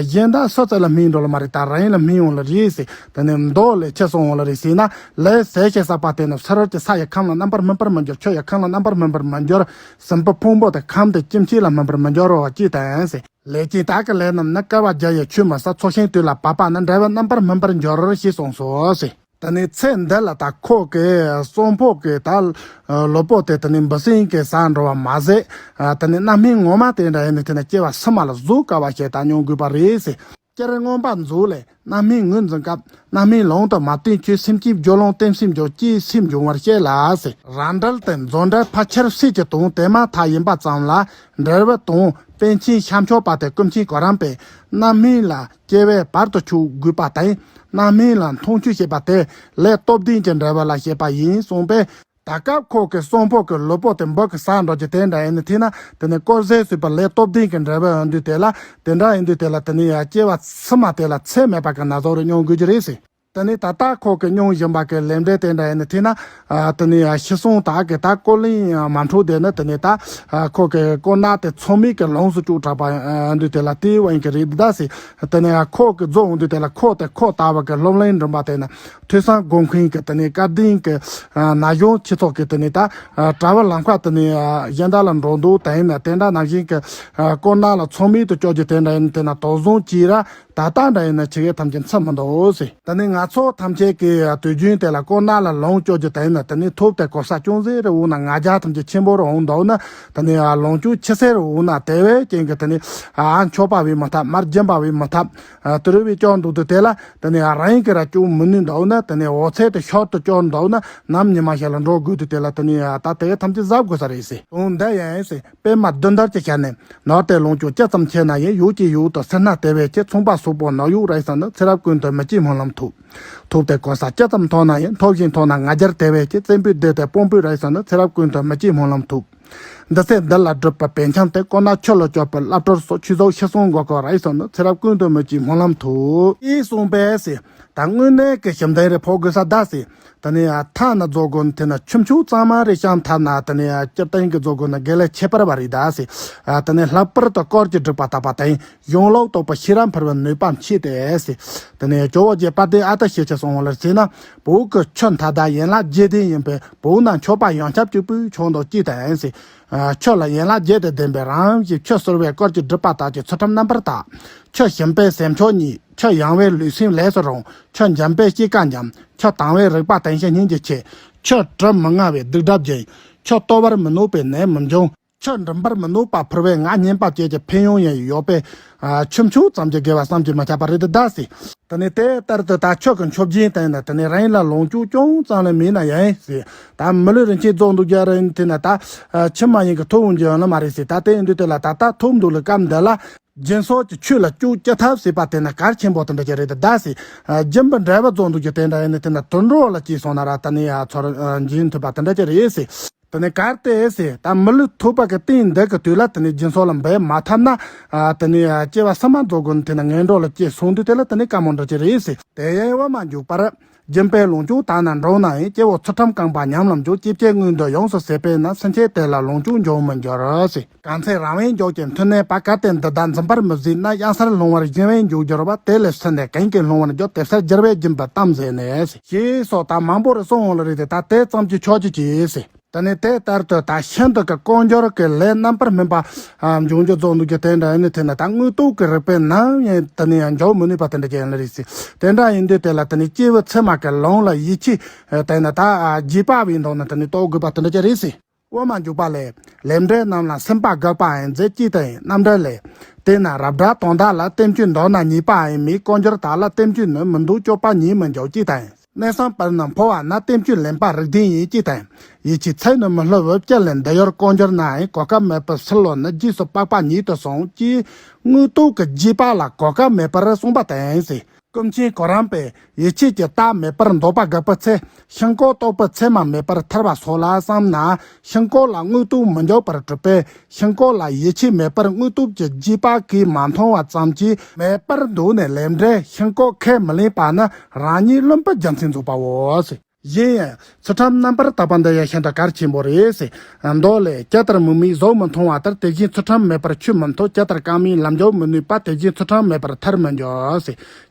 གཞན་དག་སུ་ཚོད་ལ་སྨིན་འགྲོ་ལ་མ་རེད་ད་རང་ལ་སྨིན་ཡོང་ལ་རེད་ཟེར། དེ་ནས་མདོ་ལས་ཆེ་སོང་ཡོང་ལ་རེད་ཟེར་ན་ལས་ཟས་ཤེས་བསགས་པ་དེ་ནི་ཚུ་རོལ་གྱི་ས་ཡི་ཁམས་ལ་རྣམ་པར་སྨིན་པར་མི་འགྱུར། ཆུ་ཡི་ཁམས་ལ་རྣམ་པར་སྨིན་པར་མི་འགྱུར། སྲིན་བུ་ཕུང་པོ་དེ་ཁམས་དེ་ཁྱིམ་གཅིག་ལ་སྨིན་པར་མི་འགྱུར་རོ་ཅི་དང་ཟེར། ལས་ཀྱི་དག་གི་ལས་རྣམས་ནི་བསྐལ་པ་བརྒྱ་ཡི་ཆུད་མི་ཟ། འཚོ་ཞིང་དུས་ལ་བབ་པ་ནི་འབྲས་བུ་རྣམ་པར་སྨིན་པར་འགྱུར་ཞེས་གསུངས་སོ་ཟེར། དེ་ནས་ཚེ་འདི་ལ་ད་ཁོ་གི་གསོན་ཕོ་གི་ད་ལུས་པོ་དེ་དེ་ནས་འབུ་སྲིན་གྱིས་ཟ་འགྲོ་བ་མ་ཟད། དེ་ནས་རྣམ་སྨིན་ངོ་མ་དེ་འདྲ་ཡིན་ནི་དེ་ནས་སྐྱེ་བ་སུ་མ་ལ་གཟུགས་དཀའ་བ་ཞེས་ད་མྱོང་དགོས་པ་རེད་ཟེར། སྤྱིར་མངོན་པ་མཛོད་ལས། རྣམ་སྨིན་ངོས་འཛིན་སྐབས། རྣམ་སྨིན་ལུང་དུ་མ་བསྟན་ཁྱོད། སེམས་ཀྱི་སྦྱོར་ལུང་གཏན་སེམས་སྦྱོར་གྱིས་སེམས་སྦྱོང་བར་བཤད་ལ་ཟེར། རང་འགྲེལ་དེ་མཛོད་འགྲེལ་ཕལ་ཆེར་སྲིད་ཀྱི་དོན་དེ་མ་ཐག་ཡིན་པ་ཙམ་ལ་འགྲེལ་བའི་དོན་པཎ་ཆེན་ཤཱཀྱ་མཆོག་པ་དེ་ཀུན་མཁྱེན་གོ་རམས་པས་རྣམ་སྨིན་ལ་སྐྱེ་བས་བར་དུ་གཅོད་དགོས་པ་དང་རྣམ་སྨིན་ལ་མཐོང་ཆོས་བྱེད་པ་དེ་ལས་སྟོབས་ལྡན་གྱི་འགྲེལ་བ་ལ་བཤད་པ་ཡིན་གསུངས་པས། ད་སྐབས་ཁོ་གི་གསོན་ཕོ་གི་ལུས་པོ་དེ་འབུ་གིས་ཟ་འགྲོ་རྒྱུ་དེ་འདྲ་ཡིན་ནི་ཐིག་ན་དེ་ནས་དཀོར་ཟས་ཟོས་པ་ལས་སྟོབས་ལྡན་གྱི་འབྲས་བུ་ཡོང་དུས་དེ་ལ་དེ་འདྲ་ཡིན་དུས་དེ་ལ་དེ་ནས་ཡང་སྐྱེ་བ་ཕྱི་མ་དེ་ལ་ཚེ་མེད་པ་གི་ན་ཟུག་རེ་མྱོང་དགོས་ཀྱི་རེད་ཟེར། དེ་ནས་ད་ལྟ་ཁོ་གི་མྱོང་བཞིན་པ་གི་ལས་འབྲས་དེ་འདྲ་ཡིན་ནི་ཐིག་ན་དེ་ནས་ཡང་ཤི་སོང་དག་གི་ད་ཀོ་ལིང་མ་འཕྲོད་དེ་ནི་དེ་ནས་ད་ཁོ་གི་ཀོ་ན་དེ་ཚོད་མེད་གི་ལོངས་སུ་སྤྱོད་དྲགས་པ་ཡོང་དུས་དེ་ལ་དེའི་དབང་གིས་རེད་ད་ཟེར། དེ་ནས་ཡང་ཁོ་གི་རྫོགས་ཡོང་དུས་དེ་ལ་ཁོ་དེ་ཁོ་ལྟ་བུ་གི་སློབ་གླིང་འགྲིམ་པ་དེ་ནི། ཐོས་བསམ་སྒོམ་མཁན་གྱི་དེ་ནས་བཀའ་དྲིན་གྱི་ན་གཞོན་ཁྱེད་ཚོ་གི་དེ་ནས་ད་གྲྭ་པ་ལམ་ཁ་དེ་ནས་གཞན་དག་ལ་འགྲོ་འདུག་དེ་ཡིན་ན་དེ་འདྲ་ནང་བཞིན་གྱི་ཀོ་ན་ལ་ཚོད་མེད་དུ་སྐྱོར་རྒྱུ་དེ་འདྲ་ཡིན་དེ་ན་དོགས་ཟོན་གྱིས་ར་ད་ལྟ་འདྲ་ཡིན་ན་ཆི་གེ་ཐམས་ཅད་འཚམ་མི་འདུག་ཟེར། དེ་ནས་ང་ཚོ་ཐམས་ཅད་ཀྱི་དུས་རྒྱུན་དེ་ལ་ཀོ་ན་ལ་ལོངས་སྤྱོད་རྒྱུ་དེ་ཡིན་ན་དེ་ནས་ཐོབ་དེ་གོ་ས་ཅུང་ཟད་རེ་འོང་ན་ང་རྒྱལ་ཐམས་ཅད་ཆེན་པོ་རེ་འོང་འདུག་ན་དེ་ནས་ལོངས་སྤྱོད་ཆེ་སེ་རེ་འོང་ན་དེ་བས་ཀྱང་གི་དེ་ནས་ཨ་མཆོད་པ་བས་མི་ཐབས་མར་སྦྱིན་པ་བས་མི་ཐབས། ཨ་དེ་རུ་བའི་སྐྱོན་འདུག་ཏུ་དེ་ལ་དེ་ནས་རང་གི་ར་སྐྱོན་མི་ནུས་འདུག་ན་དེ་ནས་འོ་ཚད་དུ་ཤོར་དུ་སྐྱོན་འདུག་ན་ནམ་ཉི་མ་ཞིག་ལ་འགྲོ་དགོས་དུས་དེ་ལ་དེ་ནས་ཨ་ད་དེ་ག་ཐམས་ཅད་གཟབ་དགོས་ས་རེད་ཟེར། དོན་འདི་ཡང་ཟེར་པད་མ་བདུན་ལྟར་གྱི་ཞལ་ནས། ནོར་དེ་ལོངས་སྤྱོད་ཇི་ཙམ་ཆེ་ན་ཡང་ཡུག་གི་ཡུག་ཏུ་སེར་སྣ་དེ་བས་ཆེ། ཚོང་པ་སོག་པོ་ནོར་གཡོག་རེ་ཟ་ན་ཚེ་རབས་ཀུན་ཏུ་མི་སྐྱིད་སྨོན་ལམ་ཐོབ། ཐོབ་དེ་གོ་ས་ཇི་ཙམ་མཐོ་ན་ཡང་མཐོ་ཞིང་མཐོ་ན་ང་རྒྱལ་དེ་བས་ཆེ། བཙན་པོའི་སྡེ་དེ་དཔོན་པོས་རེ་ཟ་ན་ཚེ་རབས་ཀུན་ཏུ་མི་སྐྱིད་སྨོན་ལམ་ཐོབ། འདི་ཚེ་འདི་ལ་སྒྲུབ་པའི་པཎ་ཆེན་དེ། དཀོར་ནག་ཆུ་ལ་སྐྱོར་པའི་བླ་གྲོར་སོགས། ཆོས་ཟབ་ཤེར་སོང་གོ་སྐབས་རག་ཡིན་སོང་ནི། ཚེ་རབས་ཀུན་ཏུ་མི་སྐྱེའི་སྨོན་ལམ་ཐོབ། ཨེ་གསུངས་པས་ཟེར། ད་དངོས་གནས་ཀྱི་ཞབས་འདེགས་རེ་ཕོག་དགོས་ས་ད་ཟེར། དེ་ནས་ཐ་ན་རྫོགས་དགོས་ན་དེ་ན་ཆུ་མཆོག་གཙང་མ་རེ་བཤམས་ཐབས་ན། དེ་ནས་སྤྱིར་བཏང་གི་རྫོགས་དགོས་ན་དགེ་ལེགས་ཁྱད་པར་བ་རེད་ད་ཟེར། དེ་ནས་ལྷག་པར་དུ་དཀར་གྱི་སྒྲུབ་པ་དག་པ་དང་། གཞུང་ལུགས་རྟོགས་པའི་ཤེས་རབ་འཕེལ་བའི་ནུས་པ་མཆིས་ཏེ་ཟེར། དེ་ནས་ཇོ་བོ་རྗེ་དཔལ་ལྡན་ཨ་ཏི་ཤས་ཀྱིས་གསུངས་པ་ལ་ཟེར་ན། བོད་ཀྱི་ཆུ་མཐའ་དག་ཡན་ལག་བརྒྱད་ལྡན་ཡིན་པས། བོད་ན་མཆོད་པ་ཡོན་ཆབ་གཅིག་པུས་ཆོག་མདོག་གཅིག་དང་ཟེར། ཆུ་ལ་ཡན་ལག་བརྒྱད་དང་ལྡན་པའི་རང་བཞིན། ཆུ་བསིལ་བས་དཀར་གྱི་སྒྲུབ་པ་དག་གི་ཚུལ་ཁྲིམས་རྣམ་པར་དག། ཆུ་ཞིམ་པས་སེམས་མཆོག་མཉེས། ཆུ་ཡང་བས་ལུས་སེམས་ལས་སུ་རུང་། ཆུ་འཇམ་པས་སྐྱེ་རྒ་འཇམ། ཆུ་དྭངས་བས་རིག་པ་དྭངས་ཤིང་སྙིང་རྗེ་ཆེ། ཆུ་དྲི་མི་མངའ་བས་སྡིག་སྒྲིབ་སྦྱང་། ཆུ་ལྟོ་བར་མི་གནོད་པས་ནད་མི་འབྱུང་། ཆུ་མགྲིན་པར་མི་གནོད་པ་ཕུལ་བས་ངག་སྙན་པ་བཅས་ཀྱི་ཕན་ཡོན་ཡང་ཡོད་པས། ཆུ་མཆོག་ཙམ་གྱིས་དགེ་བ་བསམ་གྱིས་མི་ཁྱབ་པ་རེད་ད་ཟེར། དེ་ནས་དེ་ལྟར་དུ་ད་ཆུ་གི་མཆོད་སྦྱིན་བསྟན་ན། དེ་ནས་རང་ལ་ལོངས་སྤྱོད་ཅུང་ཙམ་ལས་མེད་ན་ཡང་ཟེར། ད་མི་ལུས་རིན་ཆེན་རྫོགས་འདུག་རྒྱུ་རེད། དེ་ན་ད་ཕྱི་མ་ཡིན་གྱི་ཐོབ་འོང་རྒྱུ་ཡོད་ནི་མ་རེད་ཟེར། ད་དེ་ཡིན་དུས་དེ་ལ་ད་ལྟ་ཐོབ་འདུག་ལ་སྐབས་འདི་ལ། སྦྱིན་སོགས་ཀྱི་ཆོས་ལ་སྤྱོད་ཅི་ཐབས་ཟེར་བ་དེ་ན་གལ་ཆེན་པོ་དེ་འདྲ་ཅིག་རེད་ད་ཟེར། སྦྱིན་པའི་འབྲས་བུ་རྫོགས་འདུག་རྒྱུ་དེ་འདྲ་ཡིན་ན། དེ་ན་དུད་འགྲོ་ལ་སྐྱེས་སོང་ན་ར། དེ་ནས་ཚོར་འབྱིན་ཐུབ་པ་དེ་འདྲ་ཅིག་རེད་ཟེར། དེ་ནས་གལ་ཏེ་ཟེར། ད་མི་ལུས་ཐོབ་པ་གི་རྟེན་འདི་གི་དུས་ལ་དེ་ནས་སྦྱིན་སོགས་ལ་འབད་མ་ཐུབ་ན། དེ་ནས་སྐྱེ་བ་སུ་མ་རྫོགས་དགོས་ན་དེ་ནས་ངན་འགྲོ་ལ་སྐྱེས་སོང་དུས་དེ་ལ་དེ་ནས་དཀའ་མོ་འདྲ་ཅིག་རེད་ཟེར། དེ་ཡང་དབུ་མ་འཇུག་པར། སྦྱིན་པས་ལོངས་སྤྱོད་དག་ན་འགྲོ་ན་ཡང་། སྐྱེ་བོ་ཚུལ་ཁྲིམས་རྐང་པ་ཉམས་ལ་འཇུག་སྐྱེ་བཅས་དངོས་འདི་ཡོངས་སུ་ཟད་པས་ན། སེམས་ཅན་དེ་ལ་ལོངས་སྤྱོད་འབྱུང་མི་འགྱུར་ཟེར། གང་ཚེ་རང་བས་འཇོག་ཅིང་མཐུ་གནས་པ། གལ་ཏེ་འདི་དག་འཛིན་པར་མི་བཟོད་ན། གཡང་སར་ལྷུང་བར་གཞན་བས་འཇོག་འགྱུར་བ། དེ་ལས་སུ་ནས་གང་གིས་ལྷུང་བར་འགྱུར། དེ་སར་འགྱུར་བས་སྦྱིན་པ་དམ་ཟེར་ནས་ཟེར། ཞེས་སོགས་ད་མང་པོ་རེ་གསུངས་འོང་ལ་རེད་དེ། ད་དེ་ཙམ་གྱིས་ཆོག་ཅིག་གྱིས་ཟེར། དེ་ནས་དེ་ལྟར་དུ་ད་ཤིན་ཏུ་ཀྱི་བསྐང་གྱུར་གྱི་ལས་རྣམ་པར་སྨིན་པ་འབྱུང་རྒྱུ་རྫོགས་འདུག་རྒྱུ་དེ་འདྲ་ཡིན་ན། དེ་ན་ད་དངོས་སྟོབས་ཀྱི་རིགས་པས་ནམ་ཡང་དེ་ནས་ཡང་འཇོག་མི་ནུས་པ་དེ་འདྲ་ཅིག་ཡིན་ལ་རེད་ཟེར། དེ་འདྲ་ཡིན་དུས་དེ་ལ་དེ་ནས་སྐྱེས་བུ་ཚད་མ་གི་ལམ་ལ་ཡིད་ཆེས་དེ་ན་ད་རྗེས་དཔག་པའི་མདོ་ན་དེ་ནས་རྟོགས་དགོས་པ་དེ་འདྲ་ཅིག་རེད་ཟེར། དབུ་མ་འཇུག་པ་ལས། ལས་འབྲས་རྣམས་ལ་སེམས་པ་དགག་པའང་མཛད་ཅེས་དང་། རྣམ་འགྲེལ་ལས། དེས་ན་རབ་སྒྲ་དོན་དག་ལ་བསྟན་བཅོས་འདོར་ན་ཉེས་པའང་མེད། བསྐང་གྱུར་དག་ལ་བསྟན་བཅོས་ནི་མི་འདོར། སྤྱོད་པ་ཉིད་མི་འཇོག་ཅེས་དང་། གནས་གསུམ་པར་རྣམས་འཕོ་བ་ན། བསྟན་བཅོས་ལེན་པ་རིགས་ལྡན་ཡིན་ཅེས་དང་། ཡིད་ཆེས་ཚད་ནི་མི་སླུ་བའི་དཔྱད་ལས་འདི་ཡོར། བསྐང་གྱུར་ནའང་གོ་སྐབས་མེད་པར་སྲིད་ལོ་ནི། རྗེས་སུ་དཔག་པ་ཉིད་དུ་སོང་ཅེས། དངོས་སྟོབས་ཀྱི་རྗེས་དཔག་ལ་གོ་སྐབས་མེད་པར་གསུངས་པ་དང་ཟེར། ཀུན་མཁྱེན་གོ་རམས་པས་ཡིད་ཆེས་ཀྱི་རྟགས་མེད་པར་འདོད་པ་དགག་པའི་ཚེ། ཤིན་ལྐོག་རྟོག་པའི་མཚན་མ་མེད་པར་ཐར་བ་སོགས་ལ་བསམ་ན། ཤིན་ལྐོག་ལ་དངོས་སྟོབས་མི་འཇོག་པར་གྲུབ་པས། ཤིན་ལྐོག་ལ་ཡིད་ཆེས་མེད་པར་དངོས་སྟོབས་ཀྱི་རྗེས་དཔག་གིས་མ་མཐོང་བ་ཙམ་གྱིས་མེད་པར་འདོད་ནས་ལས་འབྲས་ཤིན་ལྐོག་ཁས་མི་ལེན་པ་ནི་རང་ཉིད་བླུན་པོའི་རྒྱུ་མཚན་རྫོགས་པའོ། གཞན་ཡང་ཚུལ་ཁྲིམས་རྣམ་པར་དག་པ་འདི་ཡང་ཤིན་ཏུ་གལ་ཆེན་པོ་རེད། མདོ་ལས། ཇི་ལྟར་མིག་མིག་གཟུགས་མི་མཐོང་བ་ལྟར། དེ་བཞིན་ཚུལ་ཁྲིམས་མེད་པར་ཆོས་མི་ཐོབ། ཇི་ལྟར་རྐང་མིག་ལམ་འཇོག་མི་ནུས་པ། དེ་བཞིན་ཚུལ་ཁྲིམས་མེད་པར་ཐར་མི་འགྱུར།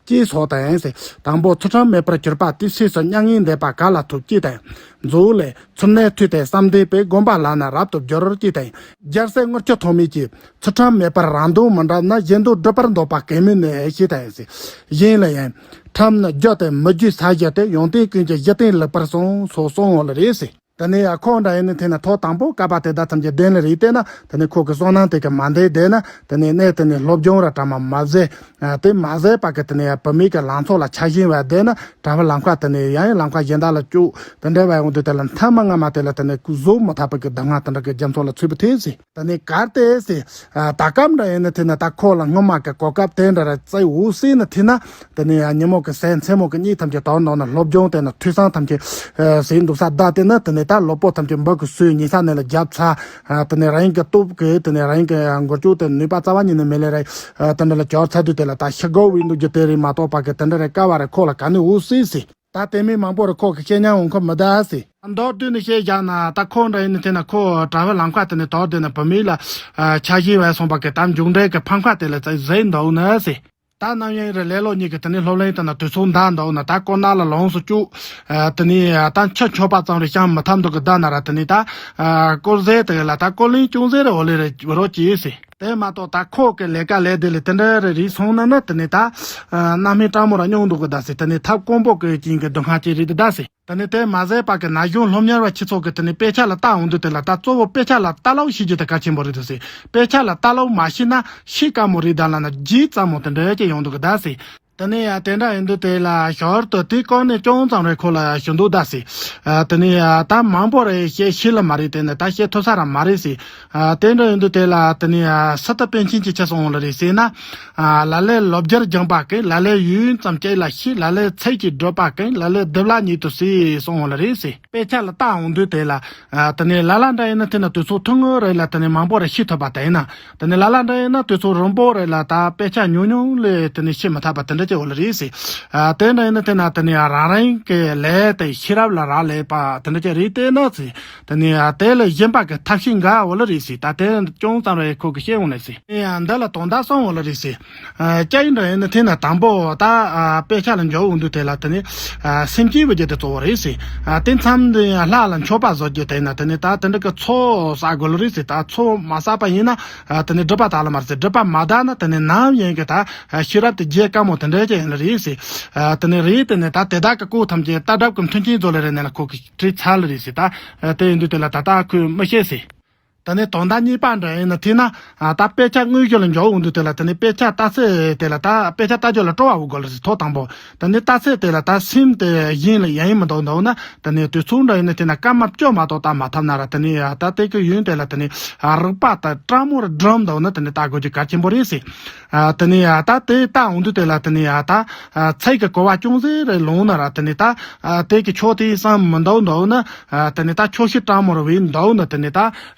ཅེས་སོགས་དང་། དང་པོ་ཚུལ་ཁྲིམས་མེད་པར་གྱུར་པ་དེའི་སྲས་སུ་མྱ་ངན་འདས་པ་ག་ལ་ཐོབ་ཅེས་དང་། མཛོད་ལས། ཚུལ་གནས་ཐོས་ཏེ་བསམ་གཏན་པས། བསྒོམ་པ་ལ་ནི་རབ་ཏུ་བསྒྱུར་ཅེས་དང་། རྒྱལ་སྲས་དངུལ་ཆུ་ཐོགས་མེད་ཀྱིས། ཚུལ་ཁྲིམས་མེད་པར་རང་དོན་མི་འགྲུབ་ན། གཞན་དོན་སྒྲུབ་པར་འདོད་པ་གང་མོས་ནས། ཞེས་དང་། གཞན་ལ་ཡང་། ཁྲིམས་ནི་རྒྱུ་སྟེ་མི་རྒྱུའི་ས་གཞི་སྟེ། ཡོན་ཏན་ཀུན་གྱི་གཞི་རྟེན་ལེགས་པར་སྲུང་། སོགས་གསུངས་འོང་ལ་རེད་ཟེར། དེ་ནས་ཡང་ཁོང་འདྲ་ཡིན་ན་དེ་ན་ཐོག་དང་པོ་བསྐལ་པ་དེ་དག་ཐམས་ཅད་བདེན་ལ་རེད་བལྟས་ན། དེ་ནས་ཁོ་གི་བསོད་ནམས་དེ་གི་མ་འདས་བསྡད་ན། དེ་ནས་གནས་དེ་ནས་སློབ་སྦྱོང་ར་གྲ་མ་མ་ཟད། དེ་མ་ཟད་པ་གི་དེ་ནས་བུད་མེད་ཀྱི་ལང་ཚོ་ལ་ཆགས་ཞེན་བ་བསྡད་ན། གྲྭ་པ་ལམ་ཁ་དེ་ནས་ཡང་ལམ་ཁ་གཞན་དག་ལ་བཅུག་དེ་འདྲ་བ་ཡོང་དུས་དེ་ལ་མཐའ་མ་སྔ་མ་དེ་ལ་དེ་ནས་ཀུ་བཟོད་མི་ཐུབ་པ་གི་སྡུག་བསྔལ་དེ་འདྲ་གི་རྒྱ་མཚོ་ལ་ཚུད་པ་དེ་ཟེར། དེ་ནས་གལ་ཏེ་ཟེར། ད་སྐབས་འདྲ་ཡིན་ན་དེ་ན་ད་ཁོ་ལ་སྔོན་མ་གི་གོ་སྐབས་དེ་འདྲ་ར་བཙལ་འོ་ཟེར་ན། དེ་ན་ཉིན་མོ་གི་ཟས་མཚན་མོ་གི་གཉིད་ཐམས་ཅད་དོར་འདུག་ན། སློབ་སྦྱོང་དེ་ན་ཐོས་བསམ་ཐམས་ཅད་ཟེར་འདུག་ས་ད་དེ་ན་དེ་ནས་ད་ལོ་པོ་ཐམས་ཅད་འབུ་གི་སོས་ཉི་ས་ནས་ལ་རྒྱབ་ཚ། དེ་ནས་རང་གི་སྟོབས་ཀྱིས་དེ་ནས་རང་གི་འགུལ་སྐྱོད་དེ་ནུས་པ་རྩ་བ་ཉིད་ནས་མེད་ལེ་རེད། དེ་འདྲ་ལ་གྱུར་ཚར་དུས་དེ་ལ་ད་ཤི་དགོས་འོས་འདུག་རྒྱུ་དེ་རེད་མ་གཏོགས་པ་གི་དེ་འདྲ་རེད་དཀའ་བ་རེད། ཁོ་ལ་ག་ནས་འོ་ཟེར་ཟེར། ད་དེ་མིན་མང་པོ་རེ་ཁོ་གི་བཤད་ཉན་འོང་ཁོ་མི་གདའ་ཟེར། མདོར་བསྡུས་ནས་བཤད་བཞག་ན་ད་ཁོ་འདྲ་ཡིན་ན་དེ་ན་ཁོ་གྲྭ་པའི་ལམ་ཁ་དེ་ནས་དོར་དེ་ན་བུད་མེད་ལ་ཆ་ཤས་བས་སོང་པ་གི་ད་མཇུག་འབྲས་ཀྱི་ཕམ་ཁ་དེ་ལ་ཙི་ཟེར་འདུག་ན་ཟེར། ད་ནམ་ཡིན་རེ་ལེ་ལོ་གཉིས་ཀྱི་དེ་ནས་སློབ་གླིང་དེ་ན་དུས་ཚོད་འདའ་འདུག་ན། ད་དཀོར་ནག་ལ་ལོངས་སུ་བཅུག་དེ་ནས་ད་ཆུ་མཆོད་པ་ཙམ་རེ་བཤམས་མི་ཐབས་འདུག་གི་གདའ་ན་ར། དེ་ནས་ད་དཀོར་ཟས་དེ་ལ་ད་དཀོར་གླིང་ཅུང་ཟད་རེ་འོ་ལེ་རེ་རོ་ཅི་ཟེར། དེ་མ་གཏོགས་ད་ཁོ་གི་ལས་ཀ་ལས་དེ་ལས་དེ་འདྲ་རེ་རིགས་སོང་ན་ན། དེ་ནས་ད་རྣམ་སྨིན་སྤྲང་མོ་ར་སྙུང་འདུག་གི་གདའ་ཟེར། དེ་ནས་ཐབས་དཀོན་པོ་གི་རྐྱེན་གྱི་སྡུག་བསྔལ་ཅིག་རེད་དེ་གདའ་ཟེར། དེ་ནས་དེ་མ་ཟད་པ་གི་ན་གཞོན་སློབ་གཉེར་བ་ཁྱི་ཚོ་གི་དེ་ནས་དཔེ་ཆ་ལ་ལྟ་འོང་དུས་དེ་ལ་ད་གཙོ་བོ་དཔེ་ཆ་ལ་ལྟ་ལོག་ཤེས་རྒྱུ་དེ་གལ་ཆེན་པོ་རེད་དེ་ཟེར། དཔེ་ཆ་ལ་ལྟ་ལོག་མ་ཤེས་ན་ཤེས་དཀའ་མོ་རེད་ད་ལ་ན་བརྗེད་ཙམ་མོ་དེ་འདྲ་ཅིག་ཡོང་འདུག་གི་གདའ་ཟེར། དེ་ནས་ཡ་དེ་འདྲ་ཡིན་དུས་དེ་ལ་ཞོར་དུ་དེའི་སྐོར་ནས་ཅུང་ཙམ་རེ་ཁོ་ལ་ཞུ་འདུག་ད་ཟེར། ཨ་དེ་ནས་ཡ་ད་མང་པོ་རེ་བཤད་ཤེས་ལ་མ་རེད། དེ་ནས་ད་བཤད་ཐུབ་ས་ར་མ་རེད་ཟེར། ཨ་དེ་འདྲ་ཡིན་དུས་དེ་ལ་དེ་ནས་ཡ་སི་ཏུ་པཎ་ཆེན་གྱིས་ཅི་གསུངས་ལ་རེད་ཟེར་ན། ཨ་ལ་ལས་ལོ་བརྒྱར་སྦྱངས་པ་ཀུན། ལ་ལས་ཡུན་ཙམ་གཅིག་ལ་ཤེས། ལ་ལས་ཚིག་གཅིག་བསྒྲུབས་པ་ཀུན། ལ་ལས་སྡིབ་ལ་ཉིད་དུ་གསལ་གསུངས་ལ་རེད་ཟེར། དཔེ་ཆ་ལ་བལྟ་འོང་དུས་དེ་ལ། ཨ་དེ་ནས་ལ་ལ་འདྲ་ཡིན་ན་དེ་ན་དུས་ཚོད་ཐུང་ངུ་རེ་ལ་དེ་ནས་མང་པོ་རེ་ཤེས་ཐུབ་པ་དེ་ཡིན་ན། དེ་ནས་ལ་ལ་འདྲ་ཡིན་ན་དུས་ཚོད་རིང་པོ་རེ་ལ་ད་དཔེ་ཆ་ཉུང་ཉུང་ལས་དེ་ནས་ཤེས་མི་ཐུབ་པ་དེ་འདྲ་ཅིག་འོ་ལ་རེད་ཟེར། ཨ་དེ་འདྲ་ཡིན་ན་དེ་ན་དེ་ནས་རང་རང་གི་ལས་དེ་ཤེས་རབ་ལ་རག་ལས་པ་དེ་འདྲ་ཅིག་རེད། དེ་ན་ཟེར། དེ་ནས་དེ་ལས་གཞན་པ་གི་ཐབས་ཤེས་འགའ་འོ་ལ་རེད་ཟེར། ད་དེ་ཅུང་ཙམ་རེ་ཁོ་གི་བཤད་འོང་ལ་ཟེར། ཨ་འདི་ལ་དོན་དག་གསུམ་འོ་ལ་རེད་ཟེར། ཨ་སྐྱ་ཡིན་འདྲ་ཡིན་ན་དེ་ན་དང་པོ་ད་ཨ་དཔེ་ཆ་ལ་འཇོག་འོང་དུས་དེ་ལ་དེ་ནི་ཨ་སེམས་བསྐྱེད་པའི་རྒྱུ་དེ་གཙོ་བོ་རེད་ཟེར། ཨ་དེ་མཚམས་འདི་ཡང་ལྷ་ལ་མཆོད་པ་བཟོ་རྒྱུ་དེ་ན་དེ་ནི་ད་དེ་འདྲ་གི་ཚོགས་བསགས་དགོས་ལ་རེད་ཟེར། ད་ཚོགས་མ་བསགས་པ་ཡིན་ན་ཨ་དེ་ནི་སྒྲིབ་པ་དག་ལ་མ་རེད་ཟེར། སྒྲིབ་པ་མ་དག་ན་དེ་ནི་ནམ་ཡིན་གི་ད་ཨ་ཤེས་རབ་དེ་རྒྱས་དཀའ་མོ་དེ་འདྲ་ཅིག་ཡིན་ལ་རེད་ཟེར། ཨ་དེ་ནི་རེད། དེ་ནི་ད་དེ་དག་གི་སྐོར་ཐམས་ཅད་ལྟ་གྲུབ་ཀྱི་མཐུན་རྐྱེན་བཟོ་ལ་རེད་ནས་ལ་ཁོ་གི་བྲིས་ཚར་ལ་རེད་ཟེར། ད་ཨ་དེ་ཡིན་དུས་དེ་ལ་ད་ལྟ་ཁོས་མི་ཤེས་ཟེར། ད་ནི་དོན་དག་གཉིས་པ་འདྲ་ཡིན་ན་དེ་ན། ཨ་ད་དཔེ་ཆ་དངོས་གཞི་ལ་འཇོག་འོང་དུས་དེ་ལ་དེ་ནི་དཔེ་ཆ་ལྟ་ཚེ་དེ་ལ་ད་དཔེ་ཆ་ལྟ་རྒྱུ་ལ་སྤྲོ་བ་འོང་དགོས་ལ་ཟེར། ཐོག་དང་པོ། དེ་ནི་ལྟ་ཚེ་དེ་ལ་ད་སེམས་དེ་གཞན་ལ་ཡེངས་མི་འདུག་འདུག་ན། དེ་ནི་དུས་ཚོད་འདྲ་ཡིན་ན་དེ་ན་སྐར་མ་བཅུ་མ་གཏོགས་ལྟ་མ་ཐུབ་ན་ར། དེ་ནི་ཨ་ད་དེ་གི་ཡུན་དེ་ལ་དེ་ནི་ཨ་རིག་པ་ད་སྤྲང་མོ་ར་སྒྲིམ་འདུག་ན་དེ་ནི་ལྟ་དགོས་རྒྱུ་གལ་ཆེན་པོ་རེད་ཟེར། ཨ་དེ་ནི་ཨ་ད་དེ་ལྟ་འོང་དུས་དེ་ལ་དེ་ནི་ཨ་ད་ཨ་ཚིག་གི་གོ་བ་ཅུང་ཟད་རེ་ལོང་ན་ར། དེ་ནི་ད་ཨ་དེ་གི་ཕྱོགས་དེ་བསམ་མི་འདུག་འདུག་ན། ཨ་དེ་ནི་ད་ཆོག་ཤེས་སྤྲང་མོ་ར་བས་འདུག་ན། དེ་ནི་ད་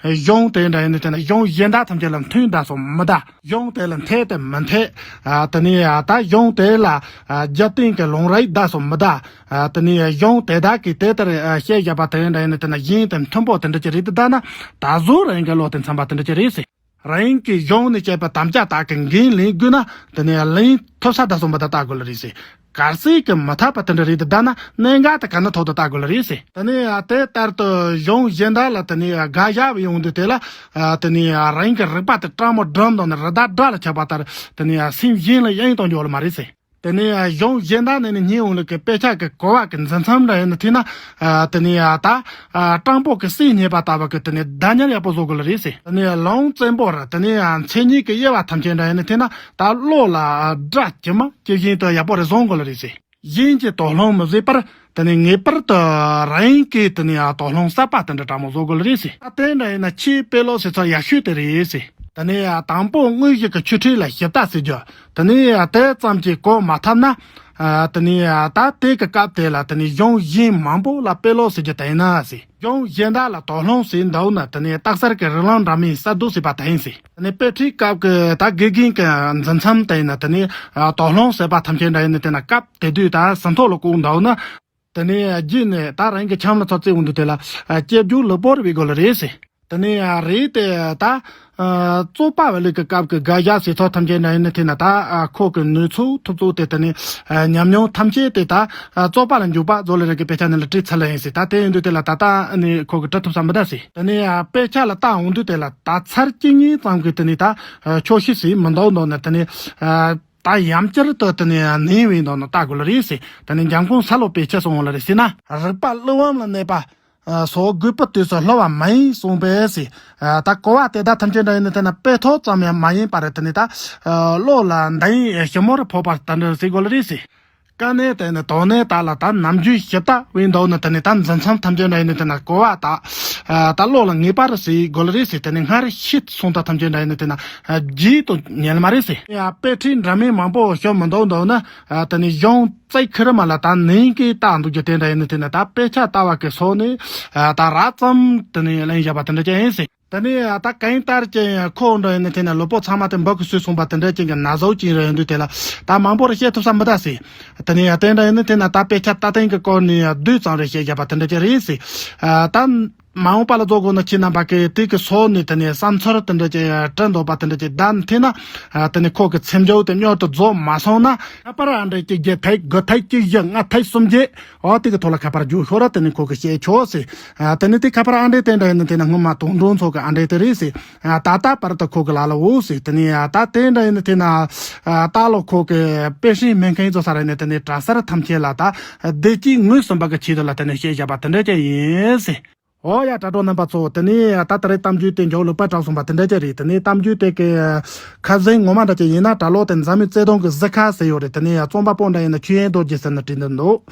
གཞུང་དེ་འདྲ་ཡིན་ན་དེ་ན་གཞུང་གཞན་དག་ཐམས་ཅད་ལ་མཐུན་ད་སོ་མི་ད། གཞུང་དེ་ལ་འཐད་དེ་མི་འཐད། ཨ་དེ་ནི་ཨ་ད་གཞུང་དེ་ལ་ཨ་རྒྱབ་རྟེན་གྱི་ལུང་རིགས་ད་སོ་མི་ད། ཨ་དེ་ནི་གཞུང་དེ་དག་གིས་དེ་ལྟར་ཨ་བཤད་བཞག་པ་དེ་འདྲ་ཡིན་ན་དེ་ན་གཞན་དེ་མཐུན་པོ་དེ་འདྲ་ཅིག་རེད་དེ་ད་ན། ད་གཟོད་རང་གི་བློ་དེ་འཚམ་པ་དེ་འདྲ་ཅིག་རེད་ཟེར། རང་གི་གཞུང་ནས་བཤད་པ་དམ་བཅའ་དག་གི་འགན་ལེན་དགོས་ན་དེ་ནི་ལེན་ཐུབ་ས་ད་སོ་མི་ད་ལྟ་དགོས་ལ་རེད་ཟེར། གལ་སྲིད་ཀྱི་མི་འཐད་པ་དེ་འདྲ་རེད་དེ་ད་ན་གནད་འགག་དེ་ག་ན་ཐོག་ཏུ་ལྟ་དགོས་ལ་རེད་ཟེར། དེ་ནས་ཨ་དེ་ལྟར་དུ་གཞུང་གཞན་དག་ལ་དེ་ནས་ཨ་དགག་བཞག་པའི་ཡོང་དུས་དེ་ལ་ཨ་དེ་ནས་ཨ་རང་གི་རིག་པ་དེ་སྤྲང་མོ་སྒྲིམ་དང་ནི་རི་དྭགས་སྒྲ་ལ་ཆགས་པ་ལྟར་དེ་ནས་ཨ་སེམས་གཞན་ལ་གཡེང་གཏོང་རྒྱུ་ལ་མ་རེད་ཟེར། དེ་ནས་ཨ་གཞུང་གཞན་དག་ནས་ནི་སྙན་འོང་ལུགས་ཀྱི་དཔེ་ཆ་གི་གོ་བ་གི་འཛིན་མཚམས་འདྲ་ཡིན་ན་ཐུག་ན། ཨ་དེ་ནས་ཨ་ད་ཨ་སྤྲང་པོ་གི་སྲས་རྙེད་པ་ལྟ་བུ་གི་དེ་ནས་བརྡ་ཉར་ཡག་པོ་བཟོ་དགོས་ལ་རེད་ཟེར། དེ་ནས་ལུང་བཙན་པོ་ར་དེ་ནས་ཨ་མཚན་ཉིད་ཀྱི་དབྱེ་བ་ཐམས་ཅད་འདྲ་ཡིན་ན་ཐུག་ན། ད་བློ་ལ་ཨ་སྒྲ་ཇི་མ་ཇི་བཞིན་དུ་ཡག་པོ་རེ་བཟུང་དགོས་ལ་རེད་ཟེར། གཞན་གྱིས་དོགས་སློང་མི་བཟོད་པར་དེ་ནས་ངེས་པར་དུ་རང་གིས་དེ་ནས་ཨ་དོགས་སློང་གསར་པ་དེ་འདྲ་དྲང་མོ་བཟོ་དགོས་ལ་རེད་ཟེར། ཨ་དེ་འདྲ་ཡིན་ན་ཁྱེད་དཔེ་ཀློག་ཟེར་ཚོ་ཡག་ཤོས་དེ་རེད་ཟེར། དེ་ནས་ཨ་དང་པོ་དངོས་གཞི་གི་ཆོས་ཁྲིད་ལ་ཞིབ་ལྟ་ཟེར་རྒྱུ། དེ་ནས་ཨ་དེ་ཙམ་གྱིས་གོ་མ་ཐུབ་ན། ཨ་དེ་ནས་ཨ་ད་དེ་གི་སྐབས་དེ་ལ་དེ་ནས་གཞུང་གཞན་མང་པོ་ལ་དཔེ་ཀློག་ཟེར་རྒྱུ་དེ་ཡིན་ན་ཟེར། གཞུང་གཞན་དག་ལ་དོགས་སློང་ཟེར་འདུག་ན་དེ་ནས་རྟགས་གསལ་གྱི་རིགས་ལམ་འདྲ་མིན་གསར་བསྡུ་ཟེར་བ་དེ་ཡིན་ཟེར། དེ་ནས་དཔེ་ཁྲིད་སྐབས་ཀྱི་ད་དགེ་རྒན་གྱི་འཛིན་མཚམས་དེ་ཡིན་ན་དེ་ནས་ཨ་དོགས་སློང་ཟེར་བ་ཐམས་ཅད་འདྲ་ཡིན་ན་དེ་ན་སྐབས་དེ་དུས་ད་ཟིན་ཐོ་ལ་བཀོད་འདུག་ན། དེ་ནས་རྒྱུད་ནས་ད་རང་གི་འཆམ་ལ་ཚོ་རྩེ་འོང་དུས་དེ་ལ་སྐྱེ་རྒྱུ་ལུས་པོར་བའི་སྒོ་ལ་རེད་ཟེར། དེ་ནས་རེད་དེ་ད་རྩོད་པ་བའི་ལུགས་ཀྱི་སྐབས་ཀྱི་དགག་བཞག་ཟེར་ཚོ་ཐམས་ཅད་འདྲ་ཡིན་ན་ཐེ་ན་ད་ཁོ་གི་ནུས་ཚོད་ཐུབ་ཚོད་དེ་དེ་ནས་ཉམས་མྱོང་ཐམས་ཅད་དེ་ད་རྩོད་པ་ལ་འཇུག་པ་བཟོ་ལ་རེད་ཀྱི་དཔེ་ཆ་ནས་ལ་བྲིས་ཚར་ལ་ཡིན་ཟེར། ད་དེ་ཡིན་དུས་དེ་ལ་ད་ལྟ་ནས་ཁོ་གི་བྲི་ཐུབ་ས་མི་ད་ཟེར། དེ་ནས་དཔེ་ཆ་ལ་ལྟ་འོང་དུས་དེ་ལ་ད་ཚར་གཅིག་གཉིས་ཙམ་གྱི་དེ་ནས་ད་ཆོག་ཤེས་ཟེར་མི་འདུག་འདུག་ན་དེ་ནས། ད་ཡང་བསྐྱར་དུ་དེ་ནས་ནན་བའི་མདོ་ནི་ལྟ་དགོས་ལ་རེད་ཟེར། དེ་ནས་འཇམ་མགོན་ས་ལོ་པས་ཅི་གསུངས་ལ་རེད་ཟེར་ན། རིག་པ་གླུ་བམ་ལ་གནས་པ་སོགས་དགོས་པའི་དུས་སུ་སླུ་བ་མ་ཡིན་གསུངས་པས་ཟེར། ད་གོ་བ་དེ་དག་ཐམས་ཅད་འདྲ་ཡིན་ན་དེ་ན་དཔེ་ཐོག་ཙམ་ཡང་མ་ཡིན་པར་དེ་ནས་ད་བློ་ལ་འདི་ཡིན་ཞིབ་མོར་ཕོག་པར་དེ་འདྲ་ཟེར་དགོས་ལ་རེད་ཟེར། དཀའ་གནད་དེ་ནི་དོན་གནད་དག་ལ་ད་ནམ་རྒྱུན་ཞིབ་ལྟ་བའི་མདོ་ནི་དེ་ནས་ད་འཛིན་མཚམས་ཐམས་ཅད་འདྲ་ཡིན་ན་དེ་ན་གོ་བ་དག་ད་བློ་ལ་ངེས་པར་ཟེར་དགོས་ལ་རེད་ཟེར། དེ་ནས་སྔར་ཤེས་སོང་ད་ཐམས་ཅད་འདྲ་ཡིན་ན་དེ་ན་རྒྱུད་དུ་ཉལ་མ་རེད་ཟེར། ཡ་དཔེ་ཁྲིད་འདྲ་མིན་མང་པོ་ཞུ་མི་འདུག་འདུག་ན། དེ་ནས་གཞུང་བཙལ་ཁྱེར་མ་ལ་ད་ནིང་གི་ལྟ་འདུག་རྒྱུ་དེ་འདྲ་ཡིན་ན་དེ་ན་ད་དཔེ་ཆ་ལྟ་བ་གི་སོགས་ནས་ད་རགས་ཙམ་དེ་ནས་ལེན་བཞག་པ་དེ་འདྲ་ཅན་ཡིན་ཟེར། དེ་ནས་ད་གང་ལྟར་ཀྱང་ཁོ་འདྲ་ཡིན་ན་དེ་ན་ལོ་པོ་ཚང་མ་དེ་འབག་གི་སུས་གསུངས་པ་དེ་འདྲ་ཅན་གྱི་ན་བཟའ་ཅན་རེ་ཡིན་དུས་དེ་ལ་ད་མང་པོ་རེ་བཤད་ཐུབ་ས་མི་ད་ཟེར། དེ་ནས་དེ་འདྲ་ཡིན་ན་དེ་ན་ད་དཔེ་ཆ་ལྟ་སྟངས་ཀྱི་སྐོར་ནས་བསྡུས་ཙམ་རེ་བཤད་བཞག་པ་དེ་འདྲ་ཅན་རེད་ཟེར། ད་མ་འོངས་པ་ལ་རྫོགས་དགོས་ན་ཁྱེད་རྣམ་པ་གིས་དེ་གི་སོགས་ནས་དེ་ནས་བསམ་ཚུལ་དེ་འདྲ་ཅིག་བྲི་འདོད་པ་དེ་འདྲ་ཅིག་བདམས་ཐེ་ན། དེ་ནས་ཁོ་གི་མཚན་བརྗོད་དེ་མྱུར་དུ་རྫོགས་མ་སོང་ན། ཁ་པར་ཨ་འདྲེ་གཅིག་བརྒྱད་ཐད་དགུ་ཐད་གཅིག་བཞི་ལྔ་ཐད་གསུམ་བརྒྱད། འོ་དེ་གི་ཐོག་ལ་ཁ་པར་རྒྱུགས་ཤོག་ར་དེ་ནས་ཁོ་གི་བཤད་ཆོག་ཟེར། དེ་ནས་དེ་ཁ་པར་ཨ་འདྲེ་དེ་འདྲ་ཡིན་ན་དེ་ན་སྔོན་མ་དོན་གྲུབ་མཚོ་གི་ཨ་འདྲེ་དེ་རེད་ཟེར། ད་ལྟ་བར་དུ་ཁོ་གི་ལ་ལ་འོ་ཟེར། དེ་ནས་ད་དེ་འདྲ་ཡིན་ན་དེ་ན་ད་ལོ་ཁོ་གི་དཔེ་ཧྲིན་སྨན་མཁན་ཚོ་ས་ར་ནས་དེ་ནས་གྲྭ་སར་ཐམས་ཅད་ལ་ད་བདེ་སྐྱིད་ངོས་ཟིན་པ་གི་ཆེད་དུ་ལ་དེ་ནས་བཤད་བཞག་པ་དེ་འདྲ་ཅན་ཡིན་ཟེར། ཨོ་ཡ། དྲ་གྲོགས་རྣམ་པ་ཚོ། དེ་ནས་ད་ད་རེས་གཏམ་རྒྱུད་དེ་མཇུག་ལུག་པ་གྲགས་སོང་བ་དེ་འདྲ་ཅིག་རེད། དེ་ནས་གཏམ་རྒྱུད་དེ་གི་ཁ་ཟས་ངོ་མ་འདྲ་ཅིག་ཡིན་ན། གྲྭ་ལོག་དེ་འཛམ་བུའི་བརྩེ་དུང་གི་གཟི་ཁ་ཟེར་ཡོད་རེད། དེ་ནས་རྩོམ་པ་པོ་འདྲ་ཡིན་ན་ཆོས་དབྱིངས་རྡོ་རྗེ་ཟེར་ནས་བྲིས་འདུག